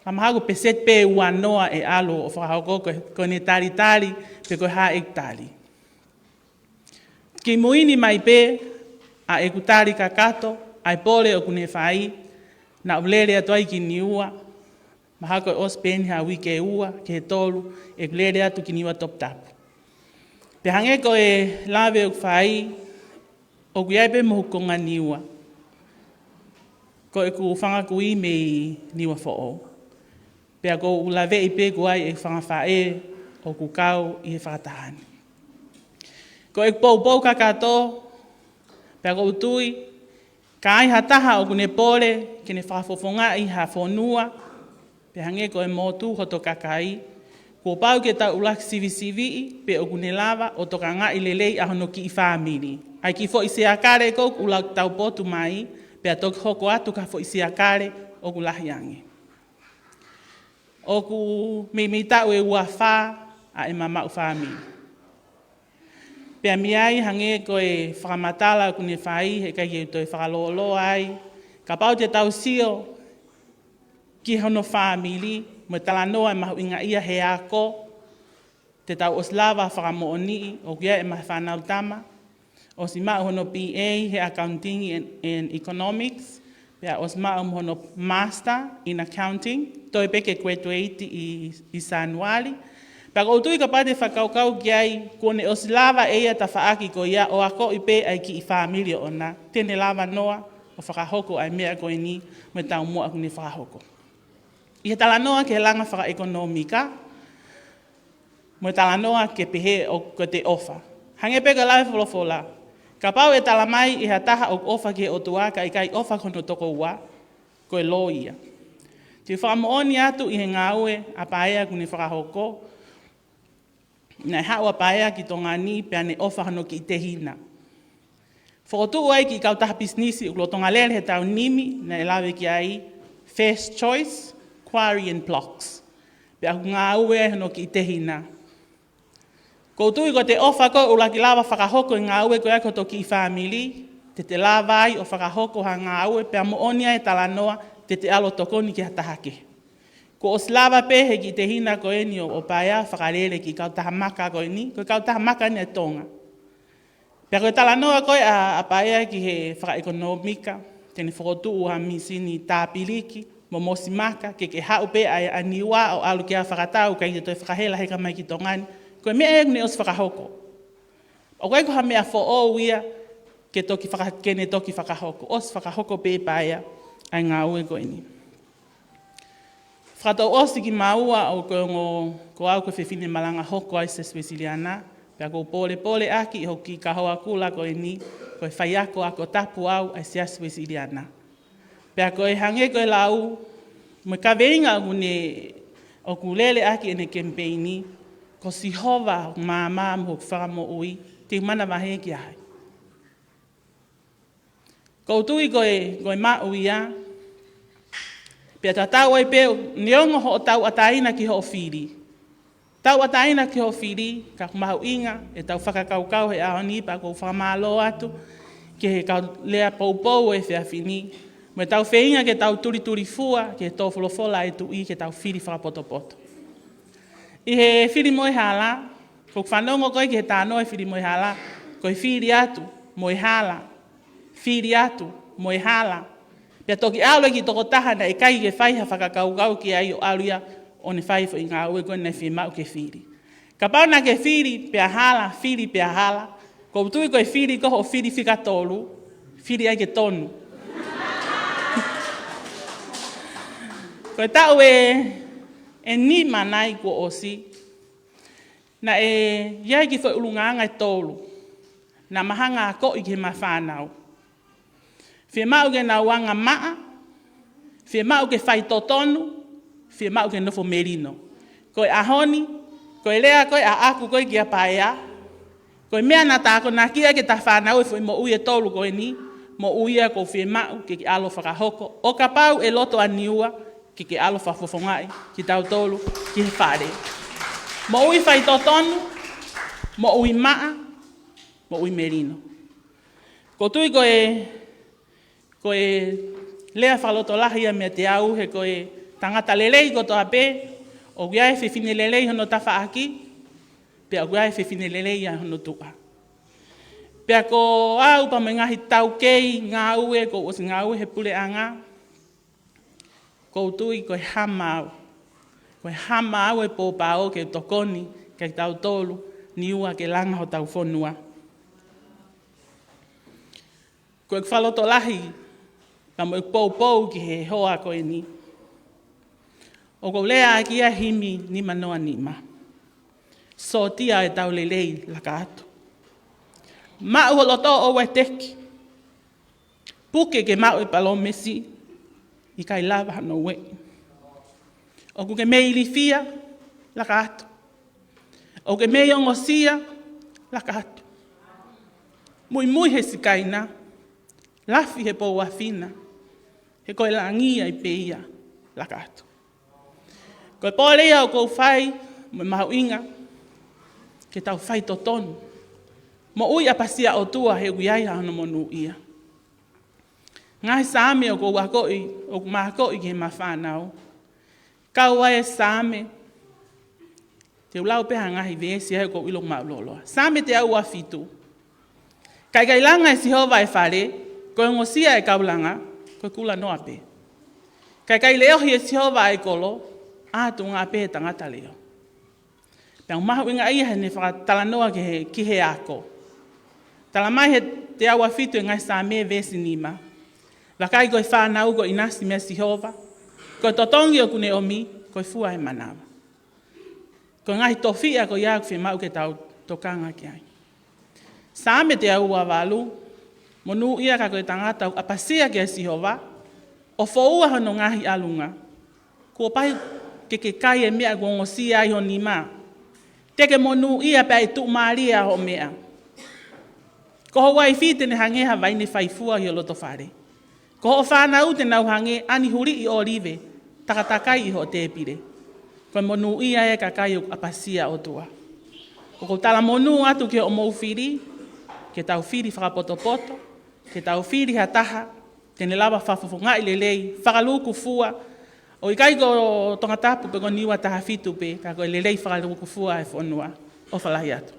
ka mahalo ko e peseti pē ʻe ua noa ʻe ʻalu ʻo fakahoko, ko, ko ʻene talitali, pe ko e hā ʻeku tali. Kimui ni mai pē ʻa ʻeku tali kakato, ʻa e pole ʻoku ne fai, naʻa ku lele atu ai ki Niua, mahalo ko e ʻosi pē eni ha uike ʻe ua, ki he tolu, ʻeku lele atu ki Niua Toputapu. Pea hangē ko e lave ʻoku fai, ʻoku ʻi ai pē mo hoku konga Niua. Ko ʻeku fanga kui mei Niuafoʻou. Pea ʻoku ou laveʻi pē ʻoku ʻi ai e fanga faʻē ʻoku kau ʻi he fakataha ni. Ko ʻeku poupou kakato, pea ʻoku ou tui, ka ai ha taha ʻoku ne pole ke ne fakafofongaʻi ha fonua, pea hangē ko e motu hoto kakai, kuo pau ke tau ʻuluaki sivisiviʻi pe ʻoku ne lava ʻo tokangaʻi lelei ʻa hono kiʻi fāmili. ʻA e kiʻi foʻi sea kale ko ē ʻoku ʻuluaki taupotu mai, pea toki hoko atu ki ha foʻi sea kale ʻoku lahi ange. ʻOku meimei taʻu ʻe ua fā ʻa ʻema maʻu fāmili. Pea mei ai hangē ko e fakamatala ʻoku ne fai, heʻikai ke u toe fakalōloa ai, kapau te tau sio ki hono fāmili, mo e talanoa ʻe mahuʻinga ia he ako, te tau ʻosi lava fakamoʻoniʻi, ʻoku ʻi ai ʻema fānau tama, ʻosi maʻu hono B A he Accounting and, and Economics, pea ʻosi maʻu mo hono Master in Accounting, toe pē ke graduate ʻi, ʻi Sānuali. Pea ʻoku ou tui kapau te fakakaukau ki ai, kuo ne ʻosi lava ʻe ia tafaʻaki ko ia ʻo akoʻi pē ʻa e kiʻi fāmili ʻoʻona, te ne lava noa ʻo fakahoko ʻa e meʻa ko eni mo e taumuʻa ʻoku ne fakahoko. ʻI he talanoa ki he langa fakaʻekonōmika, mo e talanoa ke pehē ʻoku te ʻofa. Hangē pē ko e lau ʻa e folofola. Kapau ʻe tala mai ʻe ha taha ʻoku ʻofa ki he ʻOtua, ka ʻikai ʻofa ki hono tokoua, ko e loi ia. Te u fakamoʻoni atu ʻi he ngāue ʻa Paea ʻoku ne fakahoko, naʻe haʻu ʻa Paea ki Tonga ni pea ne ʻofa hono kiʻi tehina. Fokotuʻu ai kiʻi kautaha pisinisi ʻoku lolotonga lele he taʻu nima, naʻe lave ki ai First Choice, Quarry and Blocks. Pea ʻoku ngāue ai hono kiʻi tehina. ʻOku ou tui ko e ʻofa ko ē ʻuluaki lava fakahoko e ngāue ko ia ki hoto kiʻi fāmili, te te lava ai ʻo fakahoko ha ngāue pea moʻoni ai e talanoa te te ʻalu ʻo tokoni ki ha taha kehe. Kuo ʻosi lava pē he kiʻi tehina ko eni ʻo, ʻo Paea fakalele kiʻi kautaha maka ko eni, ko e kautaha maka eni ʻa Tonga. Pea ko e talanoa ko ē ʻa, ʻa Paea ki he fakaʻekonōmika, te ne fokotuʻu ha mīsini tāpiliki, mo mosi maka, ke ke haʻu pē ʻa, ʻa Niua ʻo ʻalu ki ai ʻo fakatau, ʻikai te toe fakahela heka mai ki Tonga ni. Ko e meʻa ia ʻoku ne ʻosi fakahoko. ʻOku ʻikai ko ha meʻa foʻou ia ke toki faka-, ke ne toki fakahoko. ʻOsi fakahoko pē ʻe Paea ʻa e ngāue ko eni. Fakatouʻosi kimaua ʻoku ou ongo ko au ko e fefine malanga hoko ʻa e Siasi Uēsiliana, pea ʻoku ou pōlepole ʻaki ʻi hoku kiʻi kahoa kula ko eni, ko e faiako ako tapu au ʻa e Siasi Uēsiliana. Pea ko e hangē ko e lau, mo e kaveinga ʻoku ne, ʻoku lele ʻaki ʻene kemipeini, ko Sihova hoku maama mo hoku fakamoʻui, te u manavahē ki ai. ʻOku ou tui ko e, ko e maʻu ia, pea tatau ai pē, neongo hoʻo tauʻatāina ki hoʻo fili. Tauʻatāina ki hoʻo fili, ka ʻoku mahuʻinga ʻetau fakakaukau he ʻaho ni, pea ʻoku ou fakamālō atu ki he kau lea poupou he efiafi ni, mo ʻetau feinga ke tau tulitulifua ki he tō folofola ʻa e Tuʻi ke tau fili fakapotopoto. ʻI he fili mo e hala, ʻoku ou fanongo ko ē ki he talanoa e fili mo e hala, ko e fili atu mo e hala, fili atu mo e hala. Pea toki ʻalu e kiʻi tokotaha naʻe ʻikai ke fai ha fakakaukau ki ai ʻo ʻalu ia ʻo ne fai e foʻi ngāue ko ē naʻe fiemaʻu ke fili. Kapau naʻa ke fili pea hala, fili pea hala, ʻoku ou tui ko e fili ko hoʻo fili fika tolu, fili ai ke tonu. Ko e taʻu ʻe, ʻe nima nai kuo ʻosi, naʻe ʻi ai e kiʻi foʻi ʻulungaanga ʻe tolu naʻa ma hanga ʻo akoʻi ki heʻema fānau. Fiemaʻu ke nau anga maʻa, fiemaʻu ke faitotonu, fiemaʻu ke nofo melino. Ko e ʻaho ni, ko e lea ko ē ʻaʻaku ko ē kia Paea, ko e meʻa naʻa ta akonaki ai ki heʻeta fānau e foʻi moʻui ʻe tolu ko eni, moʻui ia ʻoku ou fiemaʻu ke ke ʻalu ʻo fakahoko, ʻo kapau ʻe loto ʻa Niua, ke ke ʻalu ʻo fakafofongaʻi kitautolu ki he fale. Moʻui faitotonu, moʻui maʻa, moʻui melino. ʻOku ou tui ko e, ko e lea fakalotolahi ia meiate au he ko e tangata lelei kotoa pē, ʻoku ʻi ai e fefine lelei hono tafaʻaki, pea ʻoku ʻi ai e fefine lelei ʻa hono tuʻa. Pea ko au pea mo e ngaahi taukei ngāue kuo u ʻosi ngāue he puleʻanga, ʻoku ou tui ko e hā maʻu. Ko e hā maʻu e pōpao ke tokoni kiate kitautolu Niua ke langa hotau fonua. Ko e fakalotolahi Ka mo e poupou ki he hoa ko eni, ʻoku ou lea ʻaki ia himi nima noa nima. Sōtia ʻetau lelei laka atu. Maʻu ho loto ʻoua ʻe teki. Puke ke maʻu e palōmesi, ʻikai lava hano ueʻi. ʻOku ke mei ilifia, laka atu. ʻOku ke mei ongosia, laka atu. Muimui he sikaina, lafi he pouafina, he ko e langi ai pē ia, laka atu. Ko e pole ia ʻoku ou fai, mo e mahuʻinga, ke tau fai totonu. Moʻui ʻapasia ʻOtua he ʻoku ʻi ai hano monūʻia. Ngaahi Saame ʻoku ou akoʻi, ʻoku ma akoʻi ki he ma fānau. Kau ai e Saame, te u lau pē ha ngaahi veesi ai ʻoku ou ʻilo ʻoku ma loloa. Saame teau ua fitu. Ka ʻikai langa ʻe Sihova e fale, ko e ongosia e kau langa, ko e kula noa pē. Ka ʻikai leʻohi ʻe Sihova e kolo, ʻā tuʻunga pē he tangata leʻo. Pea ʻoku mahuʻinga ia heʻene fakatalanoa ki he, ki he ako. Tala mai he teau ua fitu e Ngaahi Saame veesi nima. Vakai ko e fānau ko e ʻinasi meia Sihova, ko e totongi ʻoku ne ʻomi, ko e fua e manava. Ko e ngaahi tofiʻa ko ia ʻoku fiemaʻu ke tau tokanga ki ai. Saame teau ua valu, monūʻia ka ko e tangata ʻoku ʻapasia kia Sihova, ʻo foua hono ngaahi ʻalunga. Kuo pau ke ke kai e meʻa kuo ongosia ai ho nima. Te ke monūʻia pea ʻe tuʻumālie ʻa hoʻo meʻa. Ko ho uaifi te ne hangē ha vaine faifua ʻi ho loto fale. Ko hoʻo fānau te nau hangē ʻani huliʻi ʻōlive, takatakai ʻi hoʻo tēpile. Ko e monūʻia e kakai ʻoku ʻapasia ʻOtua. ʻOku ou talamonū atu ki hoʻomou fili, ke tau fili fakapotopoto, ke tau fili ha taha, te ne lava fakafofongaʻi lelei, fakalūkufua, ʻo ʻikai ko Tongatapu pe ko Niua taha fitu pē, ka ko e lelei fakalūkufua e fonua. ʻOfa lahi atu.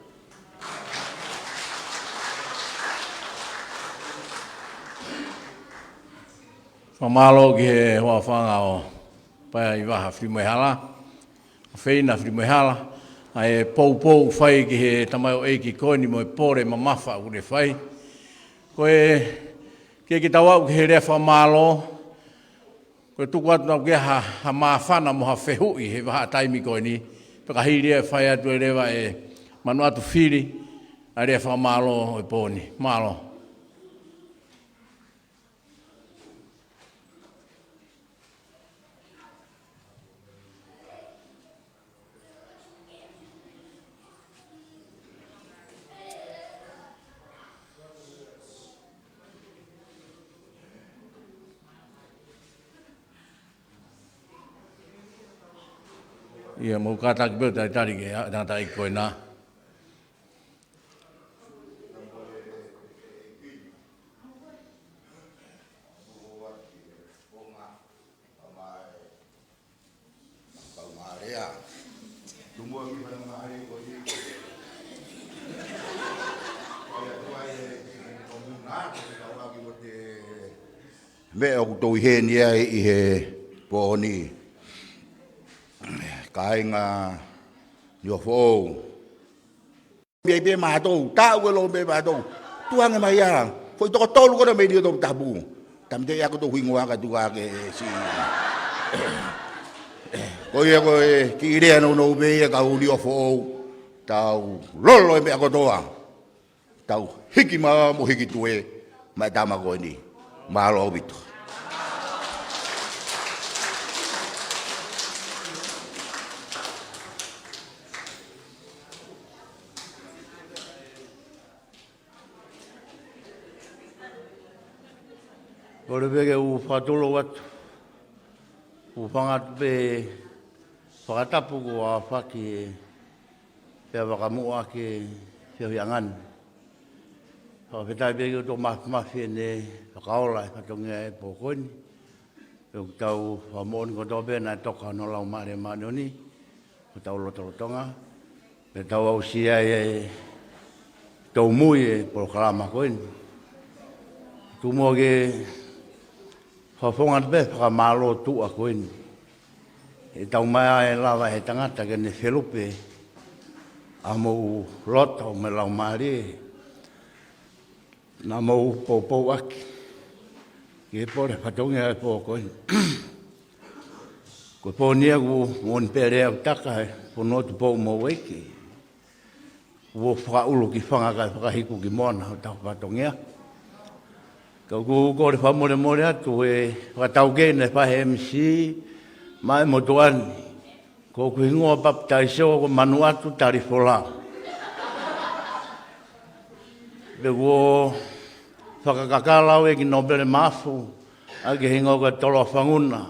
Fakamālō ki he huafa ʻo Paea ʻi Vaha Filimoehala, ʻa Feina Filimoehala, ʻa e poupou fai ki he tamaioʻeiki ko eni mo e pole mamafa ʻoku ne fai. Ko e, ke ke tau aʻu ki he lea fakamālō, ko e tuku atu naʻa ʻoku ʻi ai ha, ha māfana mo ha fehuʻi he vahaʻa taimi ko eni, pea ka hili ia ʻe fai atu e leva ʻe Manuʻatu Fili, ʻa e lea fakamālō ʻo e pō ni. Mālō. ʻIa, mou kātaki pē ʻo talitali ki he tangataʻeiki ko ena. Meʻa ʻoku tau ʻi heni ai ʻi he pō ni. Kāinga Niuafoʻou. Mei pē mātou, taʻu e lō mei mātou. Tuʻu ange mai ia. Foʻi toko tolu ko ena mei Niuatoputapu. Tāmateʻi ako tou hingoa ka tuʻu ange si. Ko ia ko e kiʻi lea nounou pē ia kau Niuafoʻou. Tau lolo e meʻa kotoa. Tau hiki mā mo hiki tuʻu e maʻa e tama ko eni. Mālō ʻaupito. Kole pē ke u fakatulou atu. U fanga atu pē fakatapu ko e fakafeʻiloaki pea fakamuʻaki e feohiʻanga ni. Fakafetaʻi pē ki he ʻOtua Māfimafi ʻene fakaola e fatongia e pō ko eni. Pea ʻoku tau fakamoʻoni kotoa pē naʻe toka hono Laumālie Māʻoniʻoni, ko hotau lotolotonga. Pea tau aʻusia ai e tau mui e polokalama ko eni. Tuku muʻa ke fakafofonga pē fakamālō tuʻa ko eni. ʻE tau mai ʻe lava he tangata ke ne felupe ʻa homou loto mo e laumālie. Naʻa mou poupou ʻaki. Ke pole fatongia e pō ko eni. Ko e pō ni ʻoku moʻoni pē lea ʻoku taka he fonua Tupou mo Houʻeiki. Kuo fakaʻulu ki fanga kae fakahiku ki moana hotau fatongia. Ka ʻoku ou kole fakamolemole atu he fakataukei naʻe fai he M C maʻa e motuʻa ni. Ko hoku hingoa papitaiso ko Manuatu Talifolau. Pea kuo fakakakala au ʻe he ʻEiki Nōpele Maʻafu ʻaki e hingoa ko Toloa Fanguna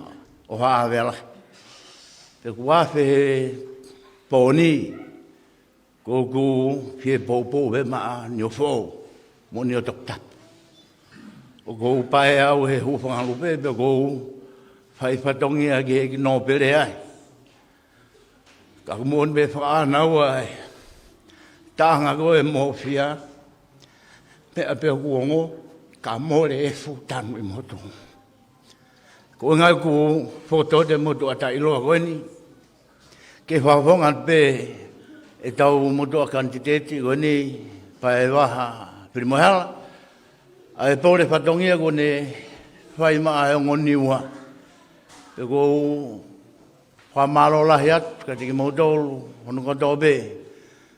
ʻo Haʻa ʻAvea Lahi. Pea kuo afe he pō ni, ko ʻeku fie poupou pē maʻa Niofoʻou mo Niotoputapu. ʻOku ou pae au he hūfanga lupe, pea ʻoku ou fai fatongia ki he ʻEiki Nōpele ai. Ka ʻoku moʻoni pē fakaʻānaua e taʻanga ko e mōfia, pea pē ʻoku ongo, ka mole e fuʻu tanu ʻi motu. Ko e ʻuhinga ʻeku fokotuʻu atu e motuʻa taʻeʻiloa ko eni, ke fakafofonga pē ʻetau motuʻa kanititeiti ko eni, Paevaha Filimoehala, ʻa e pole fatongia kuo ne fai maʻa e ongo Niua. Pea ʻoku ou fakamālō lahi atu kiate kimoutolu hono kotoa pē,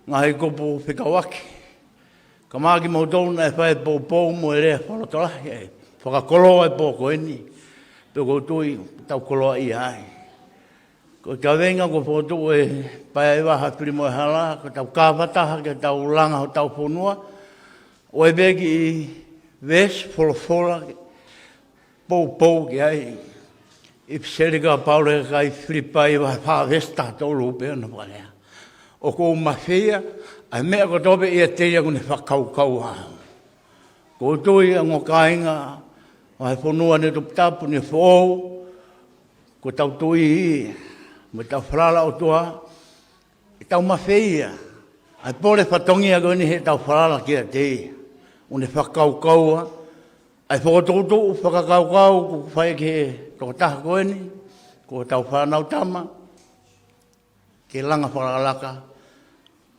ngaahi kupu fekauʻaki. Kae ʻumaʻā kimoutolu naʻe fai e poupou mo e lea fakalotolahi, ʻa e fakakoloa e pō ko eni. Pea ʻoku ou tui ʻoku tau koloaʻia ai. Ko e kaveinga kuo fokotuʻu ʻe Paevaha Filimoehala, ko ʻetau kaveinga ʻe taha ke tau langa hotau fonua, ʻo ʻai pē kiʻi veesi folofola, poupou ki ai. ʻIpiseli kia Paula ki he kakai Filipai vahe fā veesi taha tolu, pea naʻe fakalea: ʻOku ou mafeia ʻa e meʻa kotoa pē ʻiate ia kuo ne fakakaukau au. ʻOku ou tui, ongo kāinga ʻo e fonua Niotoputapu, Niofoʻou, ko ʻetau tui ia mo ʻetau falala ʻOtua, ʻe tau mafeia ʻa e pole fatongia ko eni heʻetau falala kiate ia. Kuo ne fakakaukau ʻa e fokotuʻutuʻu fakakaukau kuo fai ki he tokotaha ko eni, ko hotau fānau tama, ke langa fakalakalaka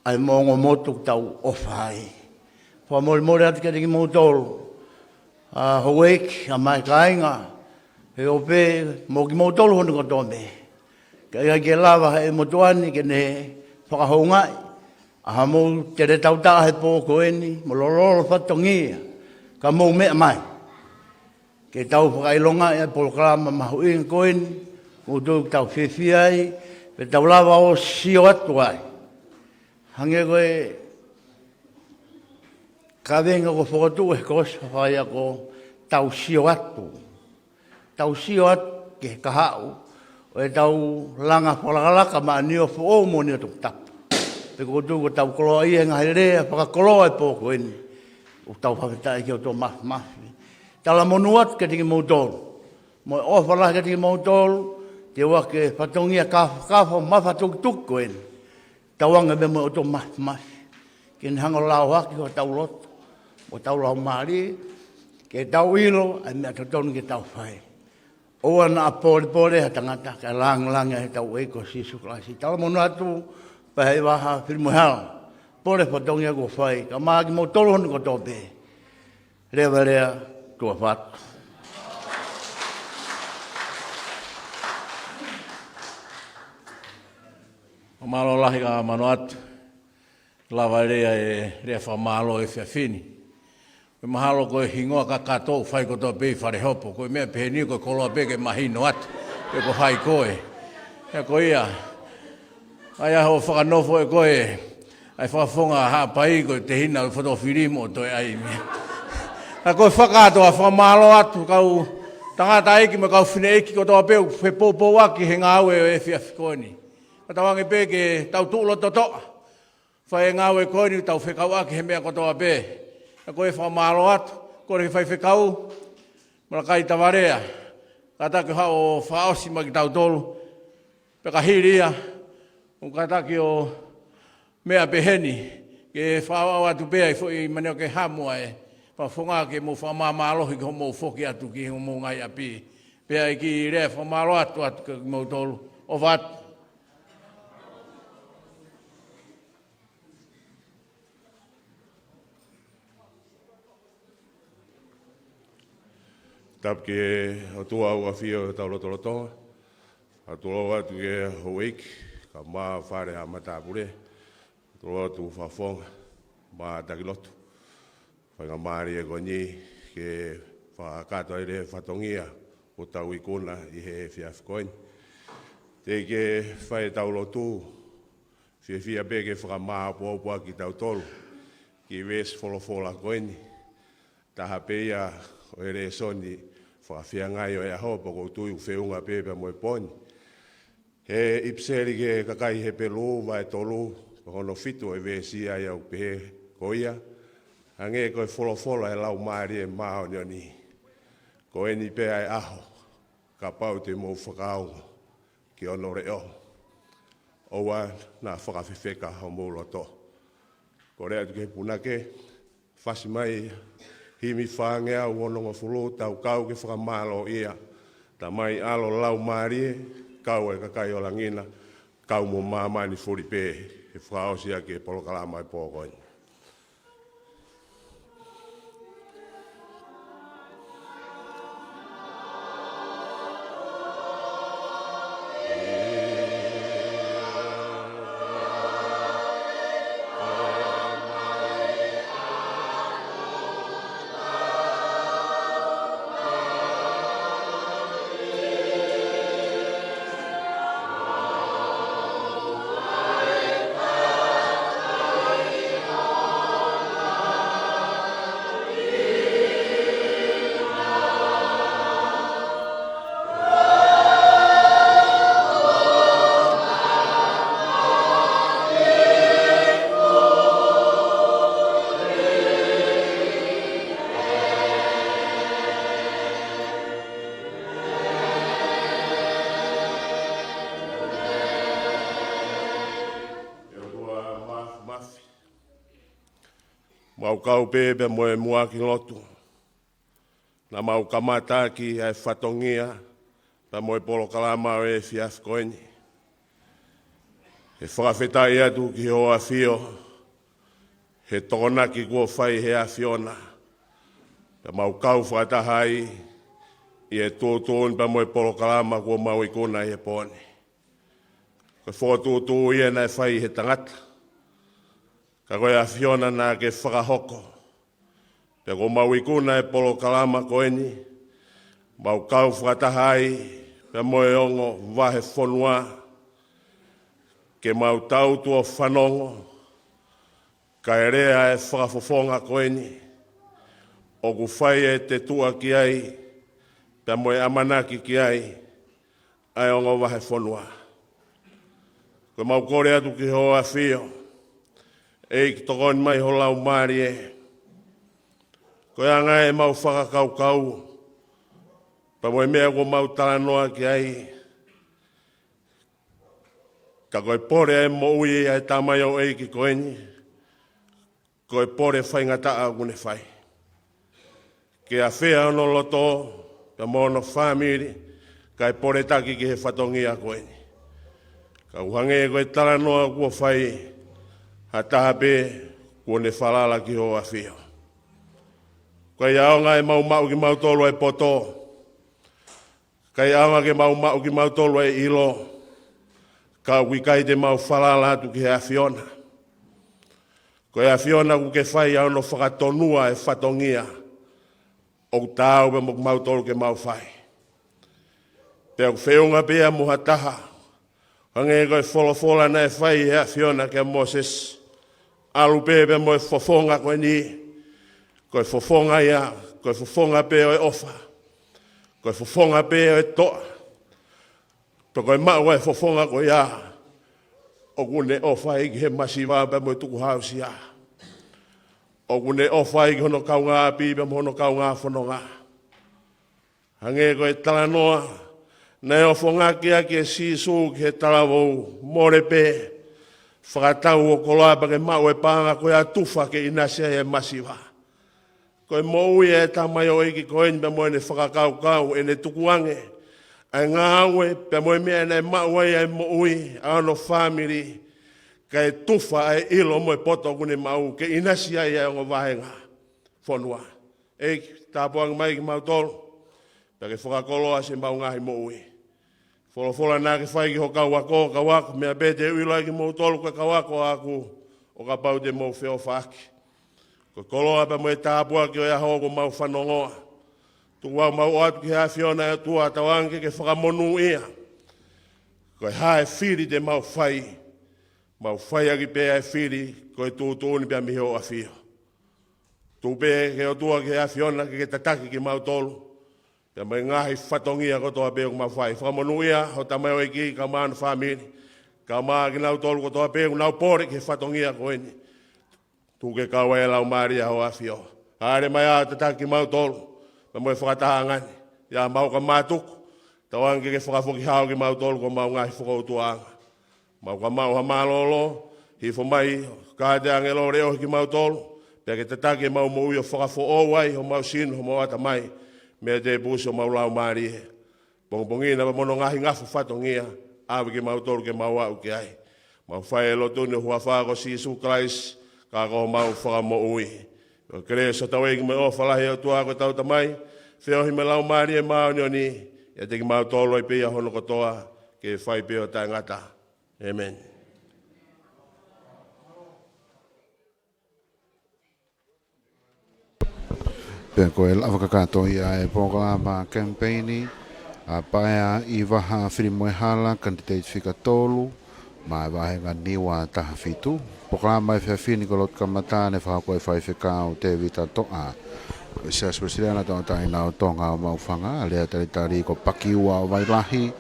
ʻa e moʻunga motu ʻoku tau ʻofa ai. Fakamolemole atu kiate kimoutolu, ʻa Houʻeiki, ʻa Maʻa e Kāinga, he ʻo pē mo kimoutolu hono kotoa pē. Ka ʻi ai ke lava he motuʻa ni ke ne fakahoungaʻi ʻa haʻamou teletautaʻa he pō ko eni, mo lololo fatongia, ka mou meʻa mai ke tau fakaʻilongaʻi ʻa e polokalama mahuʻinga ko eni, ʻoku tau fiefia ai, pea tau lava ʻo sio atu ai. Hangē ko e kaveinga kuo fokotuʻu ʻe he kolosi faiako, tau sio atu. Tau sio atu ki he kahaʻu ʻo ʻetau langa fakalakalaka maʻa Niofoʻou mo Niotoputapu. Pea ʻoku ou tui ʻoku tau koloaʻia he ngaahi lea fakakoloa e pō ko eni. ʻOku tau fakafetaʻi ki he ʻOtua Māfimafi. Talamonū atu kiate kimoutolu, mo e ʻofa lahi kiate kimoutolu, te u ʻai ke fatongia kafo, kafo mafatukituki ko eni. Tauange pē mo e ʻOtua Māfimafi ke ne hanga ʻo laohaki hotau loto mo hotau laumālie, ke tau ʻilo ʻa e meʻa totonu ke tau fai. ʻOua naʻa polepole ha tangata, kae lāngilangi ʻa hotau ʻEiki ko Sīsū Kalaisi. Talamonū atu, Paevaha Filimoehala, pole fatongia kuo fai, kae ʻumaʻā kimoutolu hono kotoa pē. Levelea, tuʻa ʻofa atu. Mālō lahi kia Manuatu. Lava e lea, e lea fakamālō he efiafi ni. Ko e mahalo ko e hingoa kakato ʻoku fai kotoa pē ʻi fale hopo. Ko e meʻa pehē ni ko e koloa pē ke mahino atu pe ko hai koe. Pea ko ia, ʻa ia hoʻo fakanofo ʻe koe ʻa e fakafofonga Haʻapai, ko e tehina ʻo e fotofili mo toe ʻai meʻa. Ka ko e fakakātoa, fakamālō atu kau tangataʻeiki mo e kau fineʻeiki kotoa pē ʻoku fepoupouaki he ngāue ʻo e efiafi ko eni. Ka tauange pē ke tau tuʻu loto toʻa, fai e ngāue ko eni, tau fekauʻaki he meʻa kotoa pē. Ka ko e fakamālō atu, kole ki he faifekau, Malakai Tavalea, kātaki ʻo haʻu ʻo fakaʻosi mai kitautolu. Pea ka hili ia, ʻoku kātaki ʻo meʻa pehē ni, ke fakaʻauʻau atu pē ʻa e foʻi manioke hamu ʻa e fakafofonga ke mou fakamāmālohi ki hoʻomou foki atu ki homou ngaahi ʻapi. Pea ʻi he kiʻi lea fakamālō atu, atu kia kimoutolu, ʻofa atu. ʻApi ki he ʻOtua ʻoku ʻafio ʻi hotau lotolotonga. Fakatulou atu ki he houʻeiki, kae ʻumaʻā Fale ʻa Matāpule. Fakatulou atu Fakafofonga mo e taki lotu. Faingamālie ko eni ke fakakakato ai e fatongia ʻo hotau ikuna ʻi he efiafi ko eni. Teʻeki ke fai ʻetau lotu, fiefia pē ke fakamāʻopoʻopo ʻaki kitautolu ki he veesi folofola ko eni. Taha pē ia ʻo e lēsoni fakafeangai ʻo e ʻaho, pea ʻoku ou tui ʻoku feʻunga pē pea mo e pō ni. He ʻipiseli ki he kakai Hepelū, vahe tolu, pea hono fitu ʻo e veesi ia ʻoku pehē ko ia: Hangē ko e folofola ʻa e Laumālie Māʻoniʻoni, ko eni pē ʻa e ʻaho, kapau te mou fakaongo ki hono leʻo, ʻoua naʻa fakafefeka homou loto. Kole atu ki he punake, fasi mai himi fāngeau onongofulu, tau kau ke fakamālōʻia, Tamai, ʻAlo, Laumālie, kau e kakai ʻo langi na, kau mo māmani fulipē, he fakaʻosi ʻaki e polokalama ʻo e pō ko eni. ʻE ʻOtua Māfimafi, mau kau pē pea mo e muʻaki lotu naʻa mau kamata ʻaki ʻa e fatongia pea mo e polokalama ʻo e efiafi ko eni. He fakafetaʻi atu ki hoʻo ʻAfio he tokonaki kuo fai ʻe he ʻAfiona, pea mau kau fakataha ai ʻi he tuʻutuʻuni pea mo e polokalama kuo mau ikuna ʻi he pō ni. Ko e fokotuʻutuʻu ia naʻe fai ʻe he tangata, ka ko e ʻAfiona naʻa ke fakahoko. Pea kuo mau ikuna e polokalama ko eni, mau kau fakataha ai pea mo e ongo vahefonua, ke mau tau tuʻo fanongo, kae lea e fakafofonga ko eni ʻoku fai e tetuʻa ki ai pea mo e ʻamanaki ki ai ʻa e ongo vahefonua. Ko e mau kole atu ki hoʻo ʻAfio, ʻEiki, tokoni mai ho Laumālie. Ko e anga ʻemau fakakaukau pea mo e meʻa kuo mau talanoa ki ai, ka ko e pole ʻa e moʻui ʻa e tamaioʻeiki ko eni, ko e pole faingataʻa ʻoku ne fai. Ke ʻafea hono loto pea mo hono fāmili, kae pole taki ki he fatongia ko eni. Ka ʻoku hangē ko e talanoa kuo fai, ha taha pē kuo ne falala ki hoʻo ʻAfio. Ko e ʻaonga ʻemau maʻu kimautolu ʻa e poto, ka ʻi ai ʻaonga ke mau maʻu kimautolu ʻa e ʻilo, ka ʻoku ʻikai te mau falala atu ki he ʻAfiona. Ko e ʻAfiona ʻoku ke fai ʻa hono fakatonua e fatongia ʻoku taau pē mo kimautolu ke mau fai. Pea ʻoku feʻunga pē ia mo ha taha, hangē ko e folofola naʻe fai ʻe he ʻAfiona kia Mōsese: ʻAlu pē pea mo e fofonga ko eni, ko e fofonga ia, ko e fofonga pē ʻo e ʻofa, ko e fofonga pē ʻo e toʻa. Pea ko e maʻu ʻa e fofonga ko ia, ʻoku ne ʻofa ai ki he masiva pea mo e tukuhāusia. ʻOku ne ʻofa ai ki hono kaungāʻapi pea mo hono kaungā fononga. Hangē ko e talanoa naʻe ofongaki ʻaki ʻe Sīsū ki he talavou, mole pē, fakatau ho koloa pea ke maʻu e paʻanga ko ia ʻo tufa ke ʻinasi ai e masiva. Ko e moʻui ʻa e tamaioʻeiki ko eni pea mo ʻene fakakaukau, ʻene tukuange ʻa e ngāue pea mo e meʻa naʻe maʻu ai ʻa e moʻui ʻa hono fāmili, kae tufa ʻa e ʻilo mo e poto ʻoku ne maʻu ke ʻinasi ai ʻa e ongo vāhenga fonua. ʻEiki, tāpuaki mai kimautolu. Pea ke fakakoloa siʻemau ngaahi moʻui. Folofola naʻa ke fai ki ho kau ako, kau ako, meʻa pē te u ʻilo ai kimoutolu ko e kau ako ʻaʻaku, ʻo kapau te mou feʻofaʻaki. Ko e koloa pea mo e tāpuaki ʻo e ʻaho kuo mau fanongoa. Tuku ā ke mau ʻoatu ki he ʻAfiona ʻe ʻOtua, tauange ke ke fakamonūʻia. Ko e hā e fili te mau fai, mau fai ʻaki pē ʻa e fili ko e tuʻutuʻuni pea mei hoʻo ʻAfio. Tuku pē ke ʻOtua ki he ʻAfiona ke ke tataki kimautolu. Pea mo e ngaahi fatongia kotoa pē ʻoku mau fai. Fakamonūʻia ho tamaioʻeiki kae ʻumaʻā hono fāmili. Kae ʻumaʻā kinautolu kotoa pē ʻoku nau pole ki he fatongia ko eni. Tuku ke kau ai e Laumālie ʻa hoʻo ʻAfio. Hāʻele mai ā ʻo tataki kimautolu. Pea mo e fakatahaʻanga ni. ʻIa mau ka mātuku. Tauange ke ke fakafoki hao kimautolu ko homau ngaahi fokoutuʻanga. Mau ka maʻu ha mālōlō, hifo mai, kāte ʻāngelo leʻohi kimautolu, pea ke tataki ʻemau moʻui ʻo fakafoʻou ai, homau sino, homau ʻatamai, mei he tēpusi ʻo homau laumālie. Pongipongi ni pea mo hono ngaahi ngafa fatongia, ʻave kimautolu ke mau aʻu ki ai. Mau fai e lotu ni ʻi he huafa ko Sīsū Kalaisi, ka ko homau fakamoʻui. Ko e kelesi ʻa hotau ʻEiki mo e ʻofa lahi ʻa e ʻOtua ko hotau Tamai, feohi mo e Laumālie Māʻoniʻoni, ʻiate kimautolu ai pē ʻi he ʻaho kotoa, ke fai pē ʻo taʻengata. ʻĒmeni. Pea ko e lava kakato ia e polokalama kemipeini ʻa Paea ʻi Vaha Filimoehala, kanititeiti fika tolu, maʻa e vāhenga Niua taha fitu. Polokalama efiafi ni ko e lotu kamata naʻe fakahoko ʻe he faifekau Tēvita Toʻa. Ko e Siasi Uēsiliana Tauʻatāina ʻo Tonga ʻo Maʻufanga, lea talitali ko Pakiua ʻo Vailahi,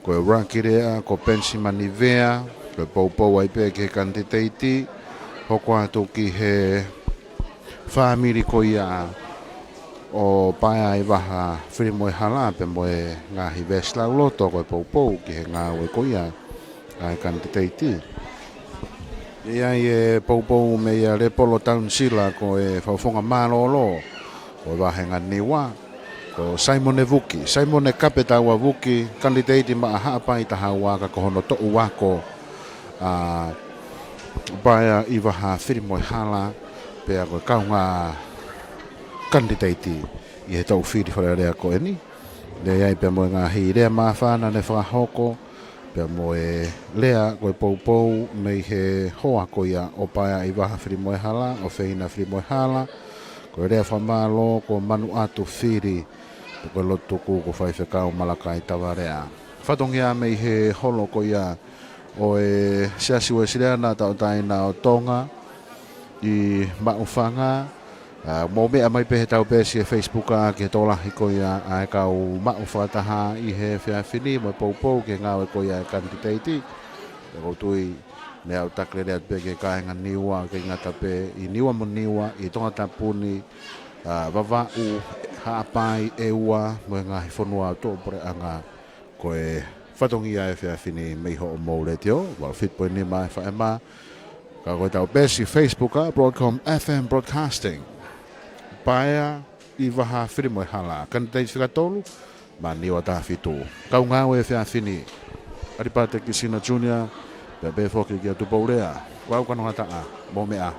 ko e ʻuluaki lea ko Penisimani Vea, ko e poupou ai pē ki he kanititeiti, hoko atu ki he fāmili ko ia ʻo Paea ʻi Vaha Filimoehala pea mo e ngaahi veesi lauloto ko e poupou ki he ngāue ko ia ʻa e kanititeiti. ʻI ai e poupou mei a Lepolo Taunisila ko e fakafofonga mālōlō ʻo e vāhenga Niua, ko Saimone Vuki, Saimone Kapetaua Vuki, kanititeiti maʻa Haʻapai taha ua ka ko hono toʻu ako ʻa Paea ʻi Vaha Filimoehala, pea ko e kaungā kanititeiti ʻi he toʻu fili Fale Alea ko eni. Lea ai pea mo e ngaahi lea māfana naʻe fakahoko, pea mo e lea ko e poupou mei he hoa ko ia ʻo Paea ʻi Vaha Filimoehala, ʻo Feina Filimoehala, ko e lea fakamālō ko Manuʻatu Fili, pea ko e lotu tuku ko Faifekau Malakai Tavalea. Fatongia mei he holo ko ia ʻo e Siasi Uēsiliana Tauʻatāina ʻo Tonga ʻi Maʻufanga. ʻA, mou meʻa mai pē he tau peesi ʻi he Facebook ʻa ki he tokolahi ko ia ʻa e kau maʻu fakataha ʻi he efiafi ni mo e poupou ki he ngāue ko ia ʻa e kanititeiti. Pea ʻoku ou tui naʻa tau taki lelei atu pē ki he kāinga Niua, ʻikai ngata pē ʻi Niua mo Niua, ʻi Tongatapu ni, ʻa, Vavaʻu, Haʻapai, ʻEua, mo e ngaahi fonua ʻo tuʻapuleʻanga. Ko e fatongia ʻo e efiafi ni mei hoʻomou letiō, valu fitu poini nima F M. Ka ko e tau peesi Facebook ʻa Broadcom F M Broadcasting. Paea ʻi Vaha Filimoehala, kanititeiti fika tolu, maʻa Niua taha fitu. Kau ngāue ʻo e efiafi ni, ʻAlipate Kisina Junior, pea pehē foki kia Tupou Lea. Ko au ko Nongataʻa, mou meʻa.